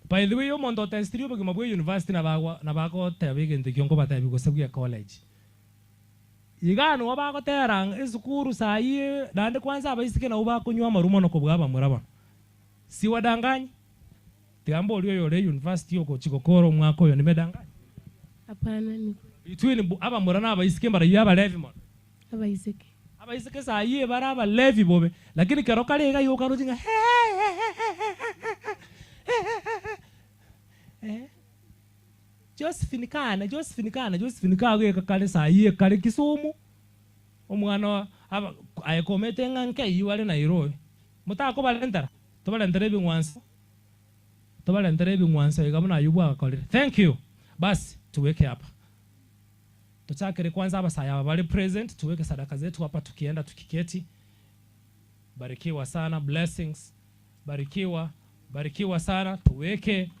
By the way, omonto otestiri obogima bwa university nabagoteba egento ekio nkobatebi gose bwa college. Iga nigo bagotera esukuru sayi naende kwanza abaiseke nabo bakonywa amaru mono kobua abamura bono. Siwadanganyi. Tiga mbori oyo ore university ogochi gokora omwaka oyo nimedanganya. Hapana ni between abamura na abaiseke mbarayo abalevi mono. Abaiseke. Abaiseke sayi bara abalevi bobe lakini kero kare iga yokarochi ng'a Josephine kana Josephine kana Josephine kageka kare sayi kare Kisumu omwana ayekomete ng'a nke iwale Nairobi mutakobalentera tobalentera ebing'wanso tobalentera ebing'wanso iga buna aywo bwagakorire. Thank you. Basi tuweke hapa. Tuchakere kwanza abasaya bali present, tuweke sadaka zetu hapa tukienda tukiketi. Barikiwa sana, blessings. Barikiwa, barikiwa sana, tuweke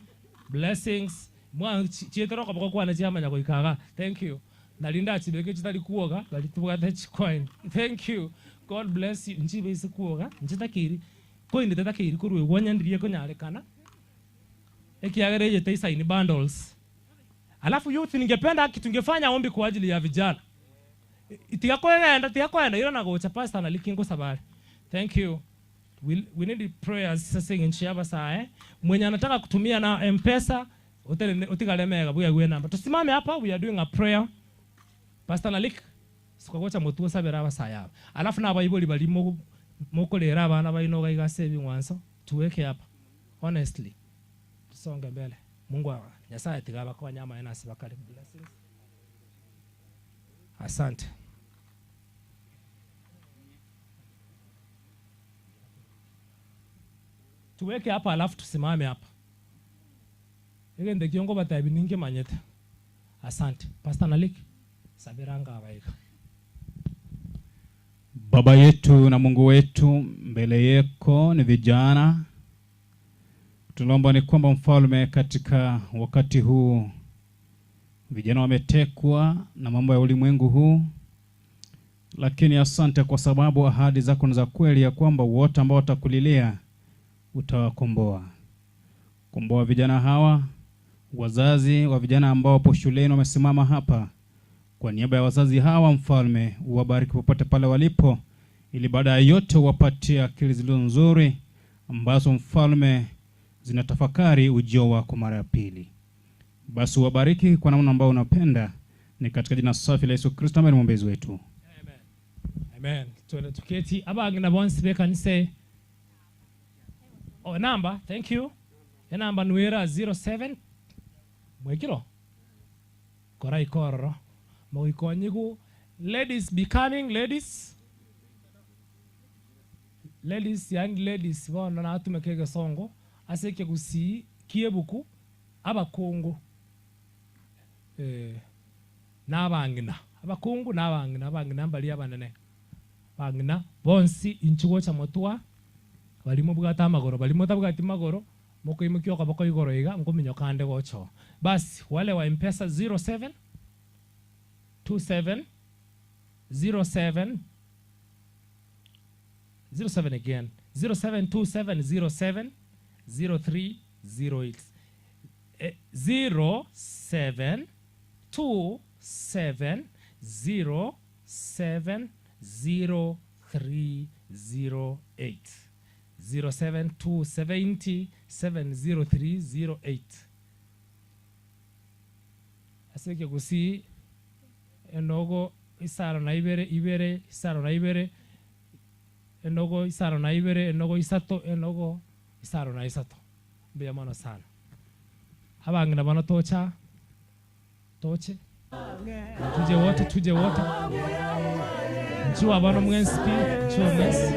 blessings. Mwa chietero kwa kwa na goikaga. Thank you. Nalinda chibeke chitali kuoga, bali tubwate coin. Thank you. God bless you. Nchibe isi kuoga, nchitakiri. Coin tetakiri kurwe wanyandirie konyarekana. Ekiagere yete ni bundles. Alafu youth ningependa tungefanya ombi kwa ajili ya vijana. Tigakoenda ilo na gocha pastor na likingo sabari. Thank you. We need prayers sasa nchi saa Mwenye anataka kutumia na M-Pesa utigalemega buya gwe namba. Tusimame hapa, we are doing a prayer. Pastor Nalik sikagocha mutuo sabera basaya. Alafu na abayiboli bali mokolera abana baino gaiga ebing'wanso tuweke hapa. Honestly. Tusonge mbele. Mungu awa. Nyasaye tigaba kwa nyama ena asibakale. Blessings. Asante. Tuweke hapa alafu tusimame hapa. Egende kiongo batabi ninge manyete. Asante. Pastor Nalik sabiranga abaika. Baba yetu na Mungu wetu, mbele yako ni vijana. Tunaomba ni kwamba mfalme, katika wakati huu vijana wametekwa na mambo ya ulimwengu huu, lakini asante kwa sababu ahadi zako ni za kweli, ya kwamba wote ambao watakulilia utawakomboa. Komboa vijana hawa, wazazi wa vijana ambao wapo shuleni wamesimama hapa. Kwa niaba ya wazazi hawa mfalme, uwabariki popote pale walipo, ili baada ya yote uwapatie akili zilizo nzuri ambazo mfalme zinatafakari ujio wako mara ya pili. Basi wabariki kwa namna ambayo unapenda, ni katika jina safi la Yesu Kristo ambaye ni mwombezi wetu. Amen. Amen. Tuende tuketi. Abangina bonsi bekanise. Oh, number, thank you. Ya namba nuera 07 mwekiro. Kora ikororo. Mwikonyigu. Ladies becoming ladies. Ladies, young ladies, bono na atumekege songo aseke gusi kiebuku abakungu nabangina abakungu nabangina abangina mbali abanene bangina bonsi inchigo cha motwa balimo bwata amagoro balimo tabwati magoro mokoimukio kaboko igoro iga ngominyo kande gocho. Basi wale wa M-Pesa 07 27 07 07 again 072707 0308 072707 0308 07270 70308. Aseke gusi enogo isaro na ibere ibere isaro na ibere enogo isaro na ibere enogo isato enogo isaro na isato. Mbeya mano sana. Abangina bano tocha toche tuje wote tuje wote nchiwa bano mwensi pi nchiwa mwensi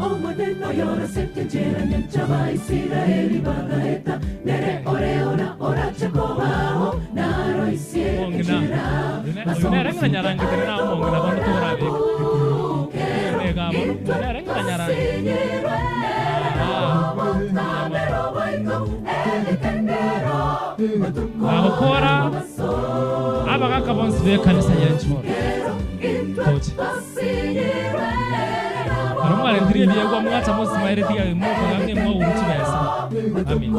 Omoneno yora sentenjera nyanchaba Israeli bagaeta nere oreona orache kobaho naro isie ongina nere nyarangi tena ongina bano torabe nega bano nere nyarangi bagokora abagaka bonsi bekanisa yenchoro toche aromwale ndiriye byegwa mwacha mosi maire tiga moko ngamwe mwa uruchi besa. Amen.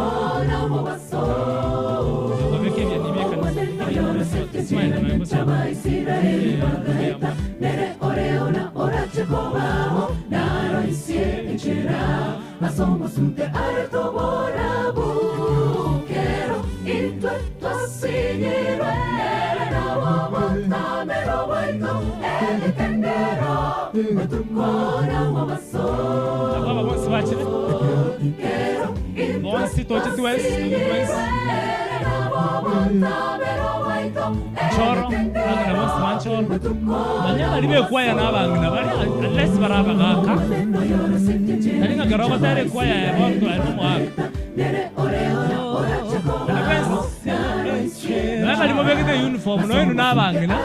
Yobeke bya nibe kanisa smile na mbo nere oreona orache kobaho naro isie enchera masomo sunte arto borabu kero intwe twasinyirwe nere nabo tamero baito elitendero otukora mabaso ababa bonsi bache bonsi toche tues choro abangina bonsi banchoro manyana libe kwaya nabangina bali unless baraba gaka nalinga garoba tare kwaya ya bonto alimo mwaka naba limo begite uniform no inu nabangina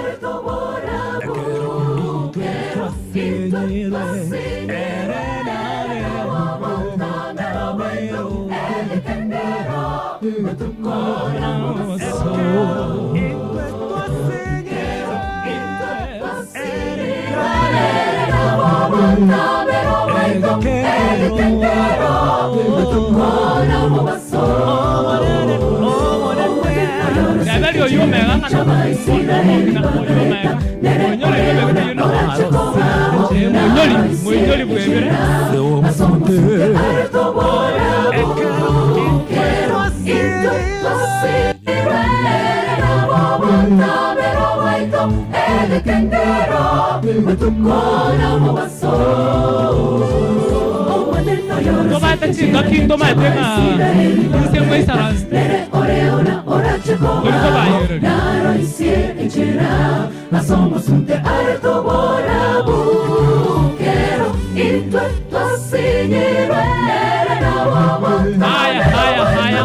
Haya, haya, haya.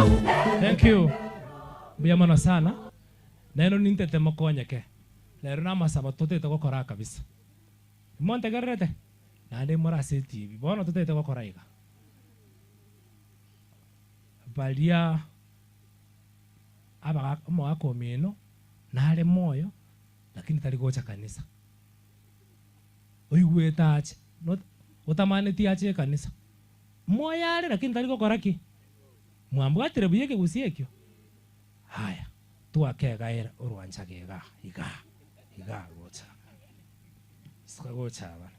Thank you. Biyamano sana. Neno nintete mokonyeke. Lero namasaba totete gokora kabisa. Montegerete. Nande morase TV. Bono totete gokora iga. Balia aba omwako mino nale moyo lakini tali gocha kanisa. Oigweta ache. Not otamane ti ache kanisa. Moyo ale lakini tali gokora ki. Mwambwatire buyeke gusiekyo. Haya. Tuwakega urwancha kega iga iga gocha. Sika gocha bana.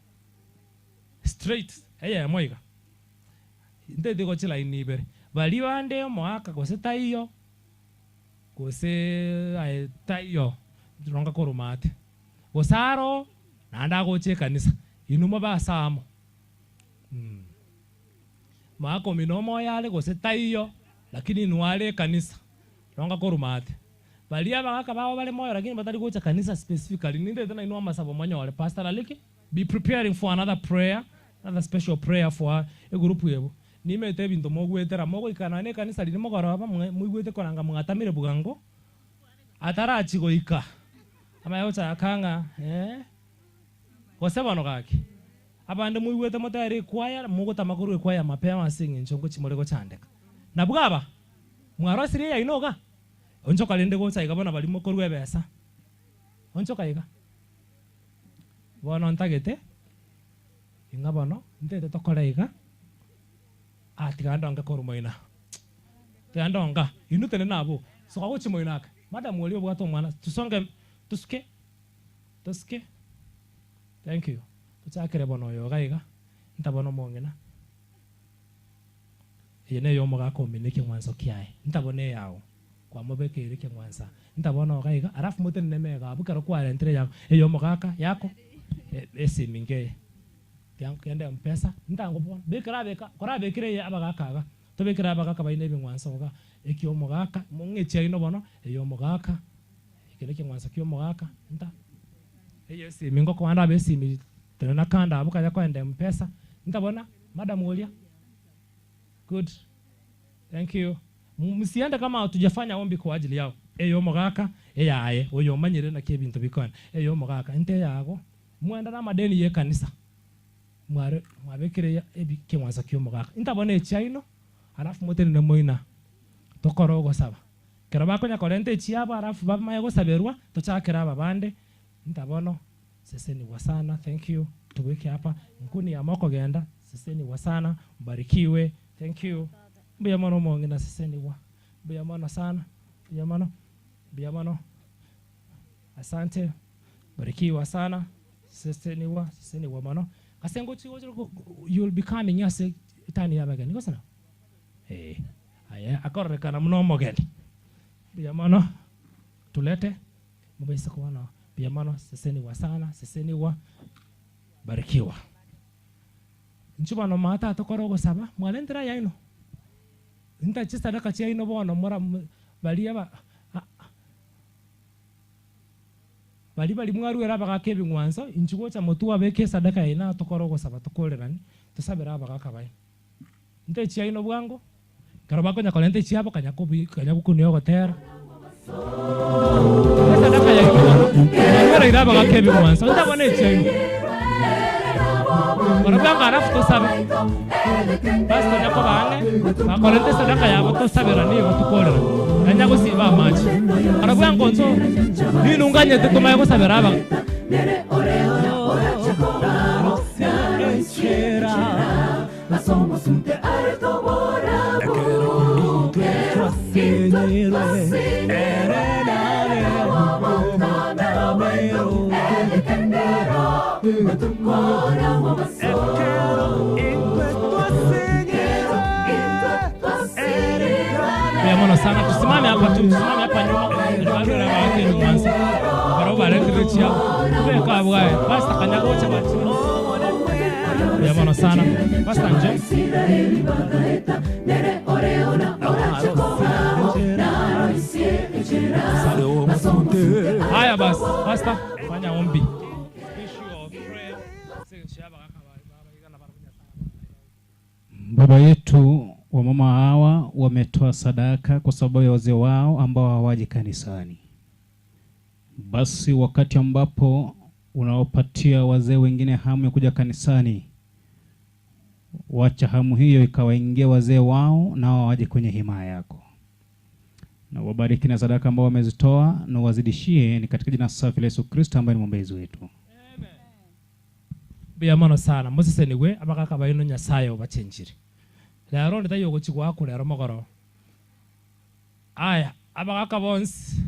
Straight. Eya moiga. Ntete gochila inibere. Bali bande mwaka gose taiyo. Gose ae taiyo ronga korumate. Gosaro nanda goche kanisa. Inuma basamo. Mwaka minomo yale gose taiyo lakini nuale kanisa. Ronga korumate. Balia bagaka bao bale moyo lakini batari gocha kanisa specifically. Ninde tena inua masabo manyole. Pastor Aliki, be preparing for another prayer, another special prayer for a group yebo. Nimete bintu mogwetera mogo ikana ne kanisa liri mogoroba muigwete koranga mwatamire bugango atarachi goika amayocha akanga gose bano gaki abande muigwete motari kwaya mugotama korwe kwaya mapema singing nchongo chimore gochandeka nabwaba mwarosire ya inoga onchoka lende gocha ikabona bali mokorwe besa onchoka iga bono ntagete inga bono ntete tokora iga atigandonga korumoina tigandonga inutene nabo soka gochimoinaka madam wali obwato mwana tusonge tusuke tusuke thank you tuchakire bono yoga iga ntabono mongena yene yo mogako mineke mwanso kiae ntabone yao kwa mobekere ke mwansa ntabona gaiga alafu mutene mega bukaro kwa rentre yako eyo mogaka yako esiminge kende mpesa ntango bona bekra beka kora bekire abagaka tobekira abagaka baine bingwanso ga ekyo mogaka mungechi ino bono eyo mogaka ekere kingwanso kyo mogaka nta eyo simingo kwanda besimi tena kanda abuka yakwenda mpesa ntabona madam Olia good thank you msiende kama hatujafanya ombi kwa ajili yao eyo mogaka eyaye oyo manyire na kebintu bikona eyo mogaka nte yago mwenda na madeni ye kanisa mware mwabekire ebikemwansa kyo mogaka ntabona echaino alafu motene moina tokoro gosaba kero bakonya korente echiabo alafu bamaye gosaberwa tochakira ababande ntabono seseni wasana thank you tuweke hapa nkuni ya moko genda seseni wasana mbarikiwe thank you mbuya mono mongena seseni wa mbuya mono sana mbuya mono asante barikiwa sana seseni wa mono kasengo chigo you will be coming yase tani yabageni gosana aya akorekana muno mogeni mbuya mono tulete mubese kuona mbuya mono seseni wa sana seseni wa barikiwa nchubano mata atokoro gosaba mwalendera yaino nta chisadaka chiaino bono mora balia ba bali bali mwaruera bagake bingwanso inchugo cha mutuwa beke sadaka ina tokoro gosaba tokolerani tusabera bagaka bai nte chiaino bwango karo bakonya kolente chiabo kanya kubi kanya kukunyo gotera sadaka yaino mwaruera ira bagake bingwanso ndabone chiaino Barabanga alafu tosabe pastor nyako bange bakorente sadaka yabo tosabera nigo tukorera nanya gusiba amachi barabanga nzo ninunganye tumaye gusabera aba Mono sana tusimame hapa tusimame hapa nyuma ndio wake ni mwanzo baroba letrechia beka bwae pastor kanyagocha bati ya mono sana pastor nje haya basi pastor fanya ombi. Baba yetu wa mama hawa wametoa sadaka kwa sababu ya wazee wao ambao hawaji kanisani. Basi wakati ambapo unawapatia wazee wengine hamu ya kuja kanisani, wacha hamu hiyo ikawaingia wazee wao na waje kwenye himaya yako. Na wabariki na sadaka ambao wamezitoa na wazidishie, ni katika jina safi la Yesu Kristo ambaye ni mwombezi wetu. Mbuya mono sana moseseniwe abagaka baino Nyasaye obachenjire lero nditayo gochigwa kulero mogoro aya abagaka bonsi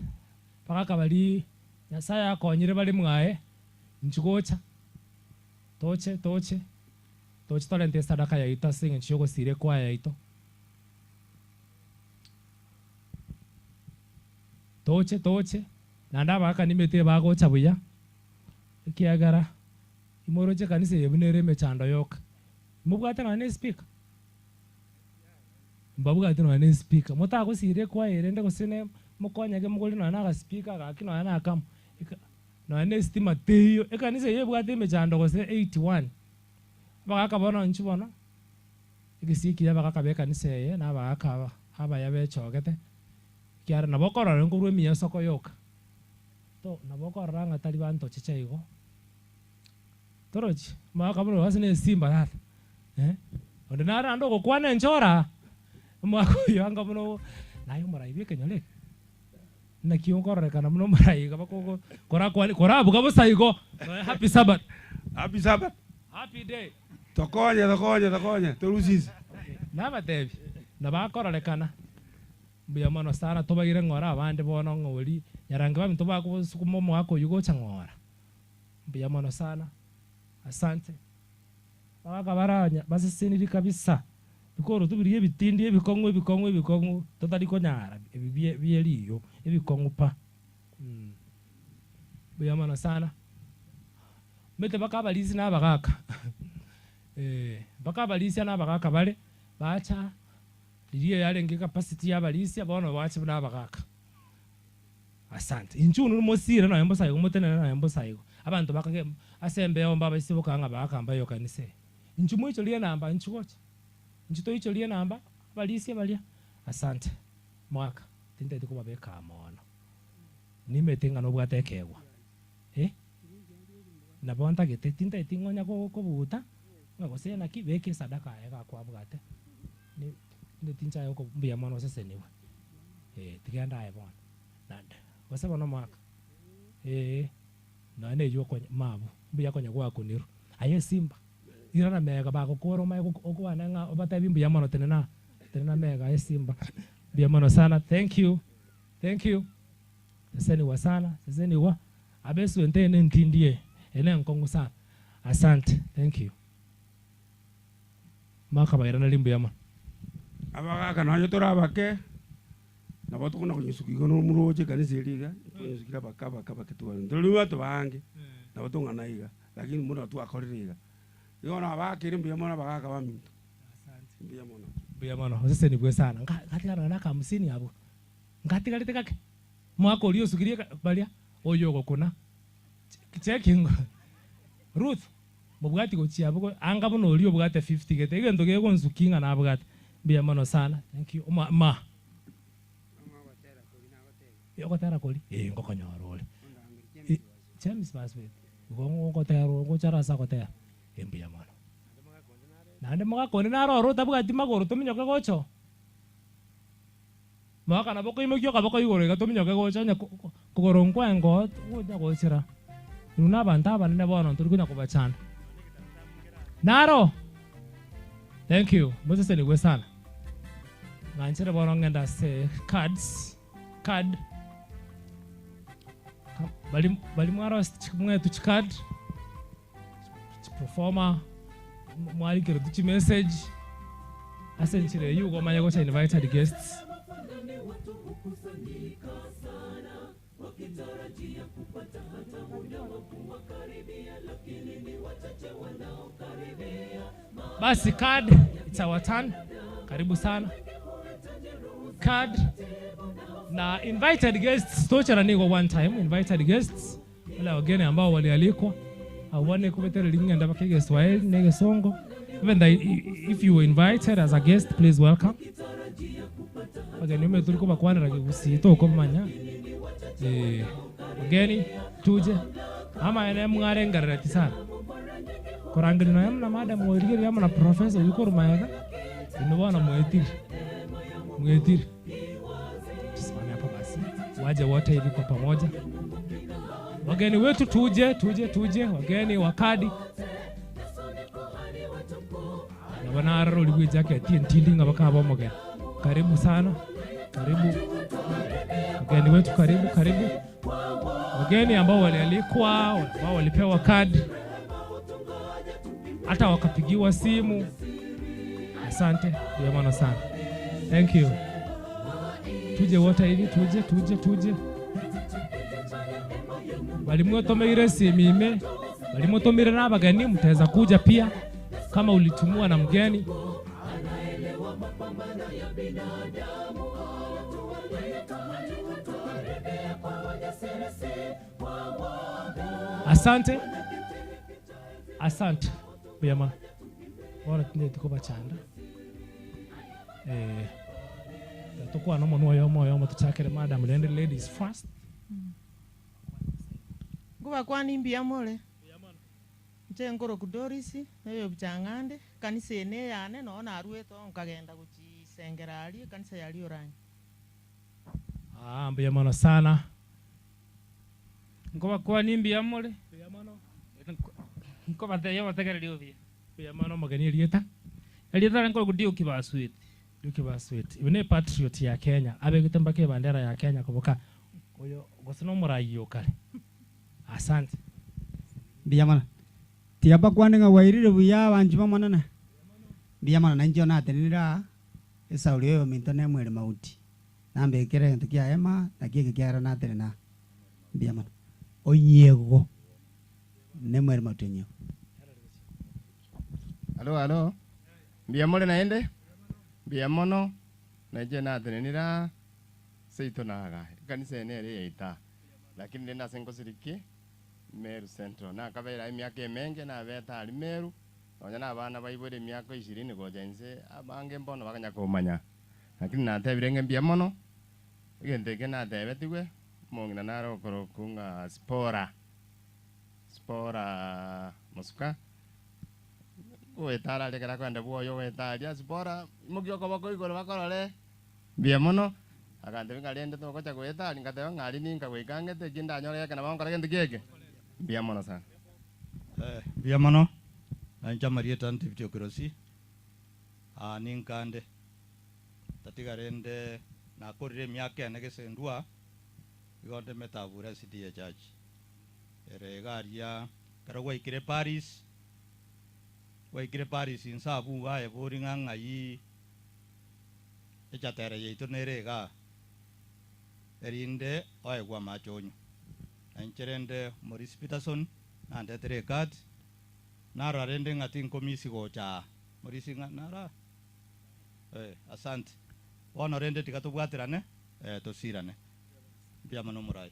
bagaka bali Nyasaye akonyire bali mwae nchigocha toche toche Tochitolente sadaka yaito ase eng'encho yogosira ekwaya yaito. Toche toche naende abagaka nimete bagocha buya ekiagera imoroche kanisa eye buna ere emechando yoka. Mobwate nonya na espeaker? Mbabwate nonya na espeaker. Motagosira ekwaya erende gose ne mokonyeke mogore nonya na agaspeaker gaki nonya na akamo. Nonya na estima teiyo. Ekanisa eye ebwate emechando gose 81. Abagaka bono inche bono egesiki abagaka ba ekanisa eye na abagaka aba abaya bechogete kiara nabo okorora nkorwa eminyesoko yoka. To nabo okorora ng'a tari banto chicha igo. Torochi mwaka bono ase na esimba tata. Onde nare ande ogokwana enchora omwaka oyo anga bono naye omorai bwa ekenyoro eke. Naki onkororekana buna omorai iga bakogo korakwani korabuga bosa igo. Happy Sabbath. Happy Sabbath. Happy day. Tokonye tokonye tokonye torusisi. Nabatebi nabakororekana mbuya mono sana tobagire ng'ora abande bono ng'ori nyarange baminto bagosukuma omwaka oyo gocha ng'ora. Mbuya mono sana. Asante. Abagaka baranya baseseniri kabisa. Bikoro tubirie ebitindi ebikong'u ebikong'u ebikong'u totari konyara ebi bieriyo ebikong'u pa. Mbuya mono sana. Mete bakabalisi na abagaka. Bakabalisi na abagaka bare bacha riria yarenge capacity y'abalisi bono bache na abagaka. Asante. Inchu mosire na mbosa igo motenene na mbosa igo. Abantu bakage asembe omba basiboka nga bakamba yo kanisa. Inchu mwicho lie namba inchu gocha. Inchu toicho lie namba abalisi balia. Asante. Mwaka tinte kubabeka mono. Nimete nga nobwate ekegwa. Nabo ntagete tinte tingonya kobuta nga gose naki beke sadaka ega kwabwate. Ni tincha yoko mbuya mono seseniwe. Tigenda aye bono. Nande. Gose bono mwaka. Nane yo konya mabu mbuya konya gwakuniru. Aye simba. Irana mega bagokoro mai okwana nga obatebi mbuya mono tenena. Tenena mega aye simba. Mbuya mono sana. Thank you. Thank you. Seseniwa sana. Seseniwa. Abesu ente ntindie. Ene nkongu sana. Asante. Thank you. Maka bayirana limbu yama. Abagaka nanyo torabake. Nabo tukuna kunyisukiko no muroche kanisa eriga. Tunyisukira bakaba bakaba ketwa. Ndoliwa tubange. Nabo tungana iga. Lakini muno twakorire iga. Igo na abakiri mbuya mono abagaka baminto. Asante. Mbuya mono. Mbuya mono. Seseni bwe sana. Ngatigana na 50 abo. Ngatigarite kake. Mwaka ori osukirie baria oyo gokuna. Checking. Ruth mubwati gochia bugo anga buno ori obwate 50 gete egento gegonsukinga na abwate. Mbuya mono sana. Thank you. Ma ma. Yogotera kori ngokonyora ore. James Baswet. Ngokotera ngochara sa gotera. Mbuya mono. Nande mugakone naroro tabwati magoro tominyoke gocho. Mwaka nabo koimokio kaboko igoro iga tominyoke gocho nya kogoro nkwengo gocha gochira. Nuna abantu abanene bono turi kunya kubachana. Naro. Thank you. Moses ni sana. Nganchere bono ngenda se cards. Card. Bali bali mwaro mwetu chicard. Performer mwari kero tuchi message. Asenchire yugo manya gocha invited guests. Basi card, it's our turn. Karibu sana. Card na invited guests tocha na niko one time invited guests wale wageni ambao walialikwa awane kubetere lingenda bakige Swahili nege songo. Even the, if you were invited as a guest, please welcome. Wageni ume tuliko bakwanira gusito komanya. Wageni tuje ama ene mwarengarira tisana. Korangiri na yamna madam oirigiri yamna professor yuko rumayaga. Inobana mwetiri. Mwetiri. Tusimame hapa basi. Waje wote hivi kwa pamoja. Wageni wetu tuje tuje tuje wageni wa kadi. Na bana araro ligwe jacket ntindinga bakaba mogeni. Karibu sana. Karibu. Wageni wetu karibu karibu. Wageni ambao walialikwa, ambao walipewa kadi. Hata wakapigiwa simu. Asante, ndio sana. Thank you. Tuje wote hivi, tuje tuje tuje. Walimuotomeire simime, walimuotomeire na abageni, mtaweza kuja pia kama ulitumua na mgeni. Asante. Asante. Buyama. Bora tinde tukobachanda. Tukwa no mono yomo yomo tuchakere madam lende ladies first. Nguba kwani mbia mole. Nje ngoro kudorisi nayo bjangande kanisa ene yane no narueto nkagenda kuchisengera ali kanisa ya Liorani. Ah, mbia mono sana. Ngoba kwani mbia mole. Mbia mono. Ngoba teyo bategereri obia. Mbia mono mageni rieta. Rieta ngoro kudio kibaswiti. Kibaswiti. Ibone patriot ya Kenya. Abegete mbake bandera ya Kenya kuboka. Oyo gosino murayo kare. Asante. Mbia mono. Tiaba kwani nga wairire buya banji bamonana. Mbia mono nanjo na tenira esauri yo minto ne mwere mauti. Nambe kere ntukia ema na kike kiara na tenena. Mbia mono. Onyego. Ne mwere mauti nyo. Alo alo. Mbia mono naende. Mbia mono naje na tenira seito naga. Kanisa ene ere yaita. Lakini nenda sengosiriki Meru Central. Na kabera emiaka emenge na beta ali Meru. Onya na abana baibore emiaka 20 goja nse abange mbono bakanya komanya. Lakini natebire mbia mono. Egente natebetigwe mongina naro korokunga spora. Spora musuka. Goetara lekera kwenda bwoyo goetaria spora mugioko bako igoro bakorore. Mbia mono akante ngalende tokocha goetari ngateba ngali ninka goikangete kinda nyore kana bankora kende keke. Mbia mono sana. Mbia mono. Nanja Marieta ntibitio kirosi. Ninkande. Tatigarende nakorire miaka ene gesendwa igonde metabura city ya church. Ere garia karo gwaikire Paris. Gwaikire Paris insabu bae bori ng'ai. Echatere yeito nerega. Erinde oegwa machonyo. Ancherende Maurice Peterson nandetere card. Nara rende ngati nkomisi gocha. Maurice nara. Asante. Bono rende tikatubwatirane tosirane. Mbia mono murai.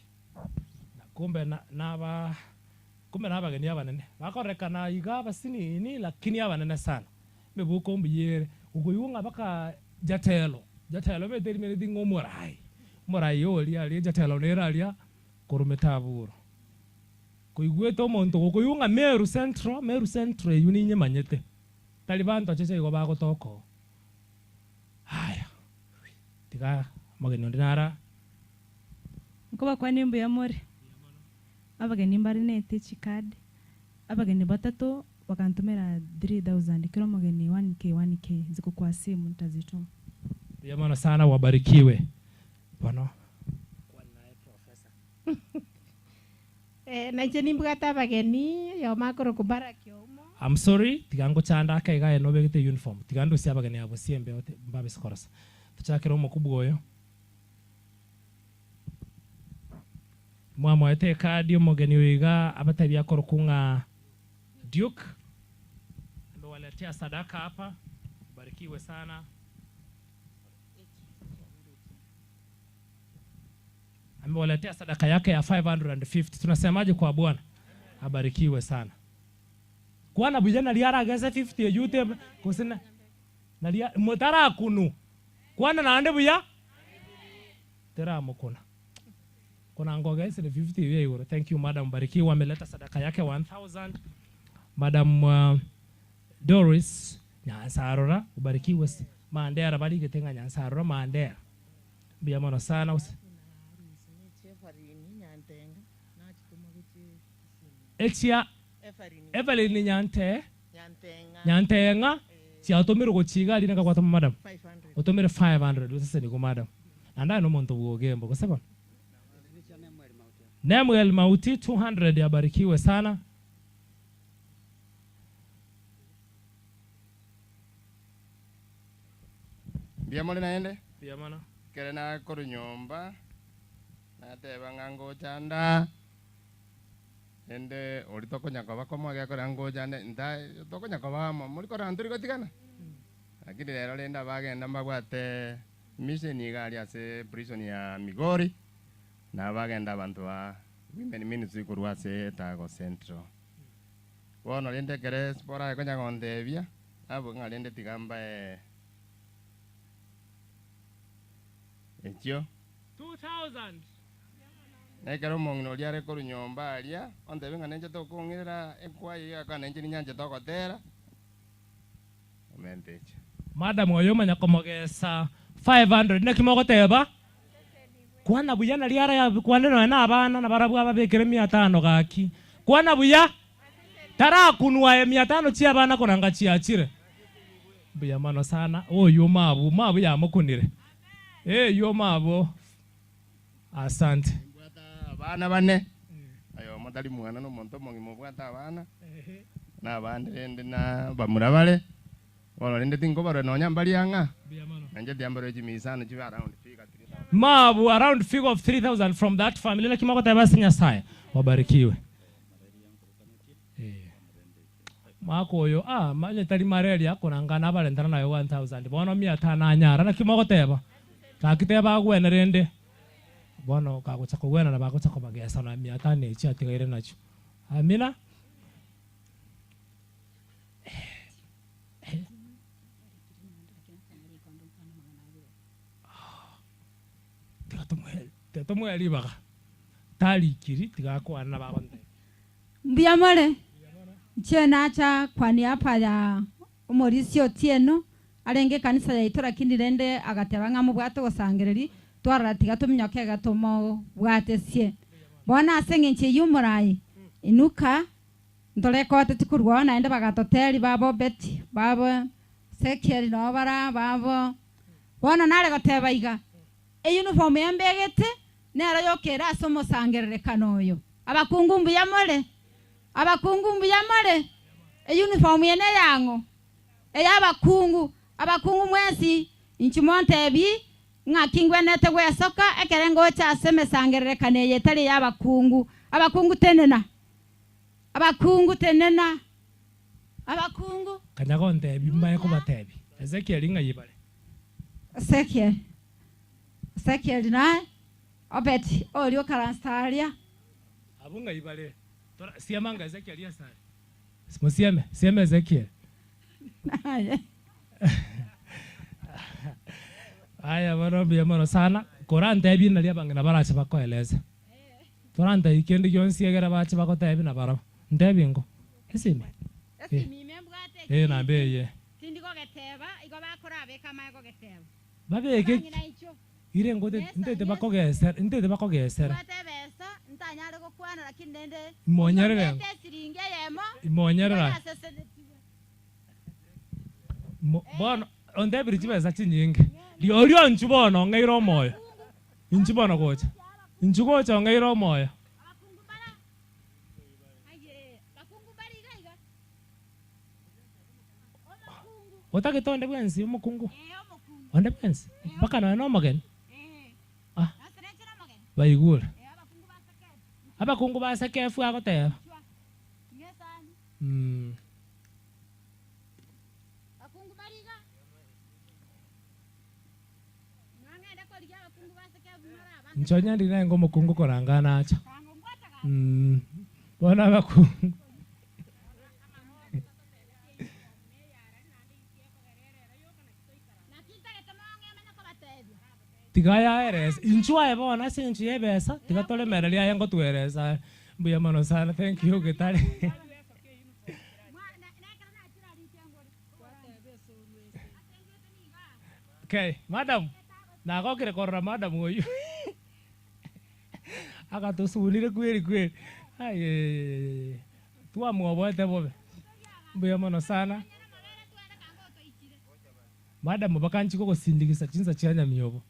Kumbe naba kumbe nabageni abanene. Bakorekana iga basinini lakini abanene sana. Mebuko mbiyere ugoyunga baka jatelo. Jatelo beteri mere dingo murai. Murai oli ali jatelo nera alia korumetaburo. Koigwete omonto gokoyunga Meru Central, Meru Central eyu ninyemanyete. Taliban tocheche igo bagotoko. Haya. Tiga mageni ndinara. Nkoba kwani mbuya more. Abageni mbari nete chikad. Abageni batatu wakantumira 3000 kilo mageni 1k 1k ziko kwa simu nitazituma. Mbuya mono sana wabarikiwe. Bwana. Kwa naye professor. Naije nimbwata abageni yo makoro kubaraki omo. I'm sorry tigango chanda akaiga eno begete uniform. Tigando si abageni abo siembe ote mbabe sikorasa. Tuchakira omukubwa oyo. Mwamwete kadi omugeni wiga abatabia akorokunga Duke. Amewaletea sadaka hapa. Barikiwe sana. Amewaletea sadaka yake ya 550. Tunasemaje kwa Bwana? Abarikiwe sana. Kwana bujana liara gesa 50 yute kusina nalia mutara kunu. Kwana naande buya? Tera mukuna. Kuna ngoga isi ni 50 euro. Thank you madam, barikiwa. Ameleta sadaka yake 1000. Madam Doris Nyansarora, ubarikiwe. Mandera barike tenga Nyansarora Mandera. Bia mono sana. Echia Evelyn Nyante Nyantenga si atomire gochiga ali naka kwatoma madam 500 otomire 500 usese niko madam anda no muntu wogembo kwa sababu Nemuel Mauti 200 abarikiwe sana. Mbia mole naende? Mbia mana. Kere na koru nyomba. Nateba ngango chanda. Ende ori tokonya koba komwa kora ngo chande nda tokonya koba muri kora anturi gotigana. Lakini lero renda bagenda mbabwate mission igari ase prison ya Migori. Na bagenda bantu ba women ministry korwa ase Tago Central. Bono rende kere spora konya gondebia abo ngarende tigamba ekyo 2000 nekero omong'ina oria are korwa nyomba aria ontebe ng'a nenche tokong'irera ekwaya igakana nenche ninyanche togotera omenteche madam oyo manya komogesa 500 nekimogoteba kwana buya na riara ya kwaneno na abana na barabwo ababekere 500 gaki kwana buya tarakunwa 500 chia abana koranga chiachire buya mano sana oyo mabu mabu yamukunire yo mabo asante abana bane ayo motari mwana no monto mongimo bwata abana na abandi rende na bamura bale bono rende tinkobarwe nonya mbari anga nanje diambaro chimisano chibe around figure 3000 mabu around figure of 3000 from that family lakini makoteba Nyasaye wabarikiwe mako oyo manye tari mareli akorangana abarentana nayo 1000 bono 500 anyara lakini makoteba kakiteba agwene rende bono kagocha kogwena na bagocha kobagesa na 500 echi atigaire nacho amina tigatomwe ribaga tarikiri tigakwana bagonde mbiyamore nche nacha kwani hapa ya Omorisio Tieno arenge kanisa ya itora kindi rende agateba ng'a mubwato gosangereri twarora tiga tuminyoke gatomo bwate sie bona ase ng'enche yumurai inuka ntorekote tikurwa naende bagatoteri babo Beti babo Sekieri no bara babo bona nare goteba iga eyuniform yambegete nero yokera ase omosangererekano oyo abakungu mbuyamore abakungu mbuyamore eyuniform yene yango eyabakungu abakungu mwesi inchimontebi ng'akingwenete gwesoka ekerengo cha ase emesangererekano eye etari yabakungu abakungu tenena abakungu tenena abakungu kanyagontebi mbaye kubatebi Ezekiel ng'ayibare Ezekiel Ezekiel na Obet olio karanstaria abo ng'ayibare tora siamanga Ezekiel yasare simusieme sieme Ezekiel naye aya barobia moro sana korantebi naria bang'ina barache bakoeleza torante ikendi gyonsi egera bache bagotebi na barabo ntebi ngo esime esimi membwate nambeye tindi gogeteba igo bakora beka maye gogeteba babeke ire ngote ntete bakogesera ntete bakogesera batebesa ntanyare gokwana lakini nende imonyerera siringe yemo imonyerera bono ondebiri chibesa chinyinge riorio nchu bono ng'eire omoyo inchu bono gocha inchu gocha ng'eire omoyo otagete onde bwensi omokungu onde bwensi mpaka noe nomogeni baigure abakungu basekefu agoteba nchonya ndina ngo mukungu korangana acha bona bakungu tigaya eres inchua ebona sinchi ebesa tigatolemereria yango tueresa mbuya mano sana thank you getari okay madam nagokire korora madam oyu akatosunire kweri kweri aye twamwoboete bobe mbuya mono sana madam bakanchi kogosindikisa chinsa chia miobo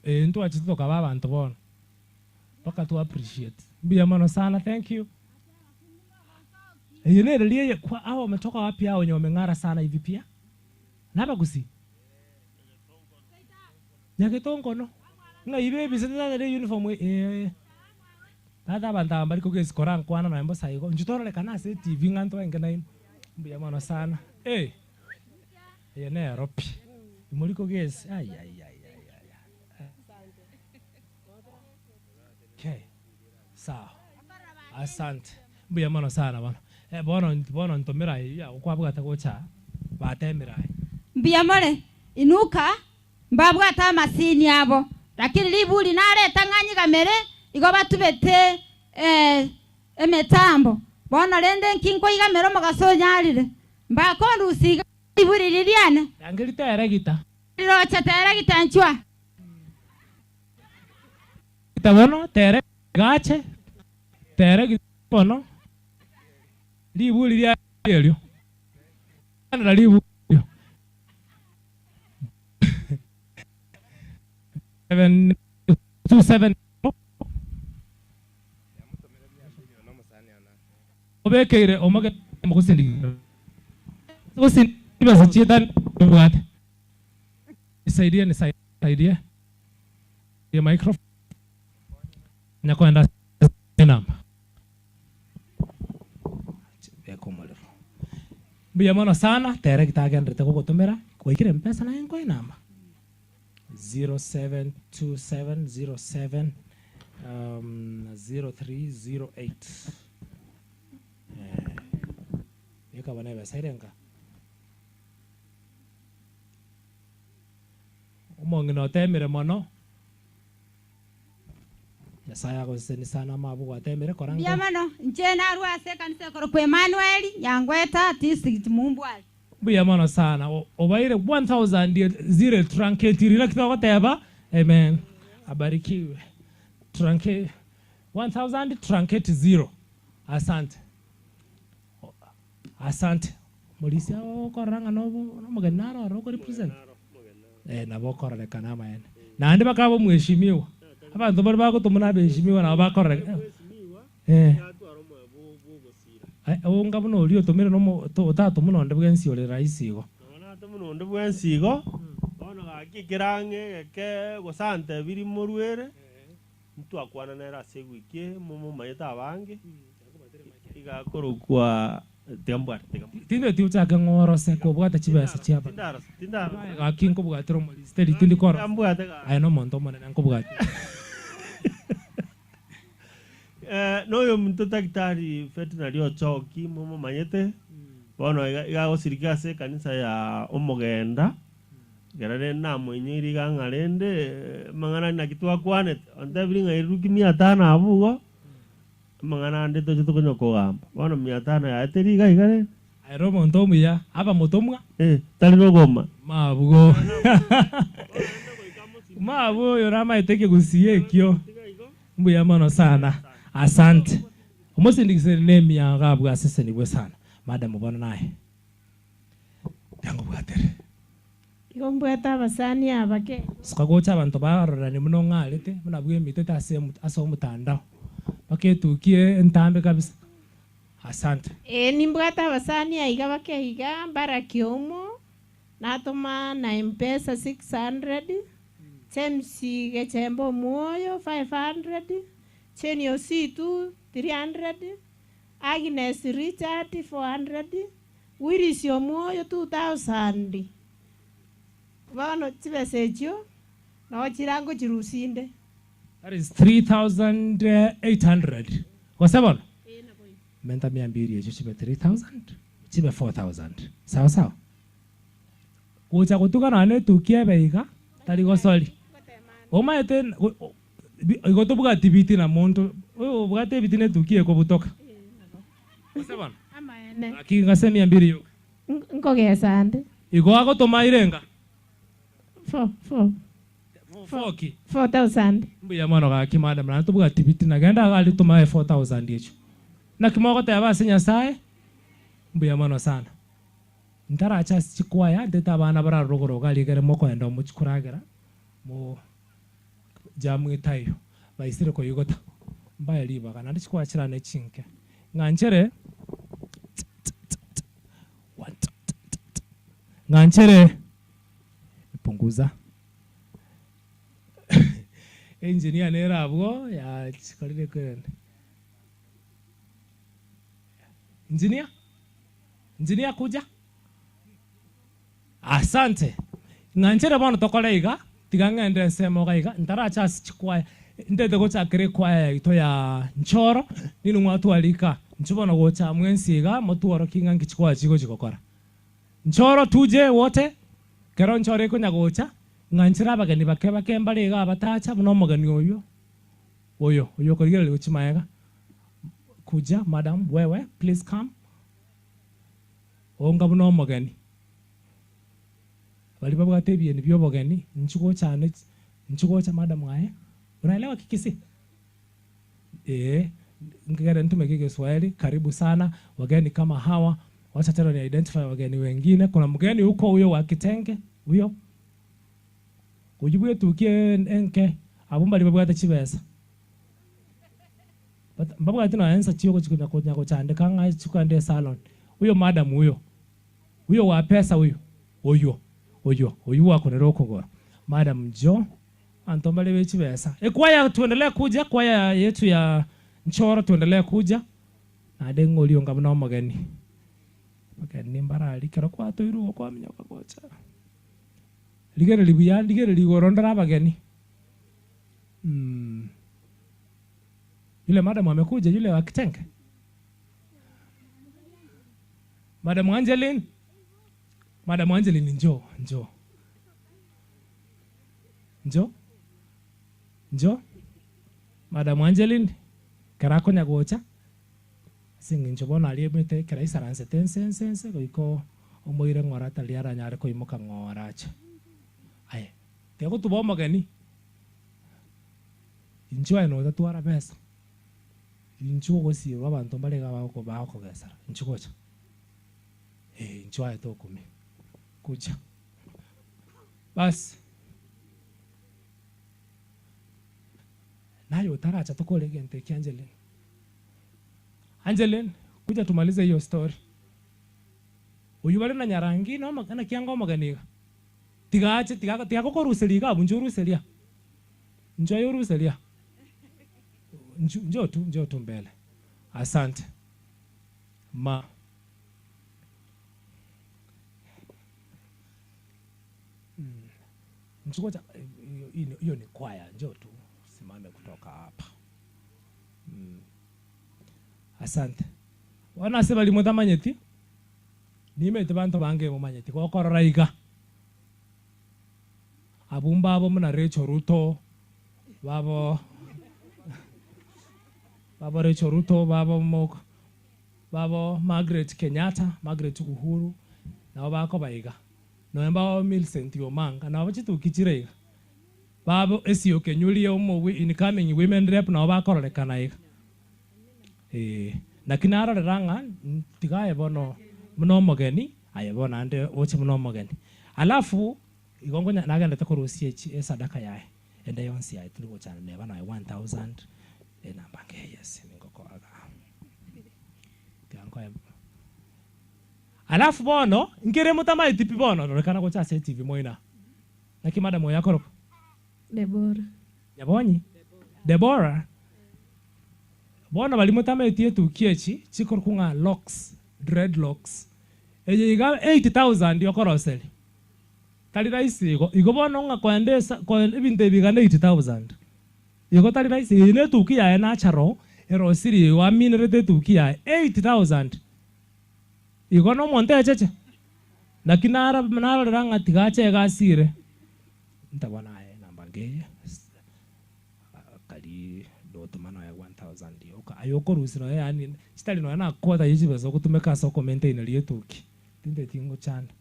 ntwachitoka ba bantu bono baka tu appreciate mbuya mono sana thank you Yeye kwa hao wametoka wapi hao wenye wameng'ara sana hivi pia? Nabagusi. Nyagetongono. Ng'a ibe bisete tata uniform eh. Tata banta bari kugesi koran kwana na mbosa igo. Njitorolekana ase TV ng'anto enge naino. Mbuya mono sana. Eh. Eye nero pi. Muri kugesi. Ai ai ai ai ai. Okay. Sawa. Asante. Mbuya mono sana bana. Eh bono bono ntomera ya okwabwata gocha. Batemera. Mbuya more inuka mbabwata amasini abo. Lakini libuli nareta ng'anyigamere igo batubete emetambo. Bono rende nkinko igamere omogaso nyarire. Mbakondusiga libuli liliane. Angeli teregita. Lirocha teregita nchwa. Kita bono tere gache. Tere bono. Libuli lia elyo. Na libu. 7 2 7 obekeire omage mukusindi kusindi basi chitan bwate nisaidie nisaidie ya microphone nyakwenda namba ekomolero mbuya mono sana tere gitagendrete gugutumira gwikire mpesa na enkwe namba 072707 0308 ikabona ebesairenga omong'ina otemire mono Nyasaye agoseseni sana mabu gwatemire koranga Mbuya mono nche narwa ase ekanisa ekorokwa Emmanuel Nyangweta district Mumbwari. Mbuya mono sana obaire 1000 zero truncate rira kitogoteba amen abarikiwe truncate 1000 truncate 0 asante asante mulisia okoranga nobu nomugeni naroro oko represent nabo kororekana amaene naende bakaba mheshimiwa abantu bari bagotumuna abeshimiwa nabo bakorereka unga buno ori otumire nomo otatumuna onde bwensi ore rahisi igo natumuna onde bwensi igo bono gaki kirang'e geke gosante biri morwere ntwakwana nere ase ewiki momomanyete abange igakorokwa tinde tiuchake ng'orose kobwata chibesa chiaba gaki nkobwatira omorisi teri tindi koro aye nomonto omonene nkobwatira noyo muntu daktari veterinary ochoki momomanyete bono igagosirika ase ekanisa ya omogenda gerare namoinyoire iga ng'arende mang'ana naki twakwanete ontebiri ng'a eruki 500 abwo igo mang'ana ande toche tokonya kogamba bono 500 yaeteri iga iga rende aye omonto omuya aba motomwa tari rogoma mabugo mabu oyo namaete ekegusii ekio mbuya mono sana asante omosindikiseri nemiyaga abwasesenibwe sana madam bono naye tangobwatere Igo mbwate abasani abake sikagocha abanto barorani muno ng'arete buna bwemitete ase ase omotandao baketukie entambe kabisa asante nimbwate abasani aiga bakeiga Baraki Omo natoma na Mpesa 600 James Gechembo Mwoyo 500 Chenio Situ 300 Agnes Richard 400 Willis Omwoyo 2000 bono chibesa echio no chirango chirusinde. That is 3800 gose bono menta 200 echo chibe 3000 chibe 4000 sawa sawa gocha gotukana ne tukie beiga tari gosori omaete igo tobwati biti na monto oyo obwate biti ne tukie kobutoka gose bono amaene aki ngase 200 yo nkogesa ande igo agotoma irenga 4 4000 mbuya mono gaki madam na tobwati biti nagenda gali toma 4000 echo nakimogoteba ase Nyasaye mbuya mono sana ntaracha chikwaya ndeta abana bararogoro galigere mokoenda omochikuragera mo jamwitayo baisire koyigota mbaye libaga nandi chikwachirana chinke ng'anchere ng'anchere Punguza. Engineer nera abwo ya chikorire kwende. Engineer? Engineer kuja? Asante. Ng'anchere bono tokore iga tiga ng'ende ensemo iga iga ntaracha ase chikwaya ndete gochakera ekwaya yaito ya nchoro ninu mwatwarika nchibono gocha mwensi iga motworoki ng'a nki chikwaya chigo chigokora. Nchoro tuje wote kero nchoro ekonya gocha ng'anchera abageni bake bake mbare iga abatacha buna omogeni oyo oyo oyo okorigereria gochia maega. Kuja madam wewe please come. Onga buna omogeni bali babwate ebieni bya obogeni nchigochane nchigocha madam aye unaelewa Kikisi? Ngere ntume Kiswahili. Karibu sana wageni kama hawa. Wacha tena ni identify wageni wengine. Kuna mgeni huko huyo wa kitenge huyo ujibuye tukie enke abo bali babwate chibesa babwate na ensa chiyo chikunya konya kochandika nga chikande salon. Huyo madam huyo huyo wa pesa huyo huyo oyo oyu wako nero kogora madam Jo antombale bechibesa. Ekwaya tuendelee kuja, kwaya yetu ya nchoro tuendelee kuja na ngolio ngabona omogeni bageni mbarali kero kwatoirwo kwaminyoka gocha ligere libuya ligere ligorondera abageni. Yule madam amekuja yule wa kitenge. Madam Angeline. Madam Angeline njoo, njoo. Njoo. Njoo. Madam Angeline karako nyagocha. Singi njobona aliemete keraisa tense sense goiko omoire ng'ora taliara nyare koimoka ng'oracha. Aye. Tego tuba omogeni. Injo eno tatwara pesa. Injo gosirwa abantu mbarega bako bakogesara. Injo gocha. Injo aye tokumi. Kuja. Basi. Nayo taracha tukole gente ki Angeline. Angeline, kuja tumalize hiyo story. Uyu bale na nyarangi no makana kianga omoganiga. Tigache tigaga tigakoruselia abunjo ruselia. Njo yoruselia. Njo tu njo tu mbele. Asante. Ma Nchukocha hiyo ni kwaya, njoo tu simame kutoka hapa. Asante. Wana seba limothamanyeti nimete bantu bange mumanyeti gokorora iga. Abumba abo muna Rachel Ruto babo babo Rachel Ruto babo moko babo Margaret Kenyatta, Margaret Uhuru nabo bakobaiga. Noemba Millicent Omanga nabo chitukichire iga. Babo esio kenyulie omo incoming women rep nabo bakororekana iga. Lakini arorera ng'a tigaye bono muno omogeni aye bono ande oche muno omogeni. Alafu igongo nagendete korusia esadaka yae ende yonsi yae turigochana neba nae 1000 enamba nge yes ningoko aga. Tiango. Alafu bono nkere mutama itipi bono rorekana gocha ase TV moina. Naki madam oyakoroko Deborah. Yabonyi? Deborah. Bono bali mutama etie tukiechi chikor kunga locks, dreadlocks. Eye iga 80,000 yokoroseli. Tali raisi igo igo bono nga koendesa ko ebinte bigane 80,000. Igo tali raisi ine tukia ya nacharo erosiri wa minerete tukia 80,000. Igo no monte echeche. Lakini nara nara tigache gasire. Ntabona namba nge kali dotumano ya 1000 yoka ayoko rusiro yani chitali no yana kwata yichibezo kutumeka soko maintain lietuki tinde tingo chanda.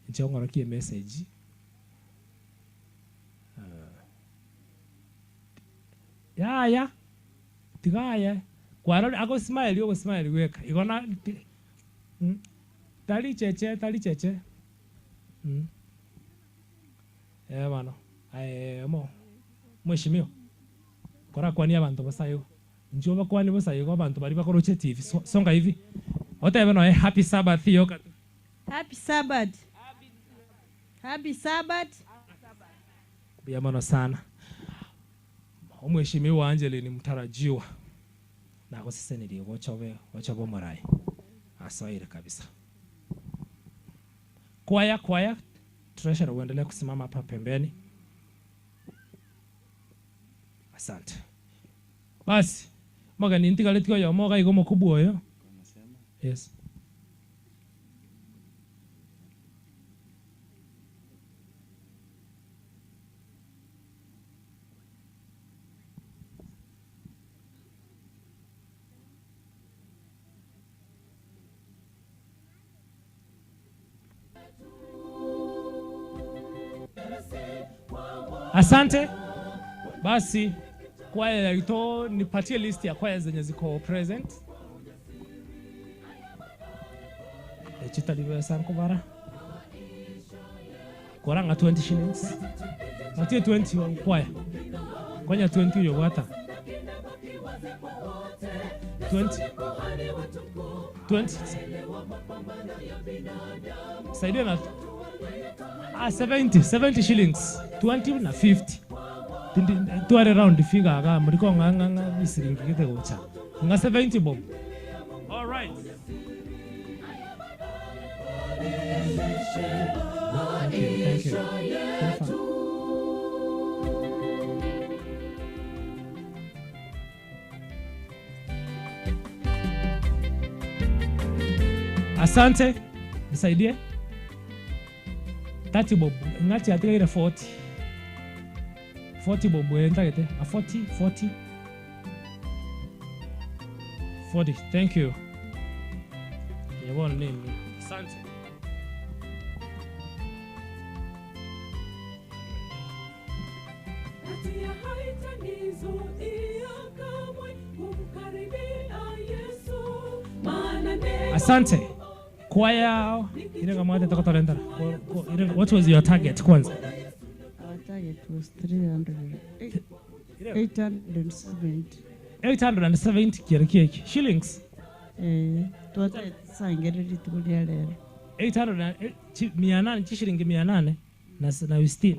Nchongoro ki message. Ya ya tigaya kwaro ako smile yoko smile weka igona tali cheche tali cheche. Bano mo mheshimiwa kora kwani abantu basayo njoba kwani basayo abantu bari bakoroche TV songa hivi otebe no happy Sabbath yoka Happy Sabbath. Happy Sabbath. Biyamano sana. Mheshimiwa Angeline mtarajiwa. Na kwa sisi ni wachobe wachobo morai. Asaire kabisa. Kwaya kwaya treasurer uendelee kusimama hapa pembeni. Asante. Basi maga ni ntiga letiko ya moga igomo kubwa yo. Yes. Asante. Basi kwaya ya ito nipatie list ya kwaya zenye ziko present. Echitaliwe sankubara. Koranga 20 shillings. Patie 20 wa kwaya. Kwanya 20 yo wata. 20. 20. Saidia na 70 shillings. 20 na 50. Tuare round figure aga muriko nga nga isiringi kete gocha. Nga 70 bob. All right. Thank you. Thank you. Asante. Nisaidie. 30 bob. Ngati atigire 40. 40 bob entagete. A 40 40. 40. Thank you. Yabona nini? Asante. Asante. Kwaya ile kama hata toka. What was your target kwanza? Our target was 870. 870 kiasi shillings. Tuwata sangere litukulia leo. 800 800 shilingi 800 na 60.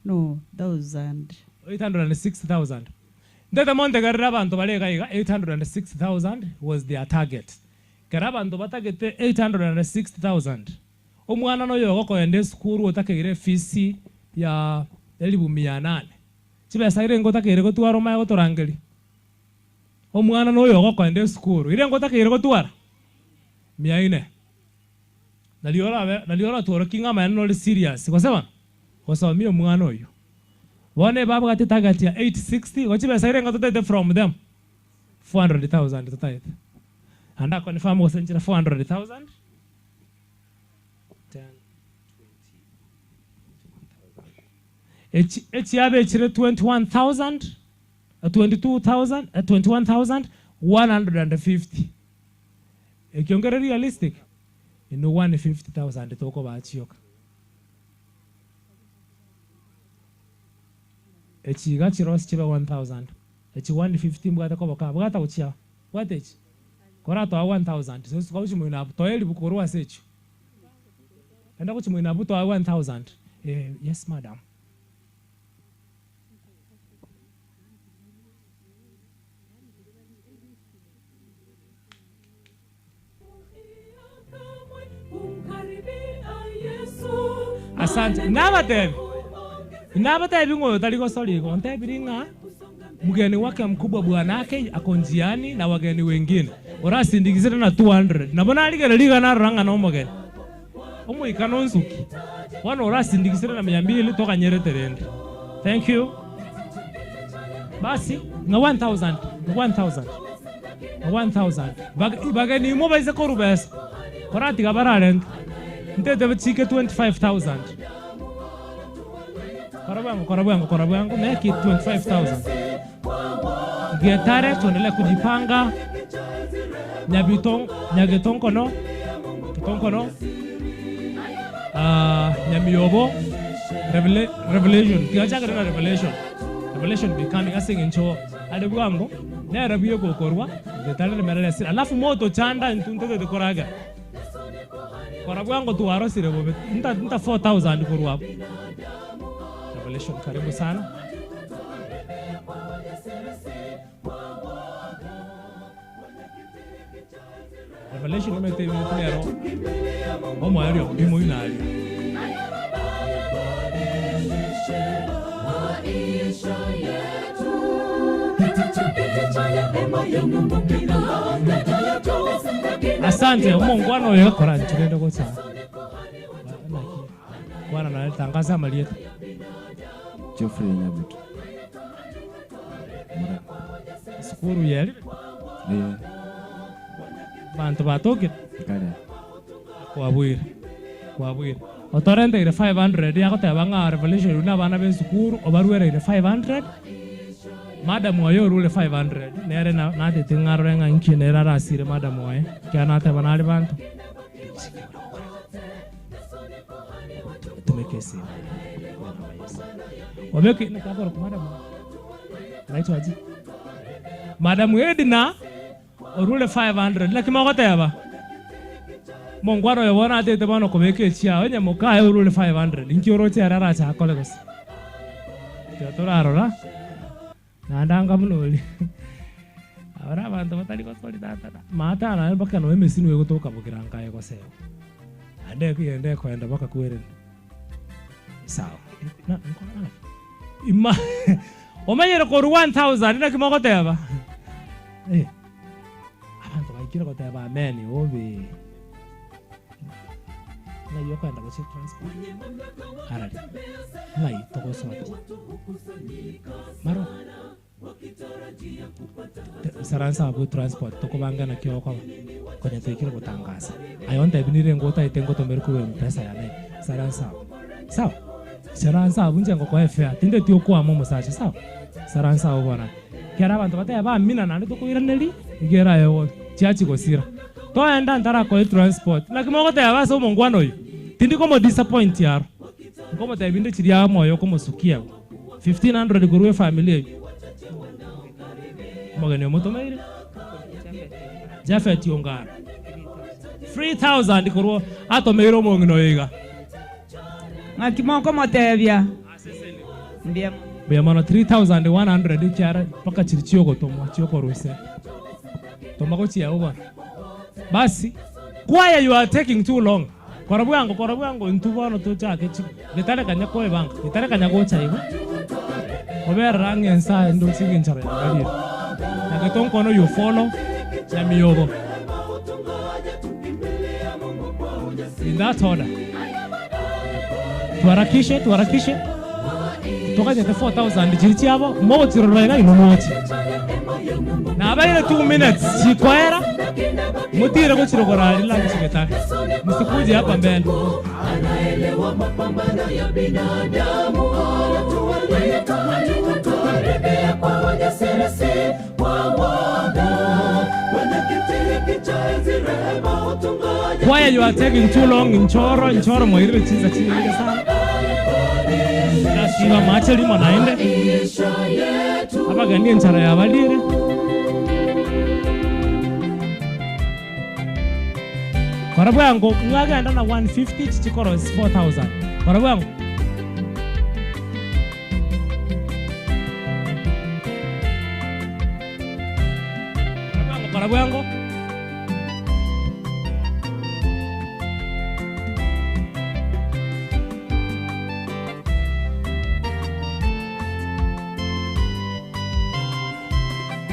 No, 1000. 806,000. Ndeta monte garira abantu balega iga 806,000 was their target. Kera abantu batagete 806,000. Omwana no yogo koende sukuru otakegire fees ya 800. Chibesa ire ngotakegire gotwara omaya gotorangeri. Omwana no yogo koende sukuru ire ngotakegire gotwara 400. Naliora tuoro kinga maneno le serious. Kwa sema kwa sababu mimi omwana oyo. Bone baba gati target ya 860 gochibesa ire ngototete from them 400,000 totete. Anda confirm gosenjira 400,000. 10 20,000. Echi yabe chire 21,000 22,000 21,150. Ekiongere realistic ino 150,000 toko bachioka. Echi gachiro chiba 1,000. Echi 150 mbwata koboka bwata uchia. Bwata echi. Kora to 1,000. So so kuchi mwina to eli bukorwa sechu. Enda kuchi mwina buto 1,000. Yes madam. Asante. Nabatebi. Nabatebi ngoyo taliko soliko. Ntebiringa mgeni wake mkubwa bwanake ako njiani na wageni wengine. Orasindikizira na 200. Nabona aligere liga na ranga na omogeni. Omuikano nsuki. Wana orasindikizira na 200 toka nyereterende. Thank you. Basi nga 1000, 1000. 1000. Bageni mo baise korubesa. Korati gabararend. Ntete chike 25,000. Korabango make it 25,000. Getare tuendelee kujipanga. Nyabitong, Nyagetonkono, Kitonkono. Nyamiobo, Revelation. Tiacha kana Revelation. Revelation becoming asing incho adebwango. Na rabiyo kokorwa. Getare merele. Alafu moto chanda ntuntete koraga. Kwa bwango tu arosire bobe. Nta 4000 kurwa. Revelation karibu sana. Revelation umete imutero. Omo ario bimo inali. Asante Mungu ano yokora nchirende gotsa. Bwana na mali yetu. Geoffrey Nyabuto. Mura. Sukuru yeli. Eh. Bantu batoke. Kare. Kwabwire. Kwabwire. Otorente ire 500 yakoteba nga Revelation una bana be sukuru obarwere ire 500. Madam wayo rule 500 nere na natete ngarore nga nki nera rasire madam waye kya nate banali bantu tumekesi wabeke na kaboro kwa madam naitwa aje madam Edna orule 500 lakini makoteba mongwaro yobona atete bano kobeke chia onye mokae orule 500 nki oroche arara cha akole gose torarora nandanga munoli abara abantu batari gosori tata mata na baka no emesinu egotoka bukiranga egoseo ande kuyende kwenda baka kwere sawa na nkona ima omanyere ko 1000 na kimogoteba abantu baikira goteba amen obe na yokwenda go transport arali ngai togosoti maro saransa abu transport tokobanga na kioko konya tekira gutangasa ayo ndebinire ngota itengo tomere kuwe mpesa ya nai saransa sawa saransa abunje ngo kwa fare tinde tiyo kwa momo sacha sawa saransa obona kiara abantu bataya ba mina nande tokoiraneli igera yo chiachi gosira toenda ntara kwa transport na kimogota yabaso mongwano yo tindi komo disappoint yaro ngomo tabinde chiria moyo komosukia 1500 guruwe family magane motomeire Jafet Yongara 3000 kurwo atomeire mongino yiga ngakimoko motebia ndiye bya mana 3100 kyara paka chiri chioko tomwa chioko ruse tomako chia uba basi kwaya you are taking too long korabwango ntubano tochake gitarekanya koebanga gitarekanya gocha igo obera rangensa ndo siginchara ngalira nagatonkono you follow nyamiyobo in that order tuharakishe tukajete 4000 chiri abo motsi rorega inomochi na abaire 2 minutes chikwera mutire kuchirogora lila kuchiketaka msikuje hapa mbele anaelewa mapambano ya binadamu anatukaribia kwa ujasiri si kwa woga wenye kiti hiki cha enzi rehema utungoje. Why you are taking too long nchoro moirire chiza chinenge sana nashiba mache limo naende abaganie nchara yabalire Korabwango mwagenda na 150 chichikoro is 4000. Korabwango Korabwango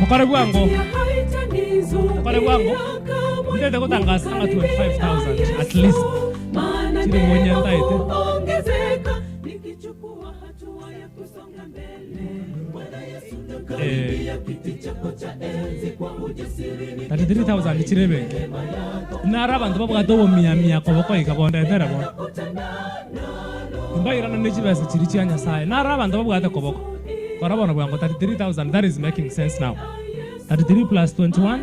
Korabwango Korabwango ndete kutangaza nga 25,000 at least. Chiri mwenye ndaite. Tati 3,000 chirebe. Nara bantu babwa mia mia koboko ikabonda etera bo. Mbairana nechibesa chiri chia Nyasaye. Nara bantu babwa koboko. Korabona bwango 33,000 that is making sense now. 33 plus 21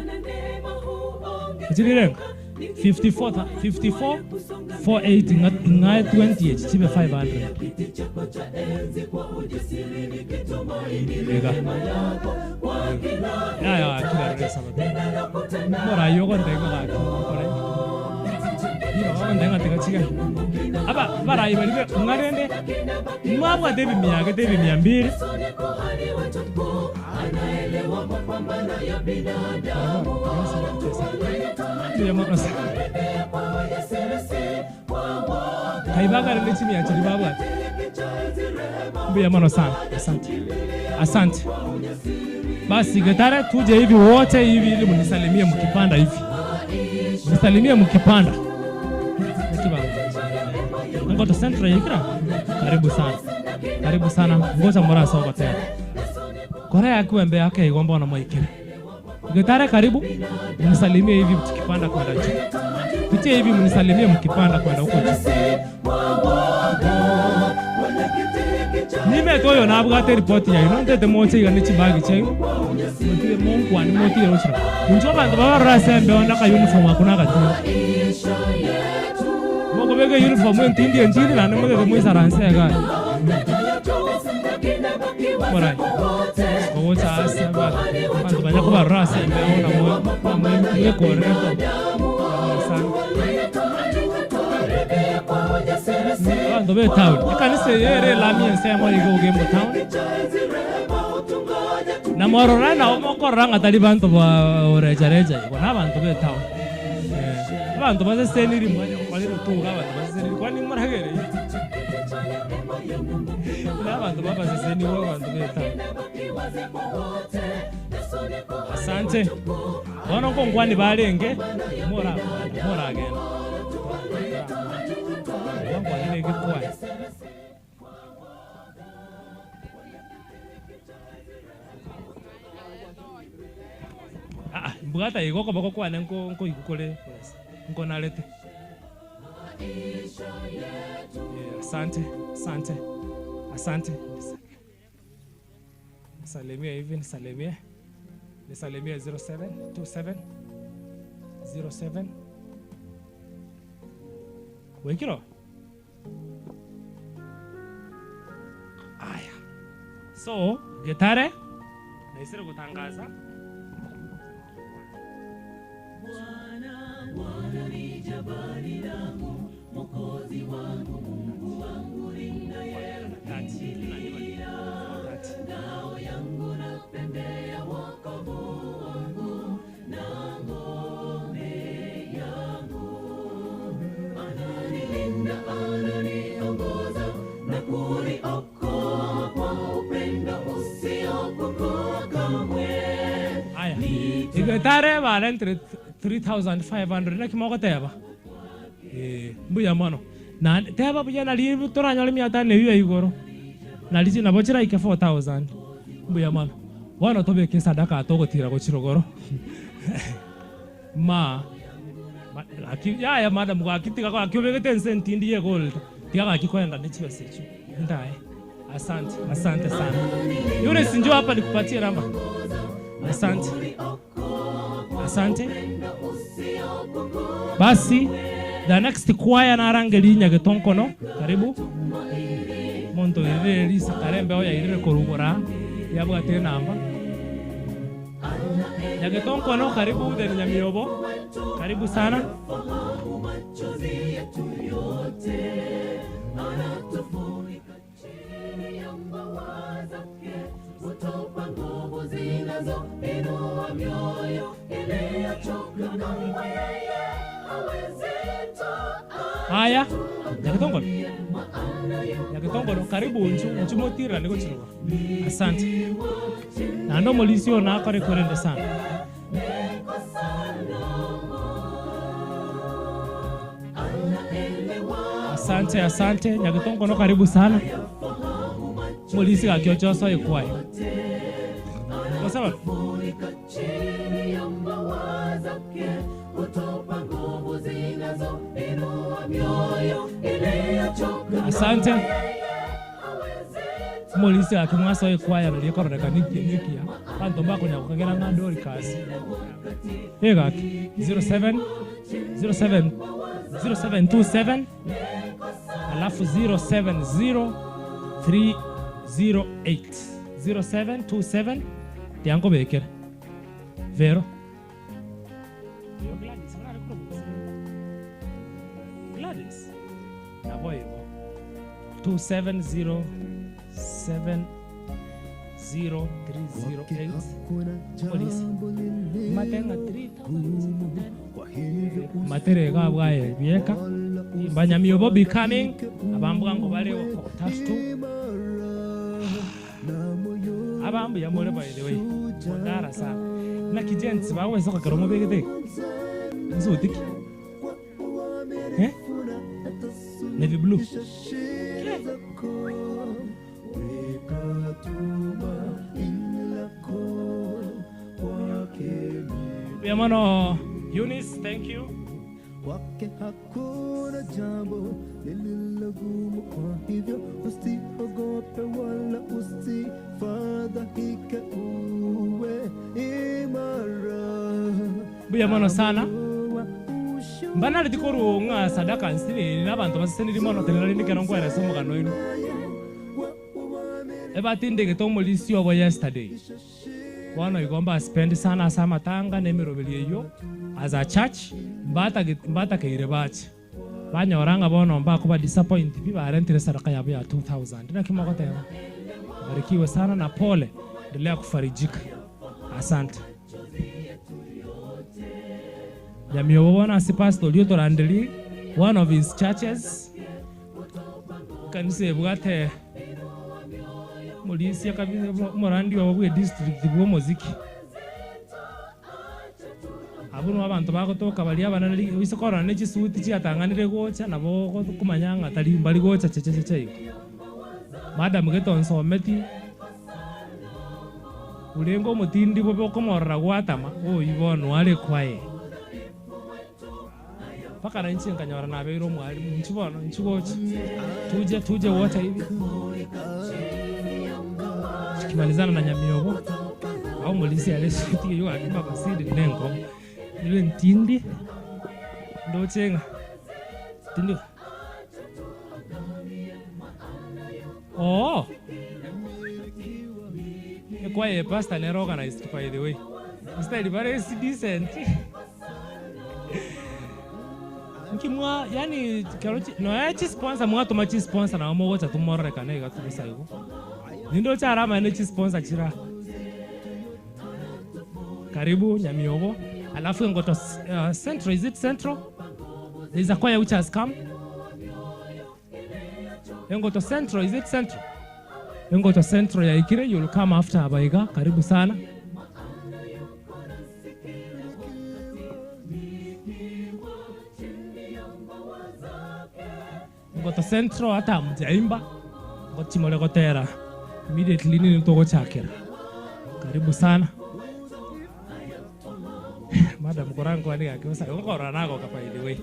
Chirirenga 54 54 480 nga 28 chibe 500. Ega. Ya ya kila resa. Mora yogo ndega ga kore. Ndenga tega chiga. Aba bara ibalibe ngarende. Mwabwa debi miyage debi 200. Kaibaga rende chini ya chiri baba. Mbuya mano sana. Asante. Asante. Basi Getare tuje hivi wote hivi ili mnisalimie mkipanda hivi. Mnisalimie mkipanda. Ngoto Central yikira. Karibu sana. Karibu sana. Ngoja mora sawa tena. Korea kuembe yake igomba na mwaikira. Getare karibu mnisalimie hivi mkipanda kwenda juu. Pitie hivi mnisalimie mkipanda kwenda huko juu. Nime toyo na abgate report ya ino ndete moche igani chibagi chayo. Mutire mungu ani mutire rochira. Unjo bantu baba rasembe onda ka uniform akuna kati. Moko bege uniform entindi entindi na nemo de muisaranse ga. Morai. Ocha asamba. Bantu banya kuba rasembe ona mo mwe kore. Bantu be town. Ikanise yere lami ensemo igo game town. Na morora na omokorora ngatali bantu ba orejareja igo na bantu be town. Bantu baseseniri mwanya kwaliro tuga bantu baseseniri kwani muragere. Na bantu baseseniri bantu be town. Asante. Bono ngongwani balenge mora mora agenda. Ah, mbugata igoko boko kwane nko nko ikukole nko nalete. Asante, asante. Asante. Salimia hivi, nisalimie. Nisalimie 0727 07. Wekiro. Aya. So, Getare naisire kutangaza. Bwana, Bwana ni jabali langu, Mwokozi wangu, Mungu wangu ninayemkimbilia. Ngao yangu na pembe ya wokovu wangu na ngome yangu. Ananilinda, ananiongoza na kuniokoa kwa upendo usiopungua kamwe. Aya. Getare balen 3500 na kimoko teba. Mbuya mono. Na teba buya na libu toranyole 500 hiyo igoro. Na liji na bochira ike 4000. Mbuya mono. Bono tobeke sadaka togotira gochirogoro. Ma aki ya ya madam kwa kitika kwa kiobegete nsenti ndiye gold. Tiaka akikwenda nichiwe sechu. Ndae. Asante, asante sana. Yule sinjo hapa nikupatie namba. Asante. Asante. Basi the next choir na rangeli Nyagetonkono. Karibu. Monto ire lisa karembe oya ire korugora. Yabwate namba. Nyagetonkono karibu then Nyamiobo. Karibu sana. Haya, Nyagetonkono. Nyagetonkono karibu unchu unchu motira niko chiroba. Asante. Na ndo molisio na akore korende sana. Asante, asante. Nyagetonkono karibu sana. Molisi akiochoso ikwai. Kwa sababu asante. Molisi akimwaso ikwaya nalikororeka nikia. Bantu mbako nyakukagera ngandori kasi. Ega 07 07 0727 alafu 070 308 0727 tiango bekera. Vero. Gladys nabo igo 27070 308 polisi matenga 3000 materega bwaye bieka banyamiobo be coming abambwa ngo bale tatu abambu yamole by the way modara sana na kijenti baweza kakaromo begete nzotiki navy blue Yamano Eunice, thank you. Kwake hakuna jambo lililogumu, kwa hivyo usiogope wala usifadhaike, uwe imara. Buyamano sana. Mbana litikoru nga sadaka nsini n'abantu baseniri mono tenera ndikera ngwera somugano ino. Ebatinde getomolisi obo yesterday. Bwana igomba spend sana samatanga nemirobeli eyo as a church mbata keire bache banyoranga bono mba kuba disappoint bi barentire sadaka yabo ya 2000 na kimogotera. Barikiwe sana na pole, endelea kufarijika. Asante. Yamiobona si pastor Lyoto Randeli, one of his churches. Kanisa ebwate molisi kabisa morandi wa bwe district bwo muziki. Abuno abantu bagotoka bali abana wisekora ne chisuti chiatanganire gocha nabo kumanyanga tali mbali gocha checheche iko. Madam geto nsometi ulengo mutindi bobe komorra gwatama oyibono ale kwaye. Paka na nchi nkanyora na beiro mwalimu nchibono nchigochi tuje wote hivi tukimalizana na Nyamiobo au molisi alesiti yo akima basidi nengo niwe ntindi ndochenga tindi oh ekwaye pastor ne organized by the way style bare decent Nkimwa yani karochi no ya chi sponsor mwa to machi sponsor na mo gocha tumorre kana iga tubisa igo nindo charama ne chi sponsor chira karibu Nyamiobo alafu ngoto central, is it central? There is a choir which has come. Ngoto central, is it central? Ngoto central ya Ikire, you will come after Abaiga. Karibu sana. Ngoto central hata mjaimba ngochimole gotera immediately nini mtogo chakera. Karibu sana. Madam korango ani akiosa ngora nago kapa the way.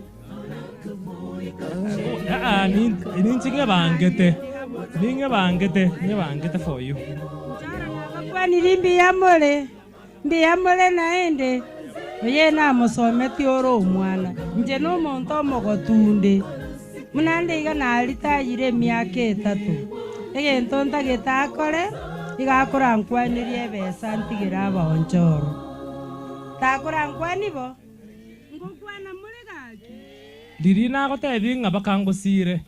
Ah ninchi bangete. Ninge bangete for you. Kwani mbiyamole. Mbiyamole naende. Oye na musometi oro mwana. Nje no muntu mogotunde. Munande iga naritayire miaka etatu. Egento ntagetakore igakora nkwanirie besa ntigira abaonchoro. Takora nkwani bo ngukwana muri gaki. Liri nagotebi ng'a bakangosire.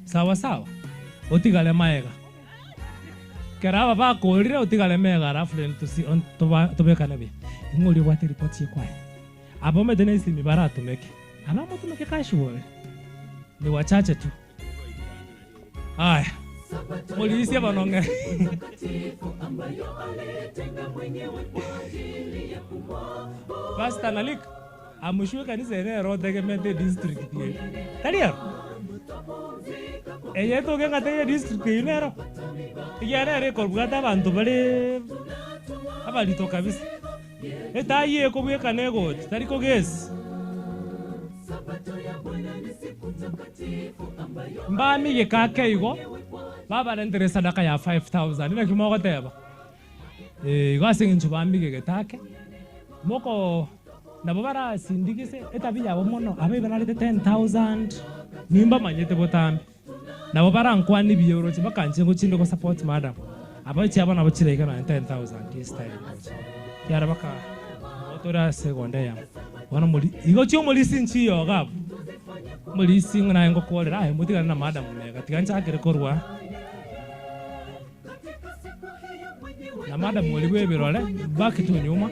Sawa sawa. Otigale maega. Keraba bakorire otigale mega alafu tusi tobekana bi. Ngoli bwate report yekwaye. Abomete nesimi baratumeke. Abamutumeke kashuwe. Ni wachache tu. Aya. Polisi abanonge. Pastor Nalik, amushuwe kanisa ene rotegemete district ye. Taliero. Eye toke ngate district ye nero. Igere re korbugata abantu bale abalito kabisa. Etaye kobweka nego, tariko gesi. Mbami yekake igo baba rentere sadaka ya 5000 ina kimogoteba igo ase bambi getake moko nabo barasindikise etabi yabo mono abe banarete 10000 nimba manyete botambi nabo barankwani biyoroche bakanje ngo ko support madam abachi abana bachireka na 10000 this time yara baka otora segonda ya wana moli igo chio molisi nchiyo gabo Mulisi ng'ana ngokorera aye mutigana na madam mega tiga nchakire korwa na madam oli bwebirore back to nyuma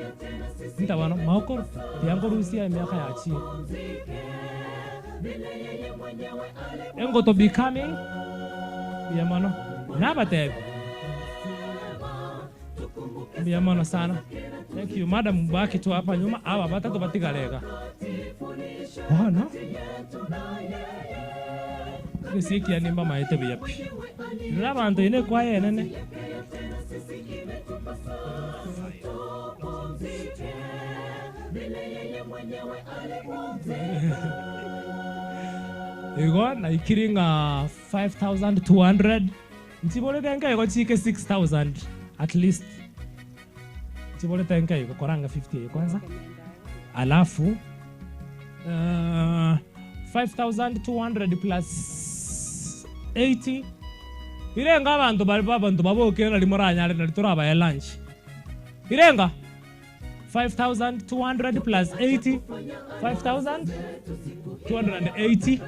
ntabano maokoro yangorusia emyaka yachi engo to becoming yamano nabatebe yamano sana. Thank you madam, baki tu hapa nyuma aba batatu batigalega bwana nisiki yanimba maete biyapi nabantu ine kwa yenene Igo na ikiringa 5200 ntibole tenka igo chike 6000 at least ntibole tenka igo koranga 50 kwanza alafu 5200 plus 80 irenga abantu bari babantu babokera limoranyale na litoraba ya lunch irenga 5200 plus 80 5280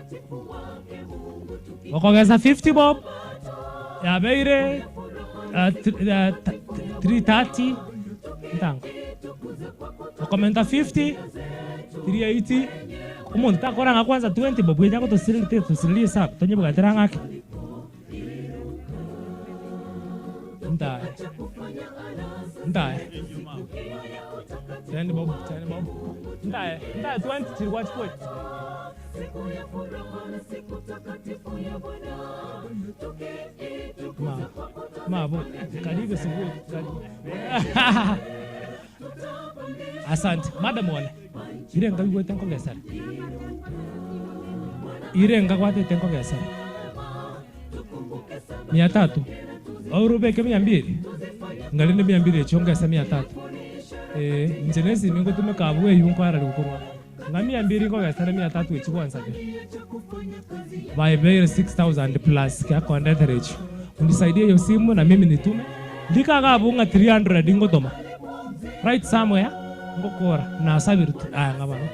wakongeza 50 bob ya beire 330 ntango wakomenta 50 380 umuntu takoranga kwanza 20 bob yako tosirite tosirili sap tonye bwateranga ndae ndae 10 bob 10 bob ndae ndae 20 chirwa chikwe ma bo karibu sibu asante madam wale irenga bigwete nkogesara irenga gwatete nkogesara 300 aurubeke 200 ngalinde 200 echongesa 300 njenezi mingo tumeka bwe yunkwara rukurwa nga 200 nkogesara 300 echikwanza by beire 6000 plus kya kondeterecho unisaidie hiyo simu na mimi nitume ndikagabunga 300 ngotoma right somewhere ngokora na sabiru aya ngabano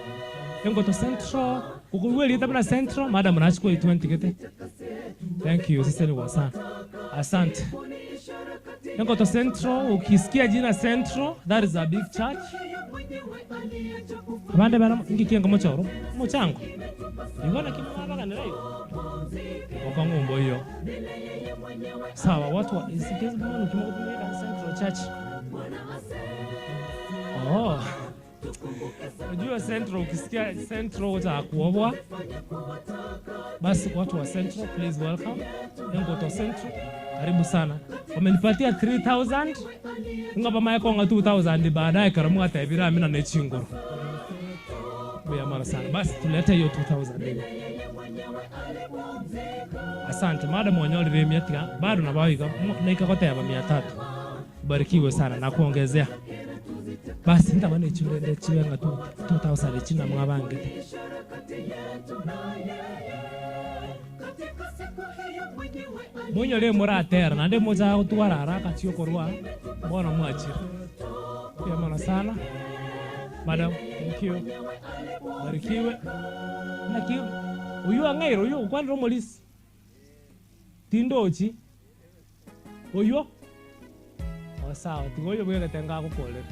engoto central kukuweli tabna central madam nachukua 20 kete. Thank you sisi ni sana asante. Engoto central, ukisikia jina central, that is a big church. Abande bana ngikiengo mochoro mochango ingona kimwa nerayo wakangombo hiyo sawa watu wa isikezi bwana kimwa central church. Oh, unajua central, ukisikia central utakuobwa. Basi watu wa central, please welcome Engoto central, karibu sana. Wamenipatia 3000 ngapa mayekonga 2000 baadaye karamu atabira mimi na nechinguru ya mara sana. Basi tulete hiyo 2000. Asante madam wanyoli remia bado na bawiga naikakoteba 300. Barikiwe sana na kuongezea. Basi ndabane churende chiwenga 2000 china mwabange. Munyole muratera na ndi moja gutwara haraka chio korwa mbona mwachira. Pia mwana sana. Madam, thank you. Barikiwe. Naki uyu angairo uyu kwandro molisi. Tindochi. Uyu. Oh sawa, tigoyo bwega tenga gukolera.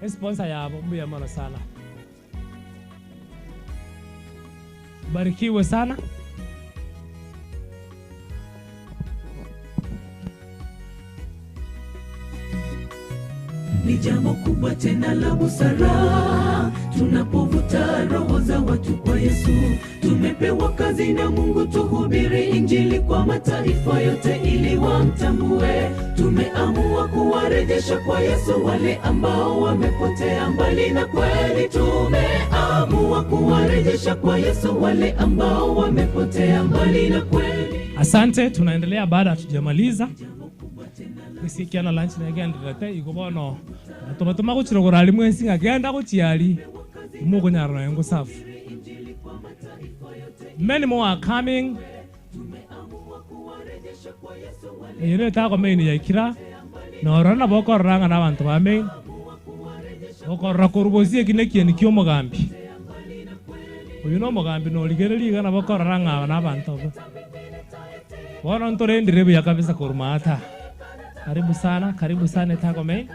Sponsor yabo mbuya mwana sana. Barikiwe sana. Ni jambo kubwa tena la busara tunapovuta roho za watu kwa Yesu. Tumepewa kazi na Mungu tuhubiri injili kwa mataifa yote ili wamtambue. Tumeamua kuwarejesha kwa Yesu wale ambao wamepotea mbali na kweli. Tumeamua kuwarejesha kwa Yesu wale ambao wamepotea mbali na kweli. Asante, tunaendelea baada hatujamaliza. Nisikiana lunch na genda iko bono tomatoma guchirogora ali mwensi ngagenda guchiali mukunyarana yangu safu. Many more are coming. Ere ta ko main ya kira no rana bokoranga na bantu ba main bokorra korubosie kine kieni kyo mugambi. Uyu no mugambi no ligereri igana bakorora ng'aba n'abantu abo. Bono ntorendire buya kabisa kurumata. Karibu sana, karibu sana Etago Main.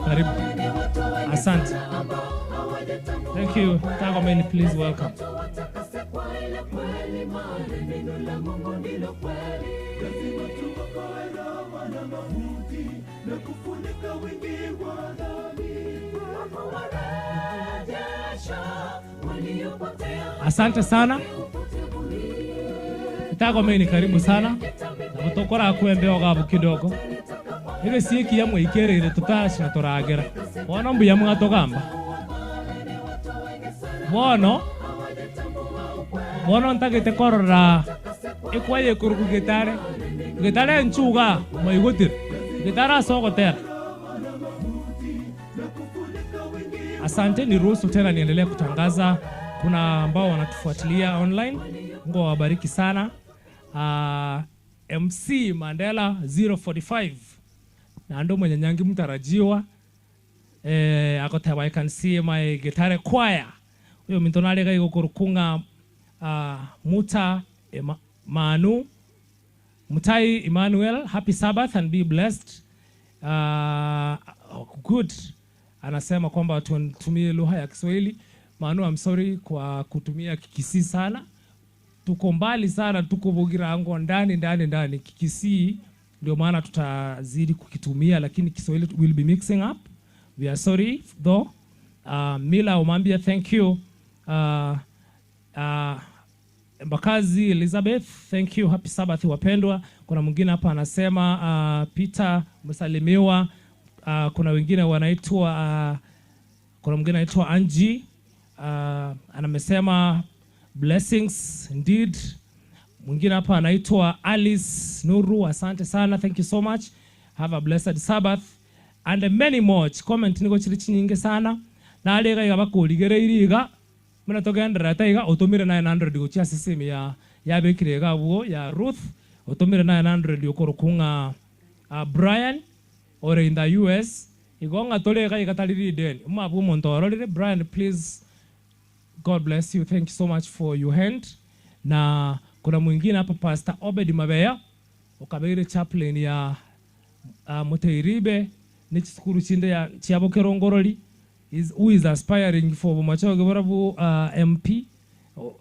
Karibu. Asante. Thank you. Etago Main, please welcome. Asante sana. Etago Main, karibu sana. Nabutokora kwembe ogabu kidogo. Ile siki ya mwikerere tutasha toragera. Bono mbuya mwatogamba. Bono bono ntagete korora ekwaye kuruku gitare. Gitare nchuga maigotire. Gitara sogotera. Asante, niruhusu tena niendelee kutangaza. Kuna ambao wanatufuatilia online. Mungu awabariki sana. MC Mandela 045 na ndo mwenye nyangi mtarajiwa. Akotewa I can see my guitar choir. Uyo mintonale ga igukurukunga Muta Manu Mutai Emmanuel, happy Sabbath and be blessed. Good. Anasema kwamba tutumie lugha ya Kiswahili. Manu, I'm sorry kwa kutumia Kikisii sana. Tuko mbali sana, tuko Bugirango ndani ndani ndani. Kikisii ndio maana tutazidi kukitumia, lakini Kiswahili will be mixing up. We are sorry though. Mila Omambia, thank you. Mbakazi Elizabeth, thank you. Happy Sabbath wapendwa. Kuna mwingine hapa anasema Peter msalimiwa. Kuna wengine wanaitwa kuna mwingine anaitwa Angie. Anamesema blessings indeed. Mwingine hapa anaitwa Alice Nuru, asante sana, thank you so much. Have a blessed Sabbath and many more. Comment niko chiri chinyinge sana. Na alega iga bakuligere iriga muna togendera taiga utumire 900 gochia system ya yabekire gabuo ya Ruth utumire 900 yokorukunga Brian or in the US igonga tolega igataliri den mabu muntu ororire. Brian, please, God bless you, thank you so much for your hand. Na kuna mwingine hapa Pastor Obed Mabeya ukabere chaplain ya Muteiribe n'ikisukuru chinde ya Chiabokerongorori is who is aspiring for Bumachoge borabu MP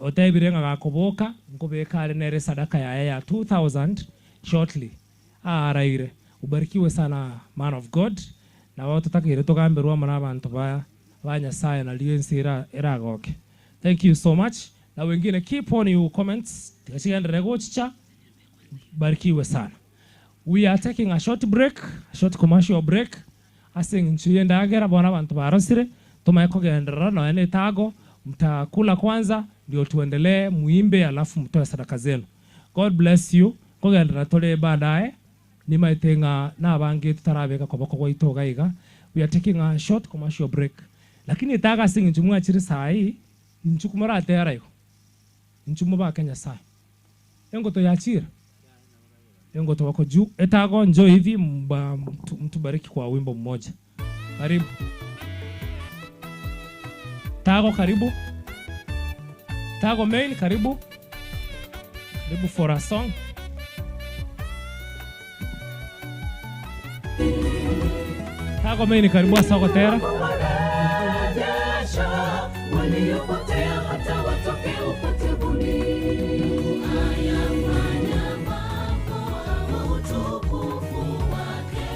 otebirenga gakoboka ngobekare nere sadaka ya 2000 shortly. Araire ubarikiwe sana man of God. Na wao tutakire tugamberwa mana abantu ba Nyasaye na liensira eragoke. Thank you so much. Na wengine keep on your comments. Tigachigenderego chicha. Barikiwe sana. We are taking a short break, a short commercial break. Asing nchiyenda agera bwana abantu barosire tumaye kugendera na ene tago mtakula kwanza ndio tuendelee muimbe alafu mtoe sadaka zenu. God bless you. Kugendera tole baadaye nimaitenga na bangi tutarabeka koboko gwaito gaiga. We are taking a short commercial break. Lakini taga sing nchumwa chiri sai nchukumara atera yo. Nchumo ba Kenya sai. Engo to yachira. Engo to wako juu etago njo hivi mtubariki kwa wimbo mmoja. Karibu. Tago karibu. Tago main karibu. Karibu for a song. Tago main karibu asagotera. Waliopotea hata watoke upotevuni. Ayafanya mambo kwa utukufu wake,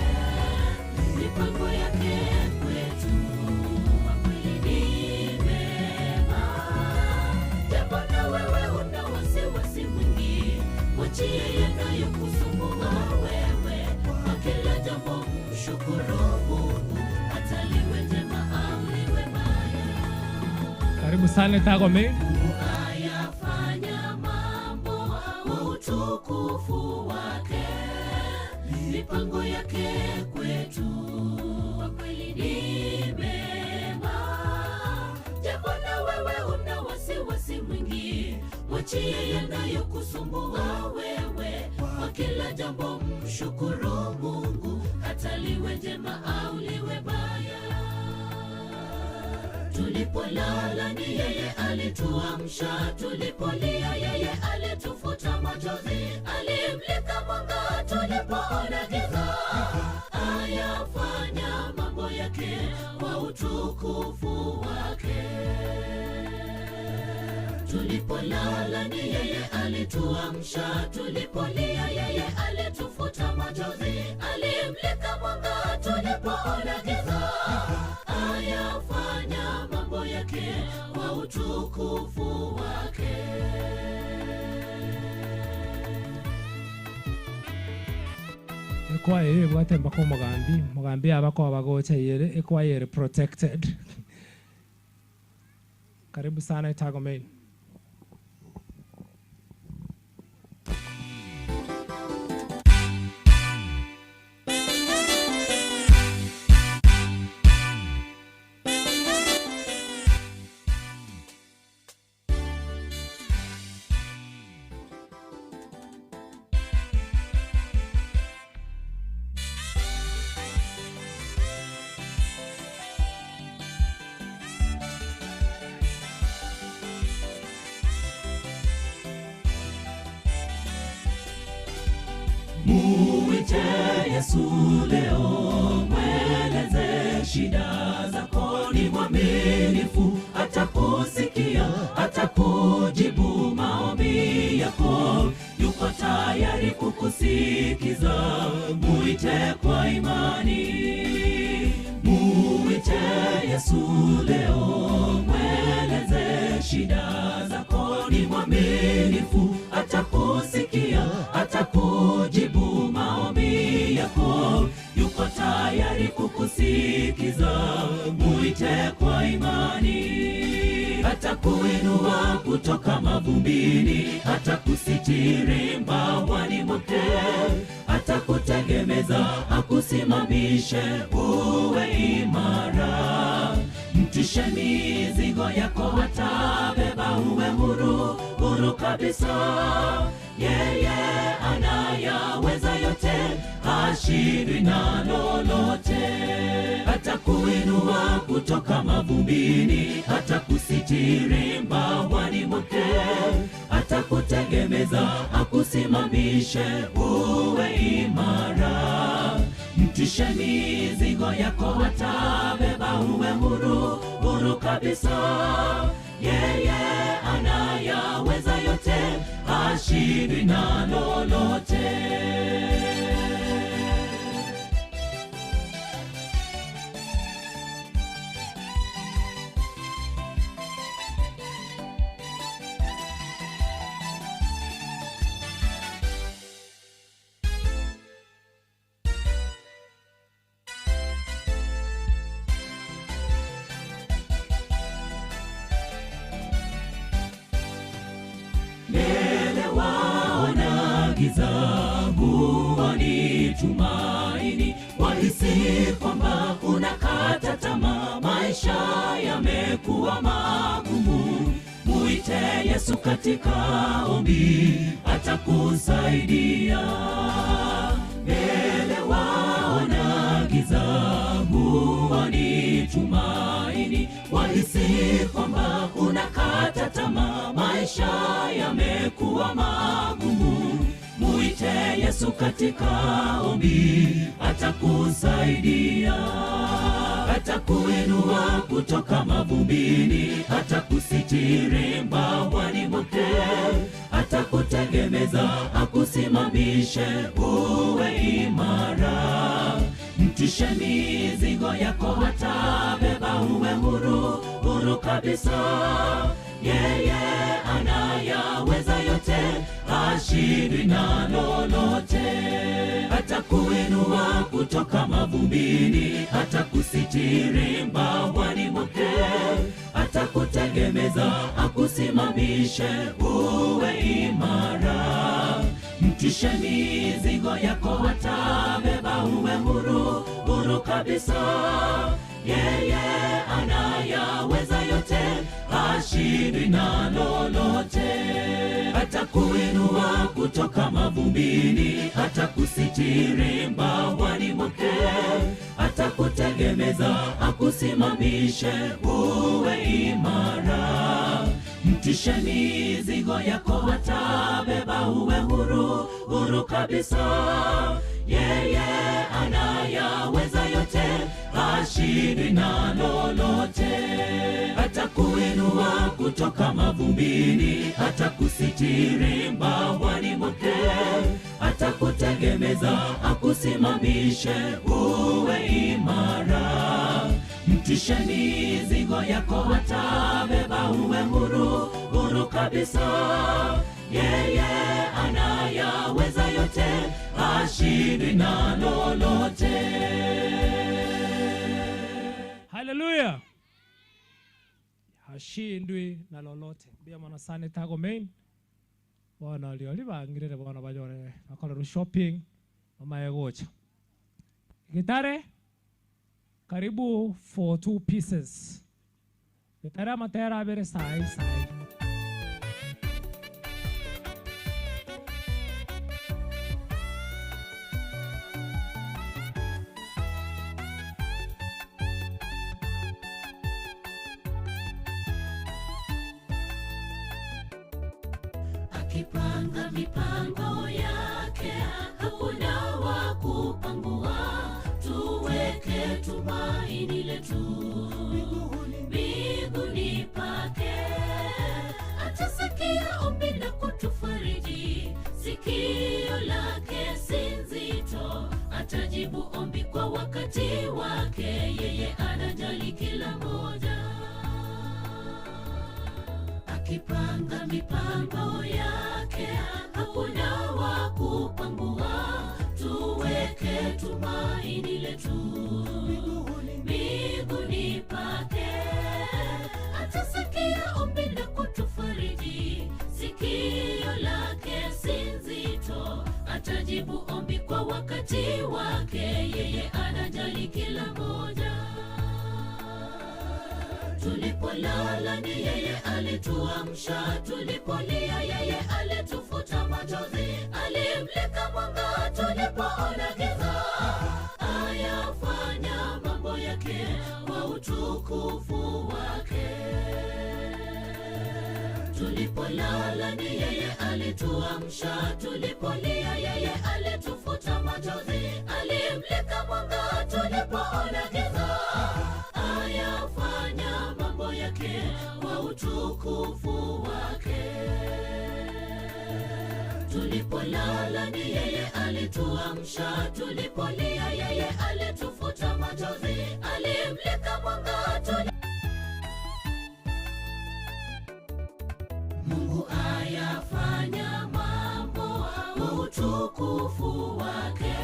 mipango yake kwetu kwa kweli ni mema. Japo na wewe una wasiwasi mwingi, mwachie yanayokusumbua wewe. Kwa kila jambo mshukuru Mungu, hata liwe jema au liwe baya. Karibu sana Tago Main. Ayafanya mambo kwa utukufu wake, mipango yake kwetu kwa kweli ni mema. Japo na wewe una wasiwasi mwingi, mwachie yanayokusumbua wewe. Kwa kila jambo mshukuru Mungu, hata liwe jema au liwe baya. Tulipo Tulipolala ni yeye alituamsha, tulipolia yeye alitufuta machozi, alimlika mwanga tulipoona giza. Ayafanya mambo yake kwa utukufu wake. Tulipolala ni yeye alituamsha, tulipolia yeye alitufuta machozi, alimlika mwanga tulipoona giza. Ayafanya mambo yake kwa utukufu wake. Ekwaya eye bwatemba ko mugambi mugambi abako abagocha yere ekwaya ere protected. Karibu sana Itago Main. Muite Yesu leo, mweleze shida zako, ni mwaminifu, atakusikia, atakujibu maombi yako, yuko tayari kukusikiza. Muite kwa imani. Muite Yesu leo, mweleze shida zako, ni mwaminifu, atakusikia, atakujibu maombi yako, yuko tayari kukusikiza. Muite kwa imani. Atakuinua kutoka mavumbini, atakusitiri mbawani mwake, atakutegemeza, akusimamishe uwe imara. Mtishe mizigo yako, atabeba, uwe huru, huru kabisa. Yeye anayaweza yote, hashindwi na lolote. Atakuinua kutoka mavumbini, atakusitiri mbawani mwake, atakutegemeza, akusimamishe uwe imara. Mtishe mizigo yako, atabeba, uwe huru, huru kabisa. Yeye anayaweza yote, hashindwi na lolote. Giza huoni tumaini, wahisi kwamba unakata tamaa, maisha yamekuwa magumu. Muite Yesu katika ombi, atakusaidia. Mbele waona giza huoni tumaini, wahisi kwamba unakata tamaa, maisha yamekuwa magumu. Muite Yesu katika ombi, atakusaidia. Atakuinua kutoka mavumbini, atakusitiri mbawani mwake, atakutegemeza, akusimamishe uwe imara. Mtishe mizigo yako, atabeba, uwe huru, huru kabisa. Yeye anayaweza yote, hashindwi na lolote. Atakuinua kutoka mavumbini, atakusitiri mbawani mwake, atakutegemeza, akusimamishe uwe imara. Mtishe mizigo yako, atabeba, uwe huru, huru kabisa. Yeye anayaweza yote, hashindwi na lolote. Atakuinua kutoka mavumbini, atakusitiri mbawani mwake, Atakutegemeza, akusimamishe uwe imara. Mtishe mizigo yako, atabeba uwe huru, huru kabisa. Yeye anayaweza yote, hashindwi na lolote. Atakuinua kutoka mavumbini, atakusitiri mbawani mwake. Atakutegemeza, akusimamishe uwe imara. Mtishe mizigo yako, atabeba uwe huru, huru kabisa. Yeye anayaweza yote, hashindwi na lolote. Haleluya. Hashindwi na lolote. Bia mwana sane tago main. Bwana liolibangirire bwana bajore bakorera shopping mama yegocha. Gitare karibu for 2 pieces. Gitare matera bere sai sai. Akipanga mipango yake, hakuna wa kupangua. Tuweke tumaini letu mbinguni pake. Atasikia ombi na kutufariji, sikio lake si nzito. Atajibu ombi kwa wakati wake, yeye anajali kila moja. Akipanga mipango yake, hakuna wa kupangua. Tuweke tumaini letu mbinguni pake. Atasikia ombi na kutufariji, sikio lake si nzito. Atajibu ombi kwa wakati wake, yeye anajali kila moja. Tulipolala ni yeye alituamsha, tulipolia yeye alitufuta machozi. Alimlika mwanga tulipoona giza, ayafanya mambo yake kwa utukufu wake. Tulipolala ni yeye alituamsha, tulipolia yeye alitufuta machozi. Alimlika mwanga tulipoona giza, ayafanya mambo yake kwa utukufu wake. Tulipolala ni yeye alituamsha, tulipolia yeye alitufuta machozi. Alimlika mwanga tuli... Mungu ayafanya mambo kwa utukufu wake.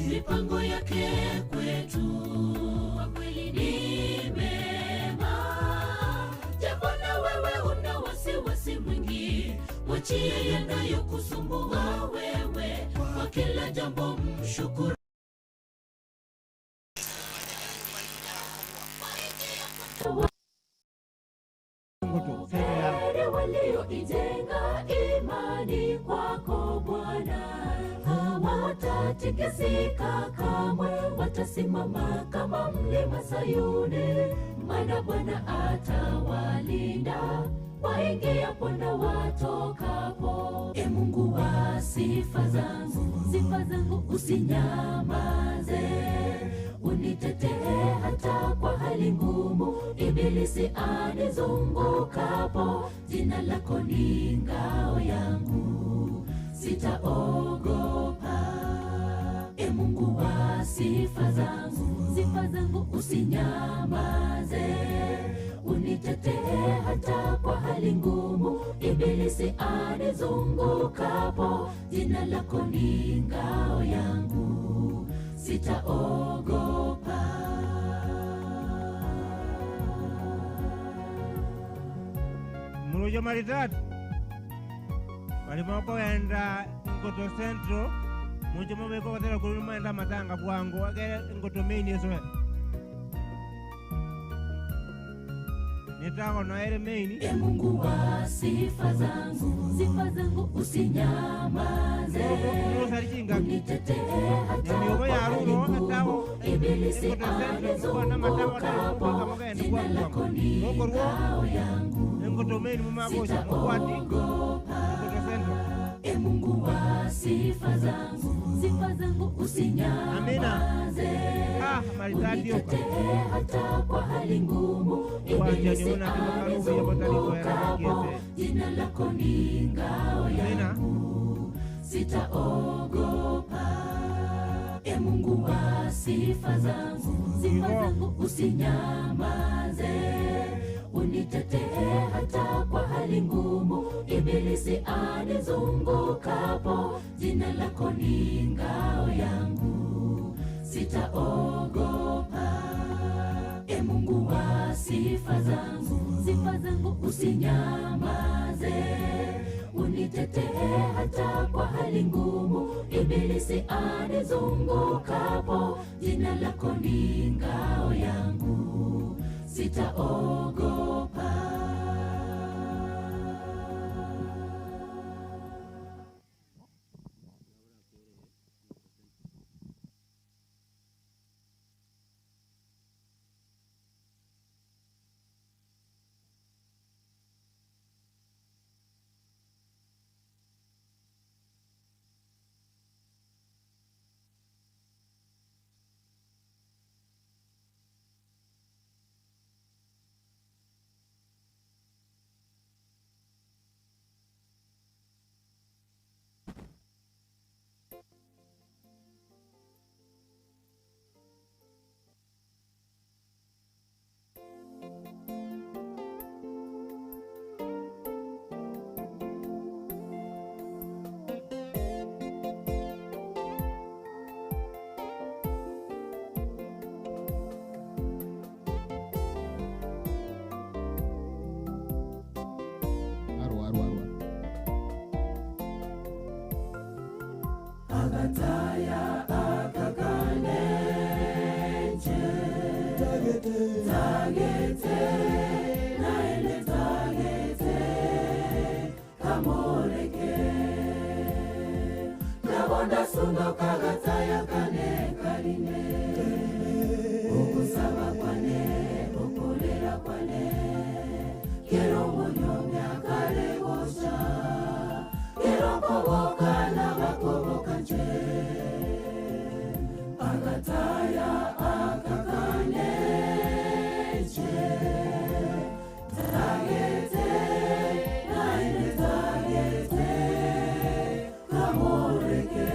Mipango yake kwetu kwa kweli ni mema. Japo na wewe una wasiwasi mwingi, mwachie yanayokusumbua wewe. Kwa kila jambo mshukuru. Heri walioijenga imani kwako Bwana, hawatatikisika kamwe, watasimama kama mlima Sayuni. Maana Bwana atawalinda waingiapo na watokapo. E Mungu wa sifa zangu, sifa zangu usinyamaze, unitetee hata kwa hali ngumu. Ibilisi anizungukapo, jina lako ni ngao yangu, sitaogopa. E Mungu wa sifa zangu, sifa zangu usinyamaze, unitetee hata kwa hali ngumu. Ibilisi anizungukapo, jina lako ni ngao yangu, sitaogopa. Murujo maridadi walimoko enda Ngoto Central munjo mabeko watera kuruma enda matanga bwangu agere Ngoto main yeso nitago na ere main. E Mungu wa sifa zangu, sifa zangu usinyamaze, unitetee hata kwa hali ngumu. Ibilisi Mokorwo Engoto Main mumagocha mokwati Engoto Central. E Mungu wa sifa zangu usinyamaze. Unitetee hata kwa hali ngumu, ibilisi anizungukapo, jina lako ni ngao yangu, sitaogopa. E Mungu wa sifa zangu usinyamaze. Unitetee hata kwa hali ngumu, ibilisi anizungukapo, jina lako ni ngao yangu, sitaogopa. E Mungu wa sifa zangu usinyamaze. Unitetee hata kwa hali ngumu, ibilisi anizungukapo, jina lako ni ngao yangu, sitaogopa. Agataya akakaneche tagete tagete naele tagete kamoreke nabonda sundo kagataya kane karine okusaba kwane okolera kwane kero munyomya kare gosha kero koboka nabakoboka nje agataya akakaneche tagete naele tagete kamoreke.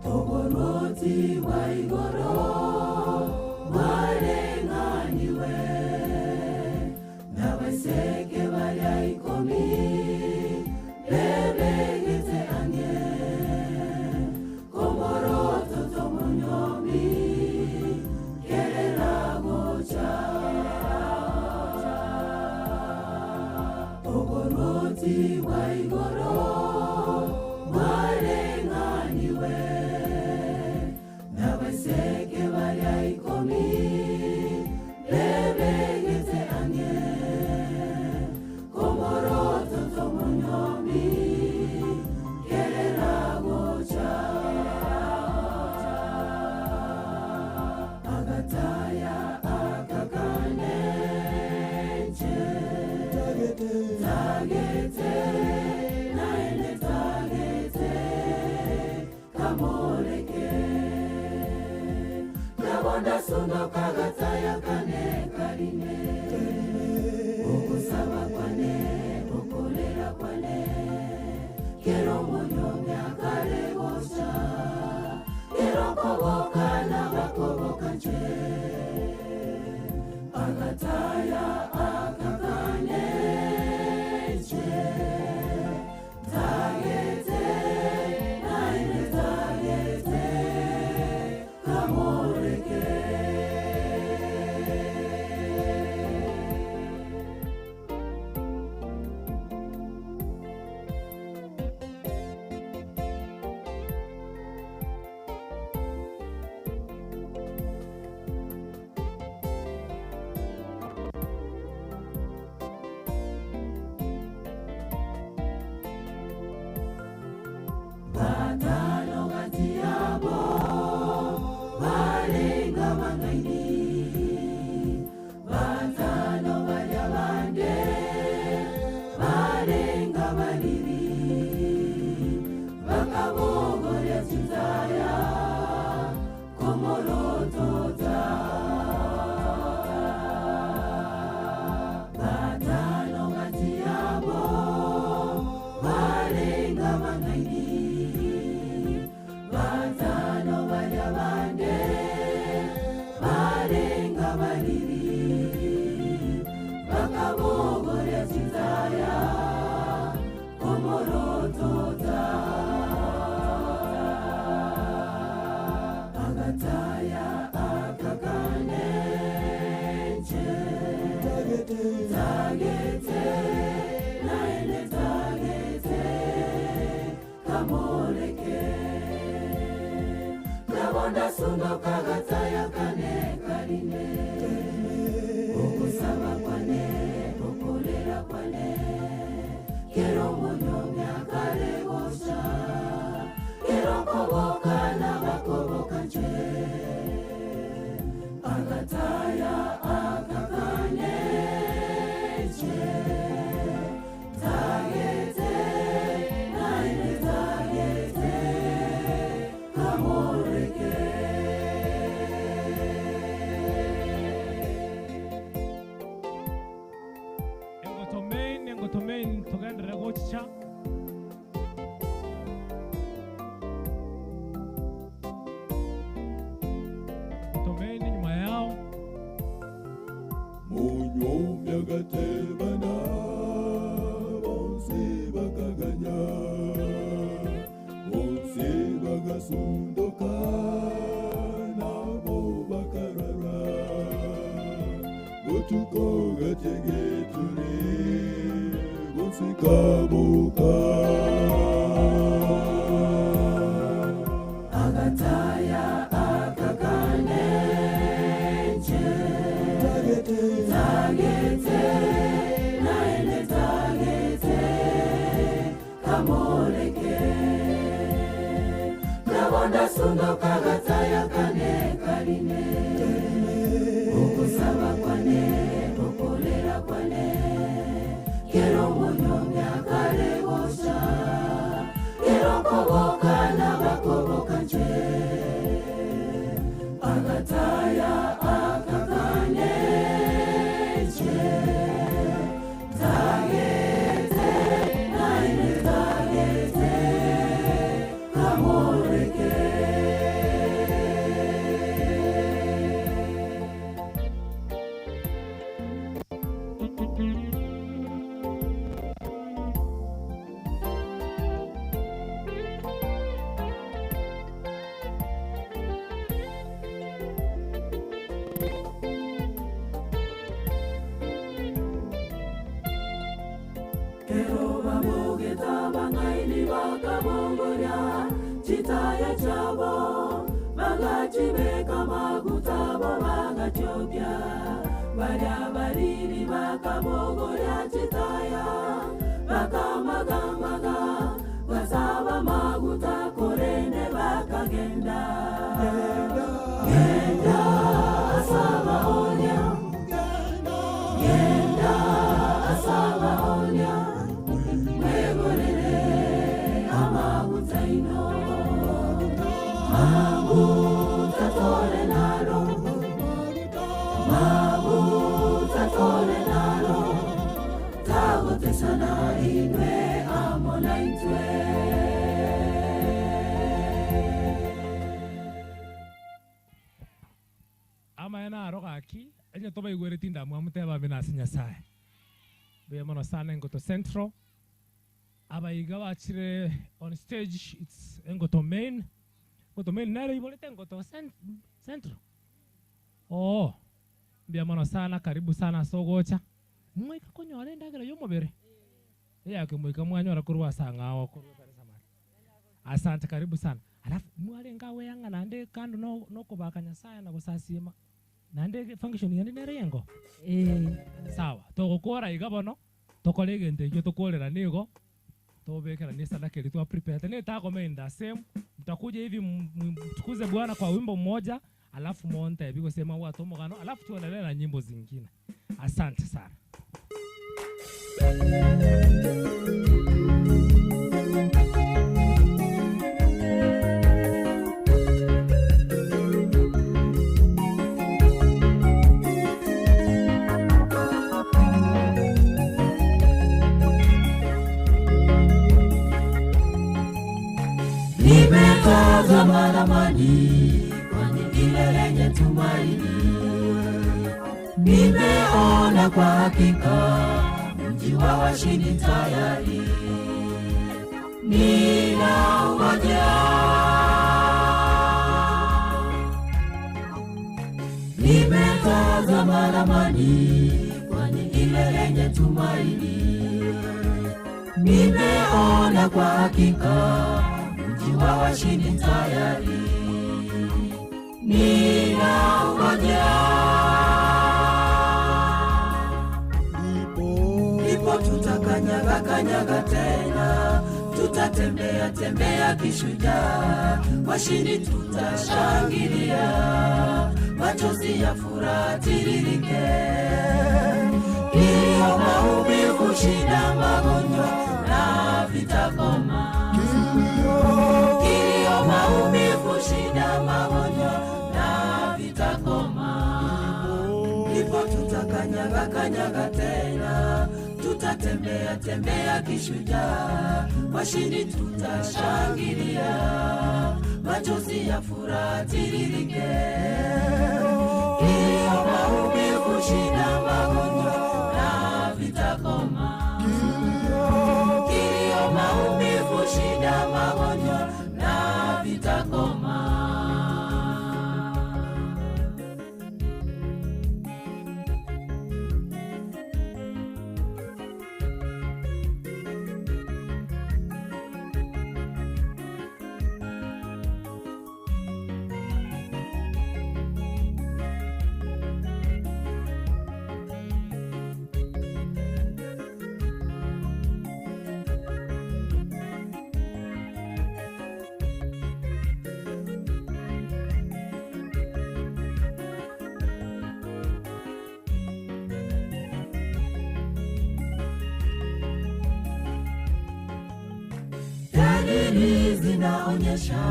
Ogoroti wa igoro wareng'aniwe n'abaseke barya ikomi bebegete ang'e komoroto tomonyomi kerera gocha. Ogoroti wa igoro wareng'aniwe n'abaseke barya ikomi bebegete ang'e komoroto tomonyomi kerera gocha. Agataya akakaneche tagete tagete naele tagete kamoreke nabonda sundo kagataya kane karine okusaba kwane okolera kwane kero munyomya kare gosha kero koboka nabakoboka nje agataya akakaneche tagete naele tagete kamoreke. Tagete naende tagete kamoleke Ndabona sundoka gataya kane karine Okusaba kwane okolera kwane Kero munyomya kare gosha Kero koboka nabakoboka nje Agataya akakane nje Tagete naende tagete kamoreke Engoto main togendere gochicha Engoto main nyuma yao Munyomya gatebana bonsi bakaganya bonsi bagasunduka nabo bakarara Botuko gategeturi bonsi kabuka Agataya akakane nje Tagete naende tagete kamoleke Ndabona sundoka gataya kane karine Okusaba kwane okolera kwane Kero munyomya kare gosha Kero koboka nabakoboka nje Agataya akakane nje Tagete naende tagete kamoleke Kero bamugeta bangaini bakamongoria Chitaya chabo bagachibeka maguta bo bagachobya Barya bariri bakamongoria chitaya Bakamagamaga basaba maguta korende bakagenda Genda asaba onya Genda asaba onya Mwegorere amaguta ino Maguta tore naro Maguta tore naro Tagotesana inwe amona intwe Ama ena arogaki enye toba igwere tinda mwamuteba binasi Nyasaye Buya mono sana Engoto Central Abaiga bachire on stage it's Engoto main Engoto main nere ibolete Engoto Central Oh Buya mono sana karibu sana sogocha Mwika konyora endagera yomobere Eyake mwika mwanyora kurwa sanga kurwa samari Asante karibu sana Alafu mwale ngawe yanga nande kando no kobaka Nyasaye na gusasima Nande function yandi nere yengo Sawa togokora iga bono tokore egento ekio tokorera nigo tobekera ni sadaka ili tuwa prepare tena itakomenda same mtakuja hivi mtukuze Bwana kwa wimbo mmoja alafu monte biko sema watu mogano alafu tuendelee na nyimbo zingine. Asante sana. Nimetazama ramani kwani ile lenye tumaini, nimeona kwa hakika mji wa washindi tayari, ninaungoja. Nimetazama ramani kwani ile milele lenye tumaini. Nimeona kwa hakika mji wa washindi tayari, ninaungojea. Ndipo tutakanyaga kanyaga tena, tutatembea tembea kishujaa, washindi tutashangilia, machozi ya furaha tiririke. Kilio, maumivu, shida, magonjwa na vitakoma. Kilio, maumivu, shida, magonjwa na vitakoma. Ndipo tutakanyaga kanyaga tena, tutatembea tembea kishujaa, washindi tutashangilia, machozi ya furaha tiririke. Kilio, maumivu, shida, magonjwa na vitakoma. Kilio, maumivu, shida, magonjwa na vitakoma. Dalili zinaonyesha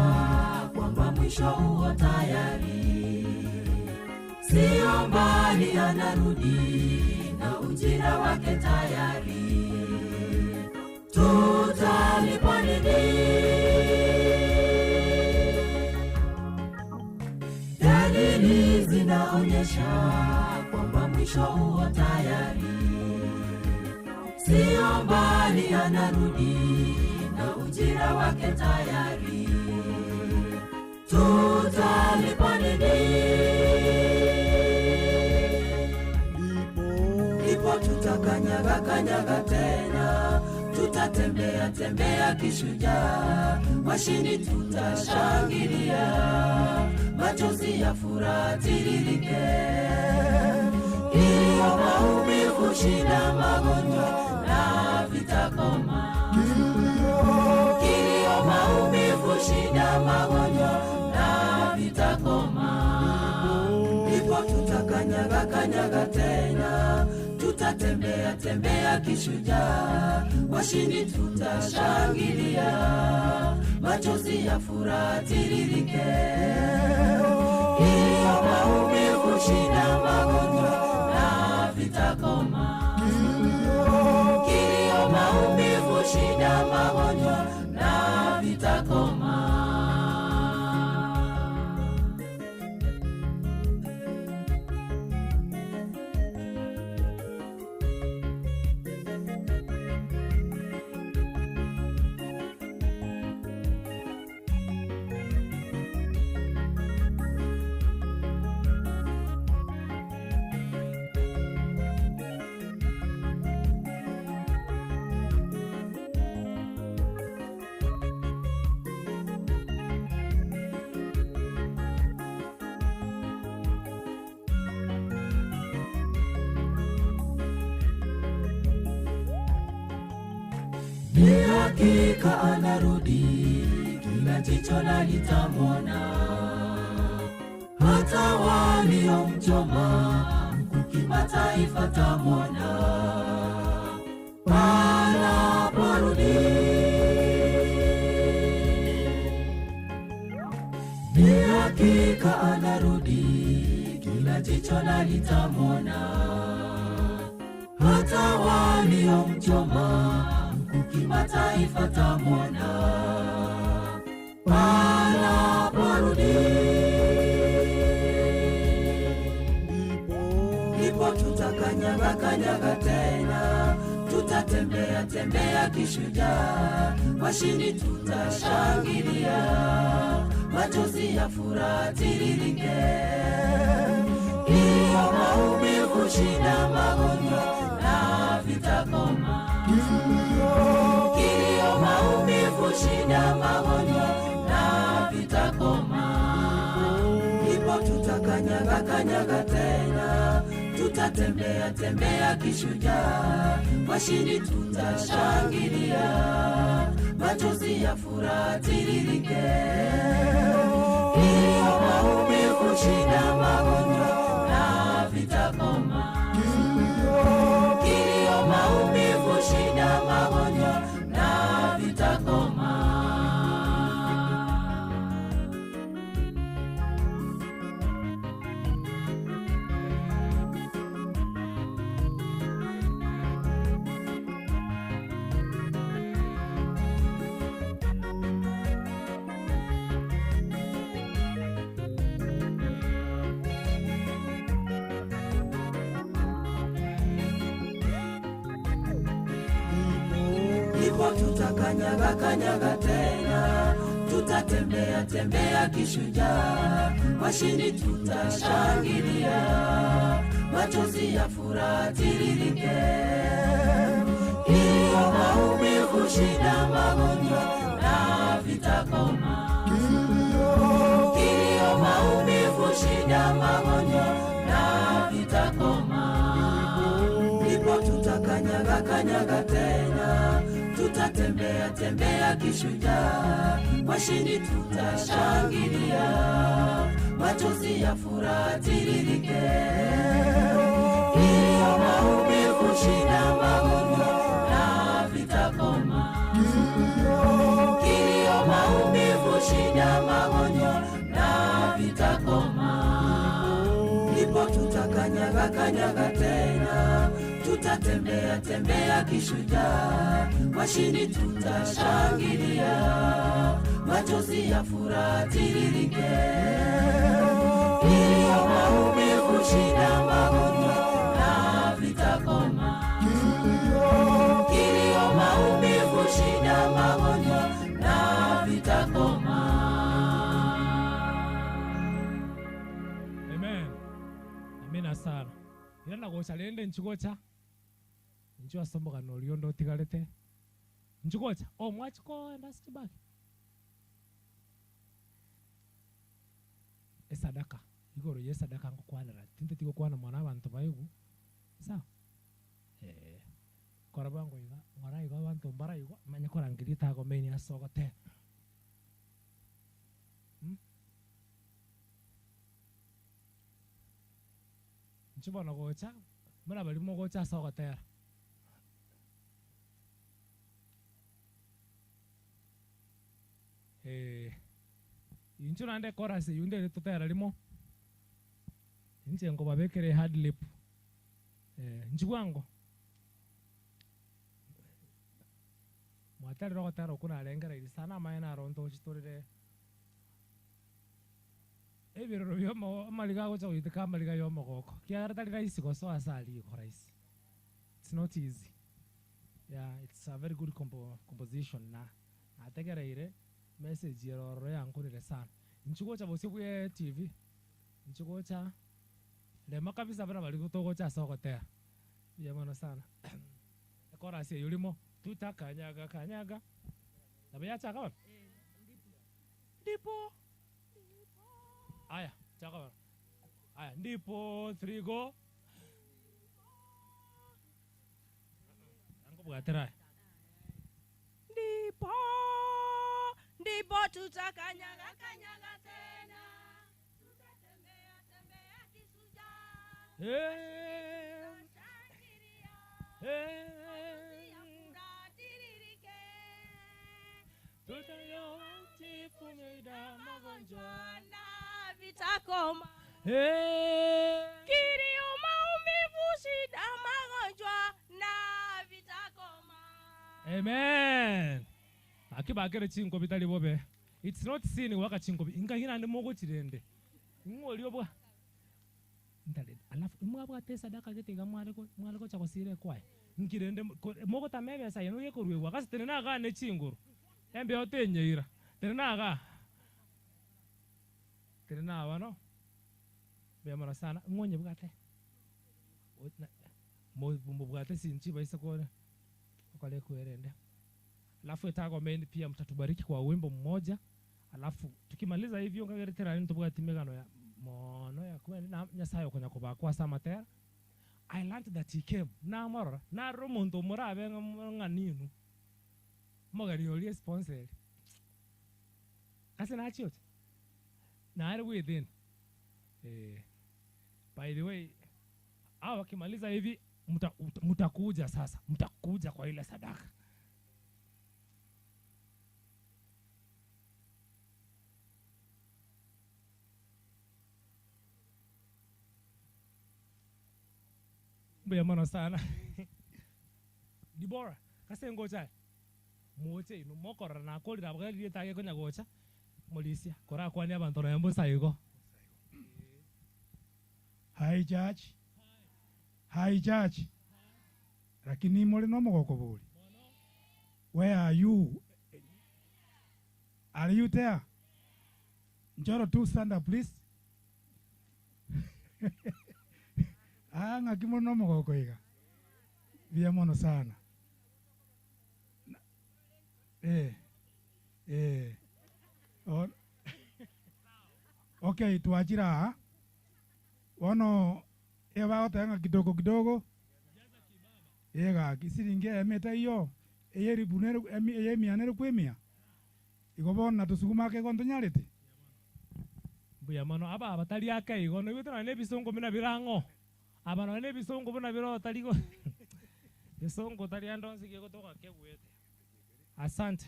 kwamba mwisho huo tayari, sio mbali anarudi na ujira wake tayari. Tutalipwa nini? Dalili zinaonyesha kwamba mwisho huo tayari, sio mbali anarudi na ujira wake tayari. Tutalipwa nini? Ndipo tutakanyaga kanyaga tena, tutatembea tembea kishujaa, washindi tutashangilia, machozi ya furaha tiririke. Kilio, maumivu, shida, magonjwa na vitakoma. Kilio, maumivu, shida, magonjwa na vitakoma. Ndipo tutakanyaga kanyaga tena, tutatembea tembea kishujaa, washindi tutashangilia, machozi ya furaha tiririke. Kilio, maumivu, shida, magonjwa na vitakoma. Kilio, maumivu, shida, magonjwa na vitakoma. Ni hakika anarudi, kila jicho na litamwona, hata waliomchoma mkuki mataifa tamwona. Anaporudi ni hakika anarudi, kila jicho na litamwona, hata waliomchoma mkuki mataifa tamwona. Anaporudi ndipo tutakanyaga kanyaga tena, tutatembea tembea kishujaa, washindi tutashangilia, machozi ya furaha tiririke. Kilio, maumivu, shida, magonjwa na vitakoma. Kilio, maumivu, shida, magonjwa na vitakoma. Ndipo tutakanyaga kanyaga tena, tutatembea tembea kishujaa, washindi tutashangilia, machozi ya furaha tiririke. Kilio, maumivu, shida, magonjwa na vitakoma. Kilio, maumivu, shida, magonjwa na vitakoma. Ndipo tutakanyaga kanyaga tena, tutatembea tembea kishujaa, washindi tutashangilia, machozi ya furaha tiririke. Kilio, maumivu, shida, magonjwa na vitakoma. Kilio, maumivu, shida, magonjwa na vitakoma. Ndipo tutakanyaga kanyaga tena, tutatembea tembea kishujaa, washindi tutashangilia, machozi ya furaha tiririke. Kilio, maumivu, shida, magonjwa na vitakoma. Kilio, maumivu, shida, magonjwa na vitakoma. Ndipo tutakanyaga kanyaga tena, tutatembea tembea kishujaa, washindi tutashangilia, machozi ya furaha tiririke. Kilio, maumivu, shida, magonjwa na vitakoma. Kilio, maumivu, shida, magonjwa na vitakoma. Amen. Amina sana. Ira nagocha rende nchigocha nchiwa somboka noliondo otigarete nchigocha o mwachiko ndasitibaki esadaka igoro yesadaka ngokwanera tinte tigokwana mwana abantu baigu sawa kora bango iga ngora iga abantu mbara iga manya korangiria tagomeni asogote nchibona gocha muna balimo gocha asogotera incho nande chorus yunde tutera limo inche ngo babekere hard lip nchibwango mwatari rogotera kuna alengera iri sana maena aronto chitorire ebiroro byomo amaliga gocha goitika amaliga yomogoko kiara tari rahisi gosoa asali ko rahisi. It's not easy. Yeah, it's a very good composition na ategereire message yeroro yankurire sana nchigocha bosibwe TV nchigocha lema kabisa bana bali kutogocha sogotera yamono sana chorus yulimo tutakanyaga kanyaga nabeyacha kawa ndipo aya chaka aya ndipo 3 go ango bwatera ndipo ndipo tutakanyaga kanyaga tena, tutatembea tembea kishujaa, machozi ya furaha tiririke, tutayotifunyida magonjwa na vitakoma. Kilio, maumivu, shida, magonjwa na vitakoma. Amen. Akibakere chingo bitali bobe. It's not sin waka chingo inga hina ndi mogo chirende. Ngolio bwa. Ndale alafu mwabwa te sadaka gete ga mwareko mwareko chakosire kwaye. Nkirende mogo tamebe sa yeno yekorwe kasi tenena ga ne chinguru. Embe otenyeira. Tenena ga. Tenena wano. Bemara sana ngonye bwate. Mubwate sinchi baisa kuona kale kuerende. Alafu etago main pia mtatubariki kwa wimbo mmoja. Alafu tukimaliza hivyo ngageretera ntubwati megano ya mono ya kwene na nyasayo konya kobakwa samatera. I learned that he came. Na morora na romuntu murabe ng'aninu. Mogari oli sponsor. Kase na chiot. Na ari within. By the way, hao wakimaliza hivi mtakuja sasa, mtakuja kwa ile sadaka. Mbuya mono sana. Dibora, kase ngocha. Moche ino mokora na kolira bagari tage konya gocha. Molisia, kora kwani abantu na mbusa yugo. Hi church. Hi church. Lakini mole no mogoko boli. Where are you? Are you there? Njoro tu stand up please. Ah, ngakimo no mogoko iga. Bia mono sana. Okay, tuachira. Wono ewa otenga kidogo kidogo. Ega kisiringe emeta iyo eyeri bunero eyemia nero kwemia. Igobona tusuguma ke kontonyarete. Mbuya mono aba abatari ake igo no bitana ne bisongo mina birango. Aba no ne bisongo buna biro tarigo. Bisongo tari andonzi gotoka kegwete. Asante.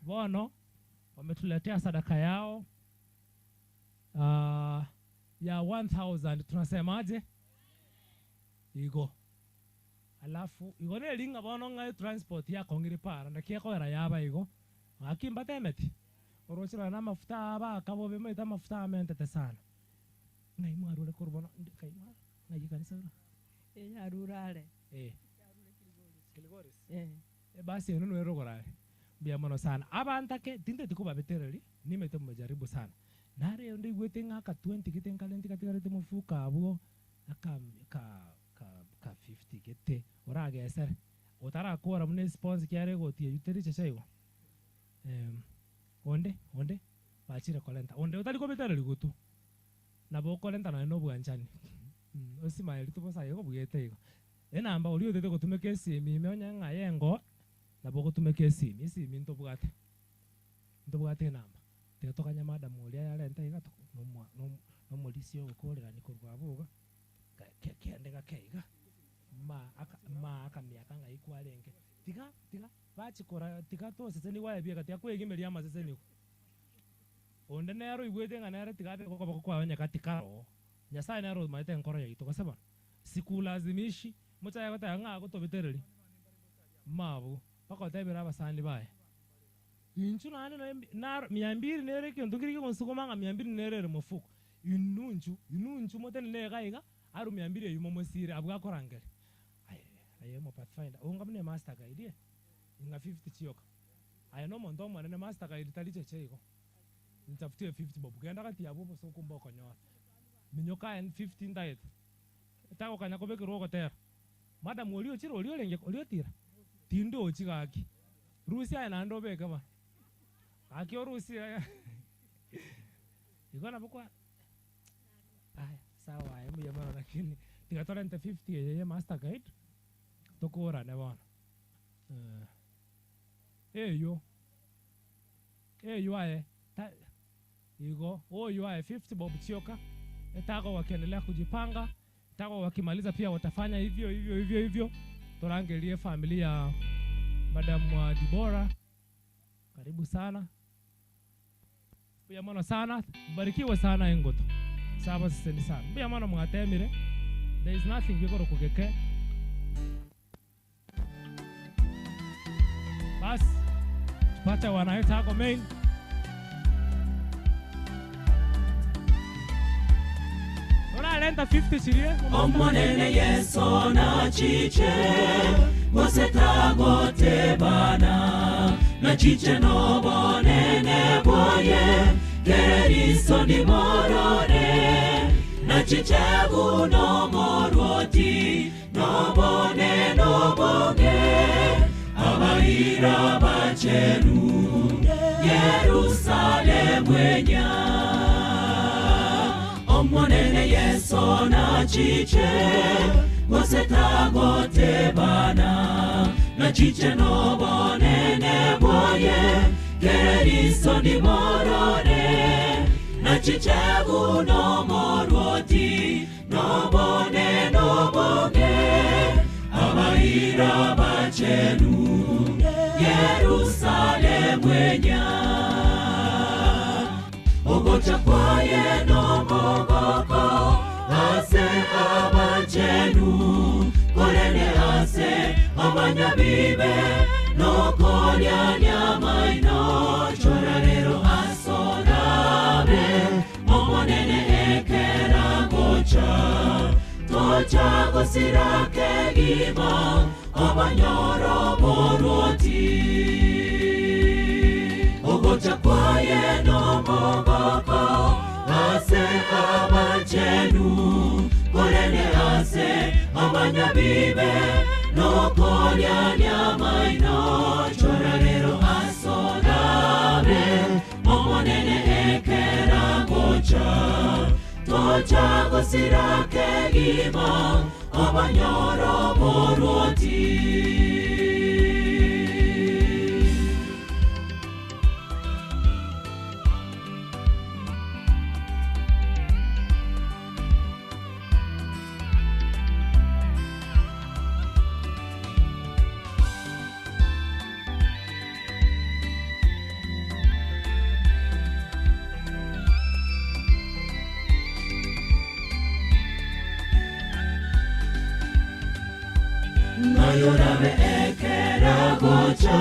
Bono wametuletea sadaka yao ya 1000 tunasemaje? Igo. Alafu igo ne linga bono ngai transport ya kongiri para ndakie ko era yaba igo. Akimba temeti. Orochira na mafuta aba akabo bemeta mafuta amentete sana. Ngai mwarure korbono kai mwar ngai kanisa ura. Arurare. Kilgoris. Basi eno nwero gorare. Bia mono sana. Abantake tinde tikuba betereri nimete mmejaribu sana. Nare ndi gwete ngaka 20 gete nkalenti katika mufuka abo aka ka ka 50 gete oragesere. Otara kora mune sponsor kyare gotie yuteri chechaigo. Onde bachire kolenta. Onde otari ko betereri gutu. Nabo kolenta na no bwanchani. Osimaeli tubosa yego bugete igo. Enamba ori otete gotumeka esimi imeonya ng'a yengo nabo gotumeka esimi esimi ntobwate. Ntobwate enamba. Tokanya madam oria yarenta iga no molisi ogokorera nikorwa buga kende gakeiga ma aka miaka ngai kwarenge tiga tiga bachikora tiga tosese ni wae biega tiga kwegimeria amasese niko onde nero igwete ng'a nere tiga abe gokoboko kwawe nyakati karo Nyasaye nero maete nkoro yaito gose sikulazimishi muchaye goteba ng'a gotobetereri mabu bakotebera abasani baye inchu nane na 200 nere kintu kiri konsukuma nga 200 nere mufuko inunchu motene ne gaiga aru 200 yumo musire abwa korangere aye mo pathfinder unga mne master guide inga 50 chiyoka aye no mondo mwana ne master guide tali cheche iko nitafutie 50 bob genda kati yabo bosokumba okonyora minyoka en 15 diet tako kanya kobekero gotera madam olio chiro olio lenge olio tira tindo chigaki rusia na ndo beka ba akio rusia igona bukwa aya sawa aye muyamara lakini tigatorente 50 yeye master guide tokora ne bona eyo aye igo oyo aye 50 bob chioka etako wakiendelea kujipanga etako wakimaliza pia watafanya hivyo hivyo hivyo hivyo. Torangelie familia Madam Dibora, karibu sana. Mbuya mono sana, mbarikiwe sana engoto. Saba siseni sana. Mbuya mono mwatemire. There is nothing gikoro kugeke. Bas, tupate wanaita hako main. Ora lenta 50 chirie. Omonene Yesu na chiche. Goseta bana na chiche no bonene boye kereriso ni morore na chiche buno morwoti no nobone nobonge abaira bachenu Yerusalemu enya omonene Yesu na chiche gosetagotebana na chiche nobonene bwoye kereriso ndimorore na chiche buno morwoti nobone nobonge abaira bachenu Yerusalemu enya ogocha kwaye nomogoko ase abachenu korene ase abanyabibe nokoria nyamaino chorarero asorabe omonene ekera gocha tocha gosira kegima abanyoro borwoti ogocha kwaye nomogoko ase abachenu korene ase abanyabibe nokoria nyamaino chorarero asorabe omonene ekera gocha tocha gosira kegima abanyoro borwoti. Mayorabe ekera gocha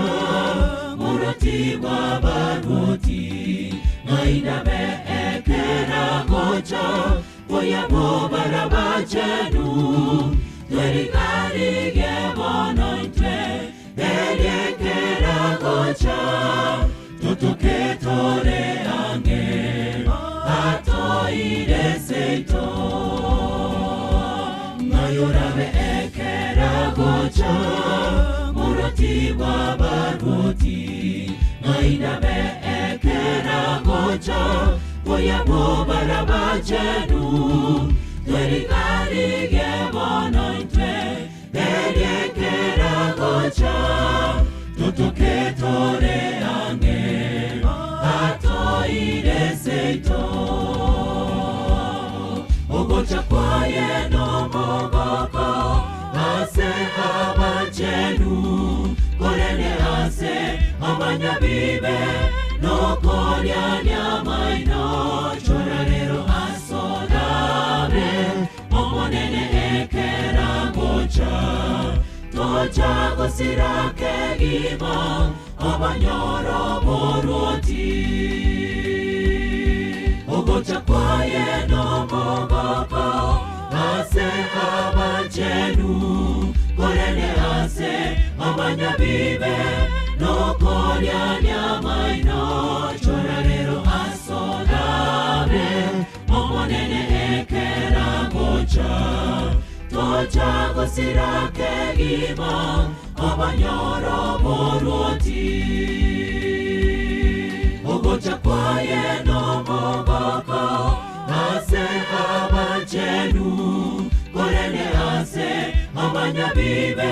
muroti wa barwoti mainabe ekera gocha boyabo barabachenu twerigarige bonointwe eriekera gocha tutuke tore ange atoire seito mayorabe ekera gocha muroti wa barwoti mainabe ekera gocha boyabo barabachenu twerigarige bonointwe eriekera gocha tutuke tore ange atoire seito ogocha kwaye nomogoko ase abachenu korene ase abanyabibe nokoria nyamaino chorarero asorabe omonene ekera gocha tocha gosira kegima abanyoro borwoti ogocha kwaye nomogoko ase abachenu korene ase abanyabibe nokoria nyamaino chorarero asorabe omonene ekera gocha tocha gosira kegima abanyoro borwoti ogocha kwaye nomogoko ase abachenu korene ase abanyabibe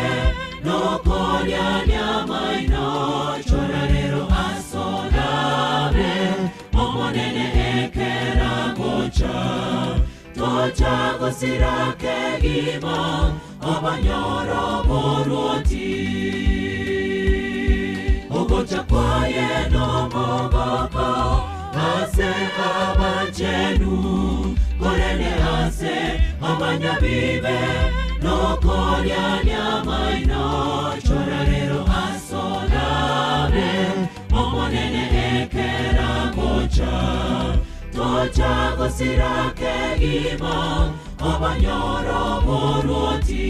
nokoria nyamaino chorarero asorabe omonene ekera gocha tocha gosira kegima abanyoro borwoti ogocha kwaye nomogoko ase abachenu korene ase abanyabibe nokoria nyamaino chorarero asorabe omonene ekera gocha tocha gosira kegima abanyoro borwoti.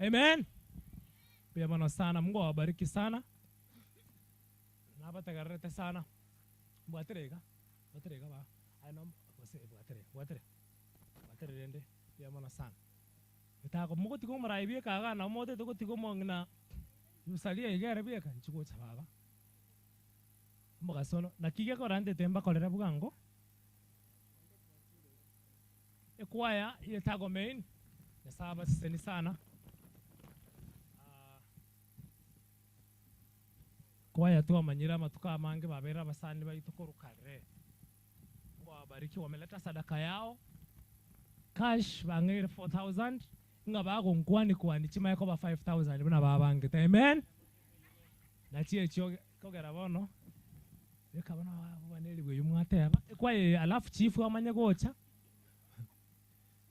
Amen. Pia sana, Mungu awabariki sana. Nabategererete sana. Bwaterega. Bwaterega ba. Anom gose bwaterega. Watere watere watere rende ya mono sana etako mugoti ko marai bieka ga na mote to tigo mongna usalia igere bieka nchiko cha baba mugasono na kige korande temba kolera bugango ekwaya yetago main yasaba siseni sana kwaya tu amanyira matuka amange babera abasani baitukorukarre Mungu awabariki wameleta sadaka yao cash bangere 4000 nga bago nkwani kwani chima yako ba 5000 buna babange amen na chie chio kogera bono reka bana baneli bwe yumwateba kwaye alafu chifu amanye gocha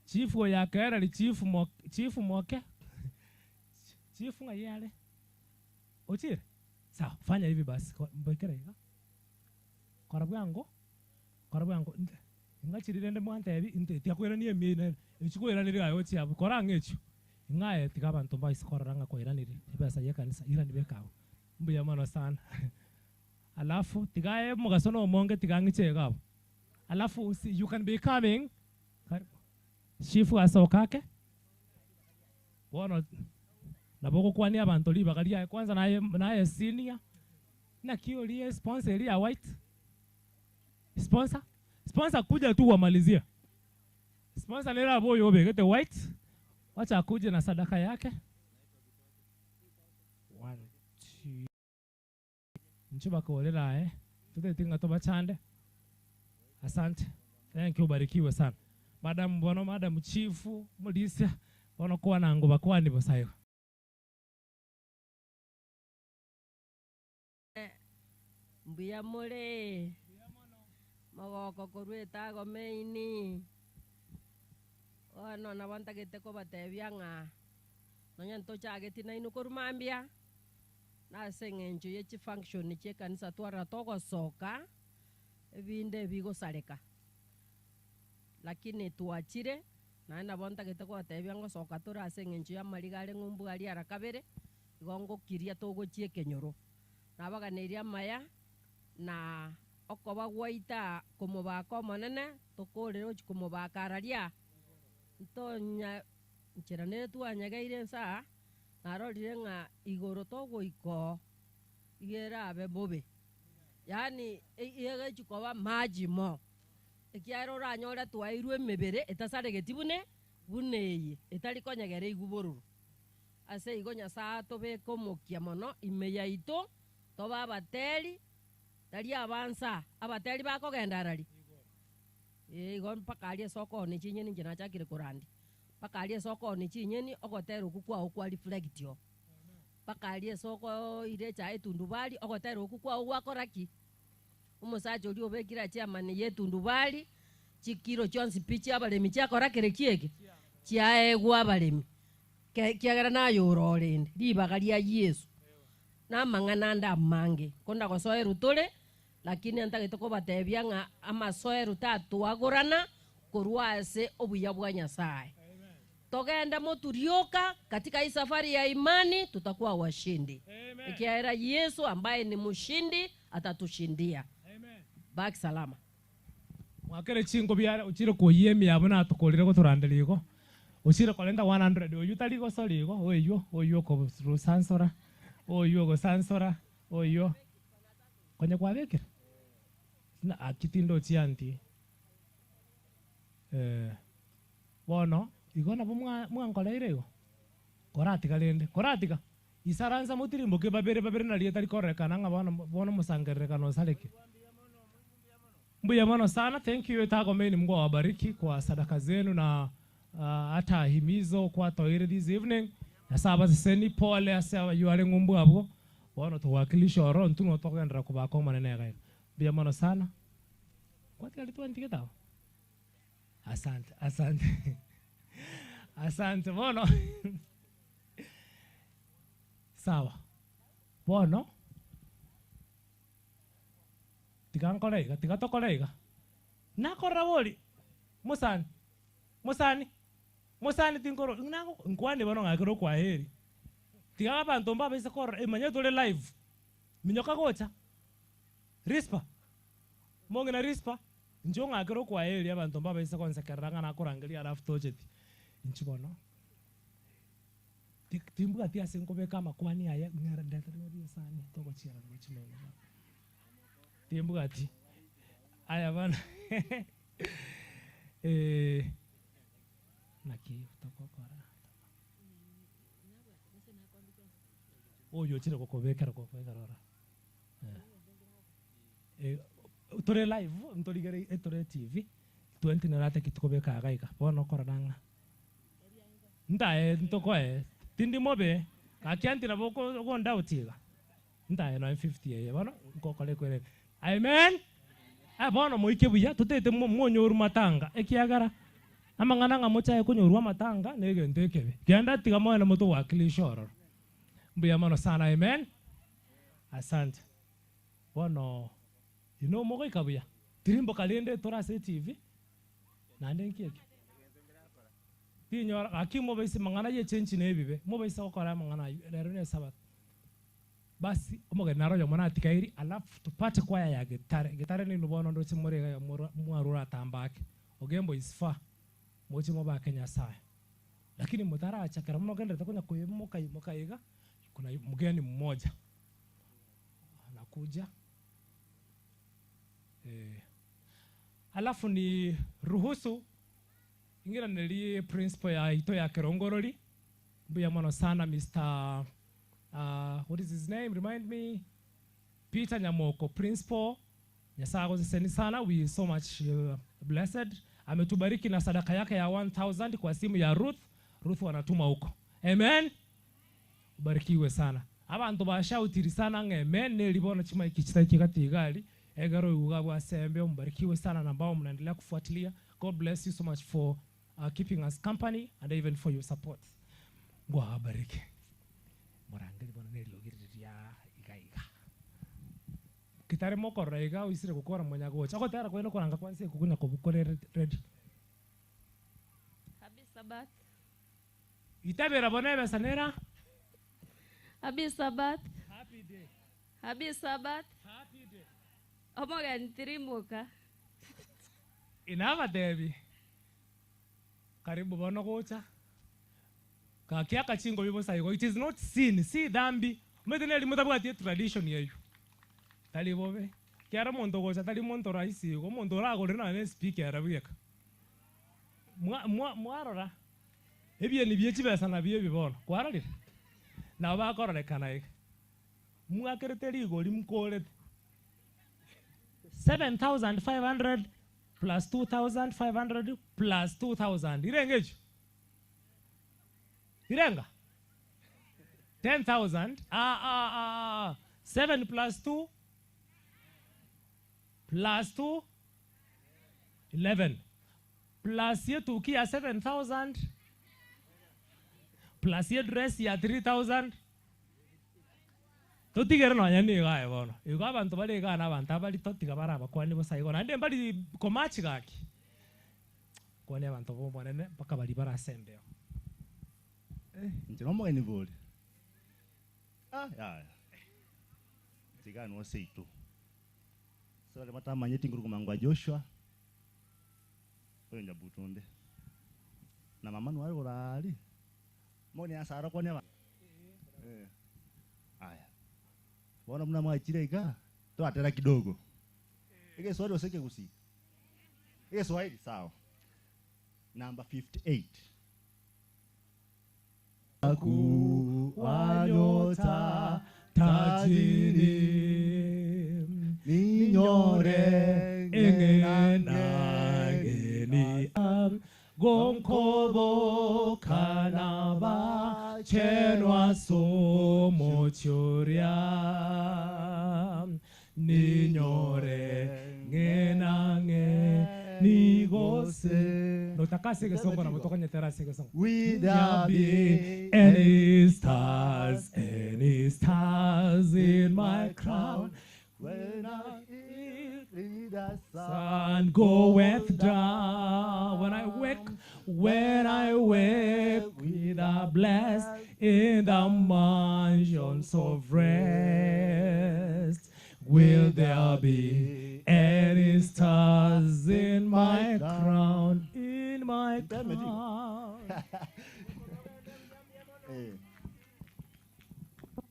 chifu ya kera li chifu mo chifu moke chifu ngayale ochire sawa fanya hivi basi mbekera iga korabwango korabwango ngachirire mwantebi inte tiakwirania emie echikoiranire ayo chiabo koranga echo ngaye tiga abantu baisikororanga koiranire ebesa ya kanisa irani bekawo mbuya mono sana alafu tigaye mugasono omonge tigangichega abo alafu you can be coming chifu asokake bono naboko kwani abantu libagalia kwanza naye naye senior na kiolie sponsor ya white sponsor sponsor kuja tu wamalizia sponsor nera boyo obegete white wacha akuje na sadaka yake 1 2 nchuba kolela tute tinga toba chande asante thank you barikiwe sana madam bono madam chifu mulisia bono kwa nango bakwani bosayo mbuya mule magoko korweta gomeini ono nabantagete ko batebia ng'a nonya ntochageti nainu korumambia nase eng'encho ye chifunction chie ekanisa twara togosoka ebinde bigosareka lakini twachire naye nabo ntagete kobatebia ngosoka tore ase eng'encho ya amariga are ng'umbu aria ara kabere igo ngokiria togochia ekenyoro nabaganeirie amaya na okoba gwaita komobaka omonene tokorere ochi komobaka araria ntonya nchera nere twanyegeire nsaa narorire ng'a igoro togoiko igerabe bobe yaani igechikoba maji mo ekiaro oranyore twairwe emebere etasaregeti bune bune eye etari konyegera igubororo ase igo Nyasaye tobeke omokia mono ime yaito toba abateri tari abansa abateri bakogenda arari igo mpaka aria sokoni chinyeni inche nachakire korandi mpaka aria sokoni chinyeni ogotera oku kwao kwa reflectio mpaka aria soko ire cha etundubali ogotera oku kwao gwakora ki omosacha oria obekire chairman ye etundubali chikiro chionsi pi chia abaremi chiakora kere kieke chiaegwa abaremi kiagera nayora orende ribaga ria Yesu namang'ana ande amange konda gosoeru tore lakini ntagete kobatebia ng'a amasoeru tatwagorana korwa ase obuya bwa Nyasaye togenda moturioka katika hii safari ya imani tutakuwa washindi ikiaera Yesu ambaye ni mshindi atatushindia. Amen. Baki salama mwakere chingo biara uchire koyemia abo natukorire goturanderia uchire kolenda 100 oyu tari gosorigo oyo oyo ko rusansora oyo gosansora oyo konye kwabekera na akitindo chianti bono igo nabo mwankoreire igo koratika rende koratika isaransa mutirimboke babere babere nari etari korekana ng'a bono bono musangererekano osareke mbuya mono sana thank you etagomeni Mungu awabariki kwa sadaka zenu na hata himizo kwa toire this evening nasaba siseni pole ase abayuare ng'umbu abo bono tuwakilisha oro ntuno togendera kubaka omonene gaino mbuya mono sana kwatikari twantigetago asante asante asante bono sawa bono tiga tiga tokoreiga nakora bori musani musani musani tinkoro nako nkwani bono ngakero kwa heri tiga abantu mbabese kora emanya tole live minyoka gocha rispa monge na rispa Njo ng'akero kwa eri abantu mbabaisa konsekerera ng'a nakorangeria alafu tocheti. Inchibono. Timbwati ase nkobeka amakwani aya ng'era ndetera sani togochiara gochimena. Timbwati. Aya bana. Naki tokokora. Oyo chire gokobekera gokobekerora. Tore live ntorigere etore TV 20 narate kitukobeka agaika bono okora nanga. Ndae ntokoe tindi mobe akianti na boko gonda utiga. Ndae 950 ye bono ngokore kwere. Amen. Bono moike buya tutete monyoru matanga ekiagara amang'ana ng'a mochae konyorwa matanga negento ekebe kianda tiga moene moto wakilisha ororo. Mbuya mono sana. Amen. Asante. Bono ino mogoika buya tirimbo kalende torase TV nande nkieke tinyora akimo bese mang'ana ye chenchi nebibe mobeisa gokora mang'ana rero ne sabato. Basi omogeni naro yo mona atikairi alafu tupate kwaya ya gitare gitare ni nubono ndoche morega mwarura tambake ogembo is far mochi moba Kenya sae lakini mutaracha kera mnogende takonya kuyemoka mokaiga kuna mgeni mmoja anakuja. Alafu ni ruhusu ingira nili principal ya ito ya Kerongorori mbuya mono sana Mr. What is his name? Remind me. Peter Nyamoko, principal. Nyasaye seni sana. We so much blessed. Ametubariki na sadaka yake ya 1000 kwa simu ya Ruth. Ruth wanatuma huko. Amen. Ubarikiwe sana. Abantu bashautiri sana amen nilibona chima ikichita katigali. Egaro ugabwa sembe mbarikiwe sana na ambao mnaendelea kufuatilia. God bless you so much for keeping us company and even for your support. Mungu awabariki. Morangeli bona neliogiriria iga iga. Kitare mokora iga uisire gukora mwenyagocha. Akotera kwenda koranga kwanse kukunya kobukore ready. Happy Sabbath. Itabera bona besanera. Happy Sabbath. Happy day. Happy Sabbath. Happy day. Omogeni tirimuka. Inava Devi. Karibu bono gocha. Kakiaka chingo bibo saigo. It is not sin. Si dhambi. Mwete limutabwa tradition yeyu. Tali bobe. Kiara mondo gocha tali mondo raisi. Go mondo rago rina ne speaker arabieka. Mwa mwarora. Ebye ni byechi besa na bye bibono. Kwararire. Na bakorekana ika. Mwakerete rigori mkorete. 7,500 plus 2,500 plus 2,000. Irengeju. Irenga. 10,000. 7 plus 2 plus 2 11 plus yetu kia 7,000 plus ye dress ya 3,000. Totigere no anyani gae bono. Igo abantu bari gana abantu abali totiga baraba kwani bosaigo. Nande mbali komachi gaki. Kwani abantu bombonene mpaka bali barasembeo. Njiro omogeni bori. Ya. Tigano seitu. Sasa matamanyeti nguru kumangwa Joshua. Oyo nyabutunde. Na mama nwari orali. Moni asara kwani ba. Aya. Bona mna mwachire iga. Toatera kidogo. Ike swali oseke kusi. Ike Swahili sawa. Number 58. Kuwa nyota tajiri ninyore ngenangeni gonkobo kanaba chenwa somo choria ninyore ngenange nigose. Notakase songo na motoka nyeterase songo. Will there be any stars in my crown? When I see the sun goeth down, when I wake with a blessed in the mansions of rest, will there be Any stars in my crown, in my crown.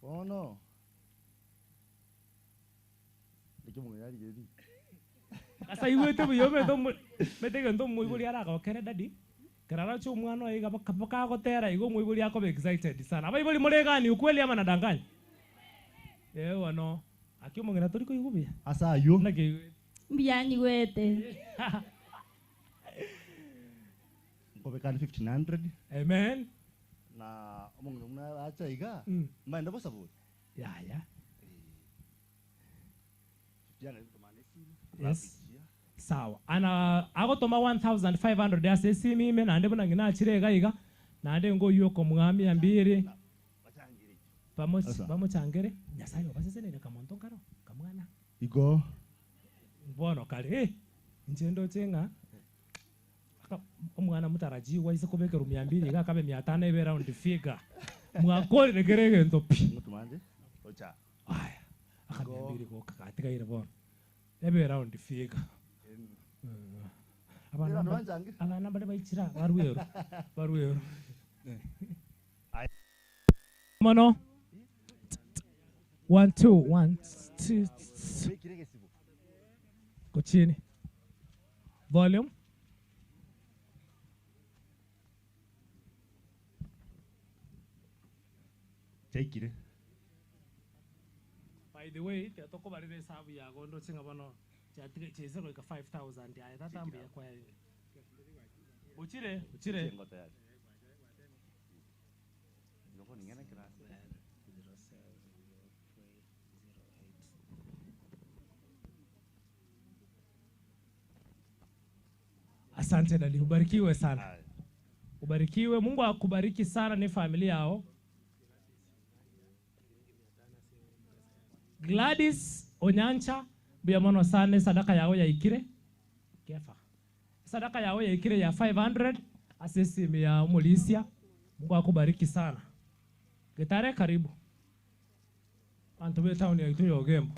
Bono. Ndikimugayari. Asa iwete buyo metege ndo muiburi araka okere daddy. Karara cho mwana iga bakagotera igo muiburi akobe excited sana. Abaiburi muregani ukweli ama nadanganya? Ewa no. Akiomongera toriko igubia. Asa yo. Mbia nyigwete. Ngobekani 1500. Amen. Na omongera muna acha iga. Maenda bosa bo. Ya ya. Yes. Sawa. Ana agotoma 1500 ase simi ime nande buna ngina chirega iga nande ngo yoko mwami ambiri. Pamochangere nyasaye obasesenere kamonto karo kamwana. Igo. Bono kale njendo chenga omwana mutarajiwa ise kubekera 200 iga kabe 500 ibe round figure. Mwakorire kerege ntopi. Mutumanje. Ocha. Aya. Aka 200 go kakatigaire bono. Ebe round figure. Abana bari baichira barweru. Barweru. Mono. 1 2 1 2. Go chini. Volume. Take it. By the way, toko barire sabu ya gondo chinga bono. Cheze kwa 5000 ya tatambi ya kwa. Uchire, uchire. Asante dadi, ubarikiwe sana. Ubarikiwe, Mungu akubariki sana ni familia yao. Gladys Onyancha biamono sana sadaka yao ya ikire. Kefa. Sadaka yao ya ikire ya 500 asesi ya Mulisia. Mungu akubariki sana. Getare karibu. Antobe town ya Ituyo Ogembo.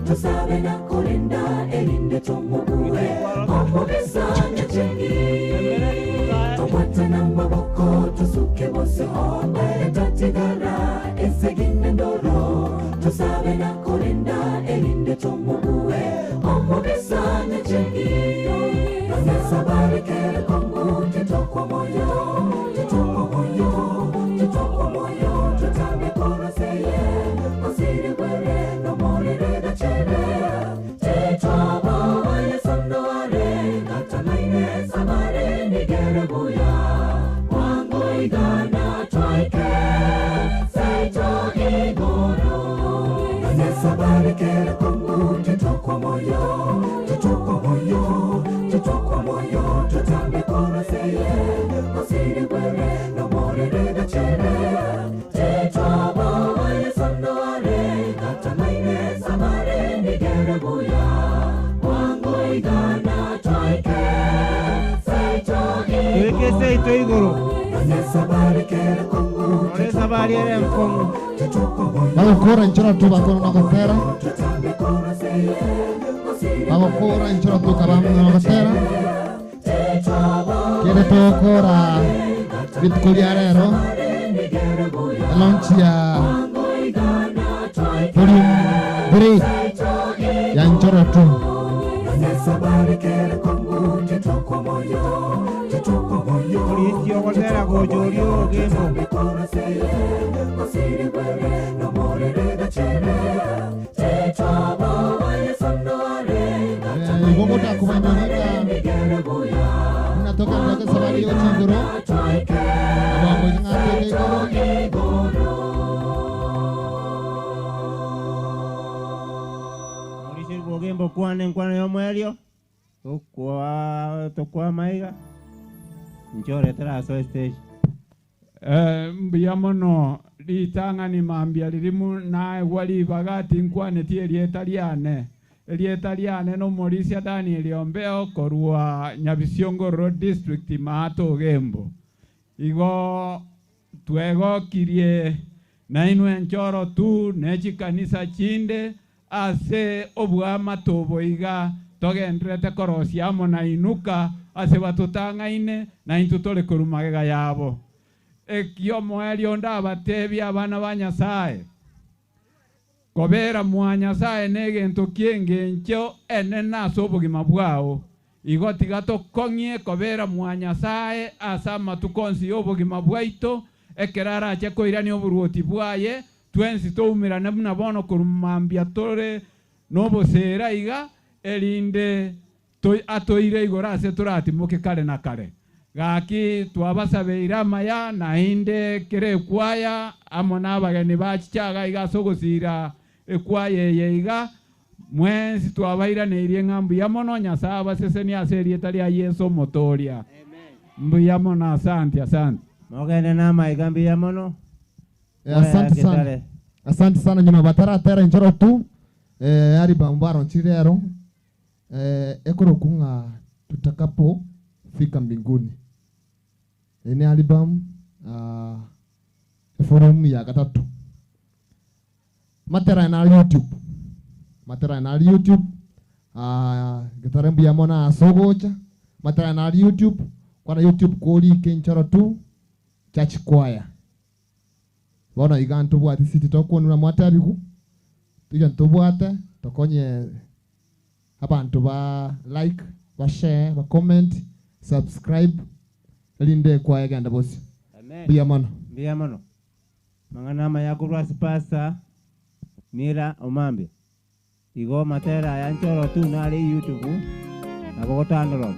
Tusabe na kulinda elinde tumubuwe omubisa nyachengi Tobwate na maboko tusuke bose oe tatigara esegine ndoro Tusabe na kulinda elinde tumubuwe omubisa nyachengi Sabari kere kongu titokwa moyo titokwa moyo titokwa moyo tutame koroseye osiri gwere no morere gachere titwabo yesonoare gatamaine sabare nigere buya wangu igana twaike saito igoro Sabari kere kongu titokwa moyo titokwa moyo titokwa moyo tutambe koroseye osiri gwere no morere gachere titwabo yesonoare gatamaine sabare nigere buya wangu igana twaike saito igoro Seito igoro Sabari kere kongu sabari ere mkongo Bagokora inchora tu bakora nagotera Bagokora inchora tu kabamu nagotera Kere tokora rituko ria rero launch ya volume 3 ya inchora tu Sabari kere kongu titokwa moyo titokwa moyo Polisi ogotera gojorio gembo Osiri gwere no morere gachere titwabo yesonoare Igogota kumanyonga Unatoka ndoke sabari yo chigoro Abambo ngate igoro Polisi gogembo kwane nkwane yo mwerio Tukwa maiga Nchore tera so stage Mbuya mono litang'ani mambia lirimu nae wali bagati nkwane tie rieta liane no Morisia Daniel Ombeo korwa Nyabisiongo District Maato Gembo igo twegokirie nainwe nchoro tu nechi kanisa chinde ase obwama toboiga togendrete korosia amo na inuka ase batutang'aine na intu tore korumagega yabo ekio moelio ndabatebia abana ba Nyasaye kobera mwa Nyasaye negento kiengencho enene ase obogima bwao igo tiga tokong'ie kobera mwa Nyasaye ase amatuko onsi y'obogima bwaito ekero arache koirania oboruoti bwaye twensi toumirane buna bono korumambia tore nobosera iga erinde atoire igoro ase toratimoke kare na kare gaki twabasabeire amaya nainde kere ekwaya amo na abageni bachichaga iga ase ogosira ekwaya eye iga mwensi twabairaneirie ng'a mbuya mono Nyasaye abaseseni ase erieta ria Yesu omotoria mbuya mono asante asante Mogende na maiga mbuya mono. Asante sana. Asante sana nyuma bataratera inchoro tu ari bambaro nchirero ekoro kunga tutakapo fika mbinguni. Ene album forum ya gatatu. Matera na YouTube. Matera na YouTube. Gitare mbuya mona asogocha. Matera na YouTube. Kwa na YouTube kori kenchoro tu church choir. Bona iganto bwate siti tokwonura mwatabiku. Tiganto bwate tokonye abantu ba like, ba share, ba comment, subscribe. Linde kwa yaganda bosi. Amen. Mbuya mono. Mbuya mono. Mangana mayakurwa sipasa mira omambe. Igo matera ya nchoro tu nale YouTube na bogotandoro.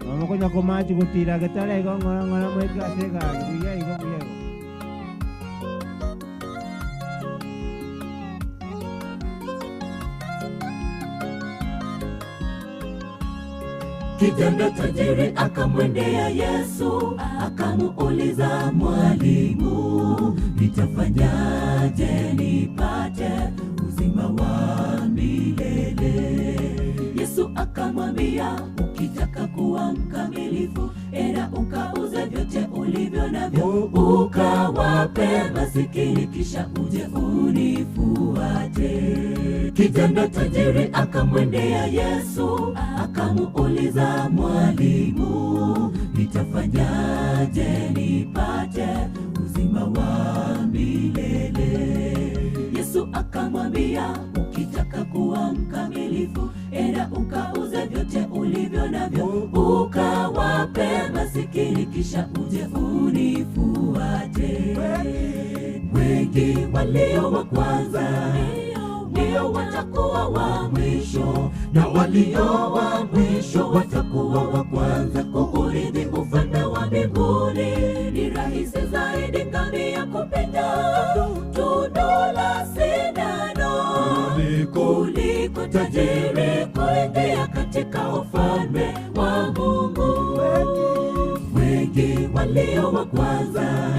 Mamokonya komachi gutira getare igo ngora ngora mweka sega buya igo buya. Kijana tajiri akamwendea Yesu, akamuuliza mwalimu, nitafanyaje nipate uzima wa milele? Yesu akamwambia, Ukitaka kuwa mkamilifu, enda ukauze vyote ulivyo navyo, ukawape masikini, kisha uje unifuate. Kijana tajiri akamwendea Yesu, akamuuliza, Mwalimu, nitafanyaje nipate uzima wa milele? Yesu akamwambia, ukitaka kuwa mkamilifu, enda ukauze vyote ulivyo navyo, ukawape masikini, kisha uje unifuate. Wengi walio wa kwanza ndio watakuwa wa mwisho, na walio wa mwisho watakuwa wa kwanza kuurithi ufalme wa mbinguni. Ni rahisi zaidi ngamia kupenya tundu la sindano kuliko tajiri kuingia katika ufalme wa Mungu. Wengi walio wa kwanza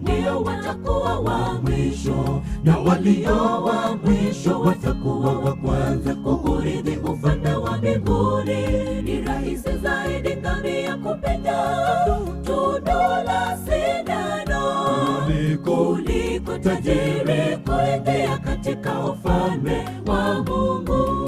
ndio watakuwa wa mwisho, na walio wa mwisho watakuwa wa kwanza kuurithi ufalme wa mbinguni. Ni rahisi zaidi ngamia kupenya tundu la sindano kuliko tajiri kuingia katika ufalme wa Mungu.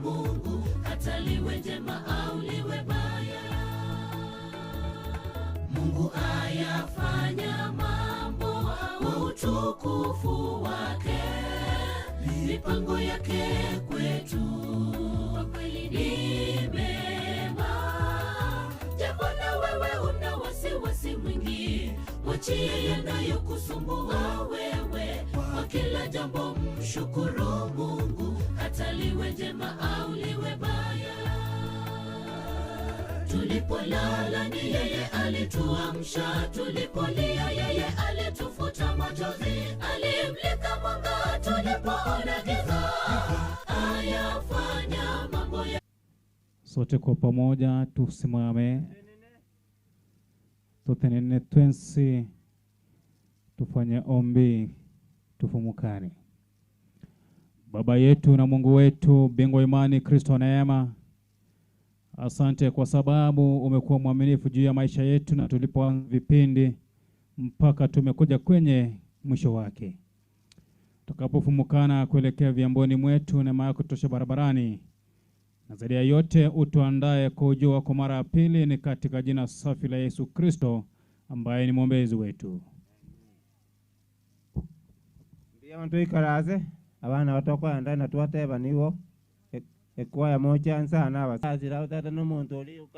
Mungu hata liwe jema au liwe baya, Mungu ayafanya mambo kwa utukufu wake. Mipango yake kwetu kwa kweli ni mema. Japo na wewe una wasiwasi mwingi, mwachie yanayokusumbua wewe. Kwa kila jambo mshukuru Mungu, hata liwe jema au liwe baya. Tulipolala ni yeye alituamsha, tulipolia yeye alitufuta machozi, alimlika mwanga tulipoona giza. Ayafanya mambo ya Sote kwa pamoja tusimame, tutenene twensi, tufanye ombi, tufumukane. Baba yetu na Mungu wetu, bingwa imani, Kristo neema, asante kwa sababu umekuwa mwaminifu juu ya maisha yetu na tulipoanza vipindi mpaka tumekuja kwenye mwisho wake. Tutakapofumukana kuelekea viamboni mwetu, neema yako tosha barabarani, na zaidi ya yote utuandae kwa ujio wako mara ya pili, ni katika jina safi la Yesu Kristo ambaye ni mwombezi wetu. Ndiyo tuikaraze abana batokwa ndani na twateba niwo ekwaya moja nsana abasazira utata n'omuntu oli.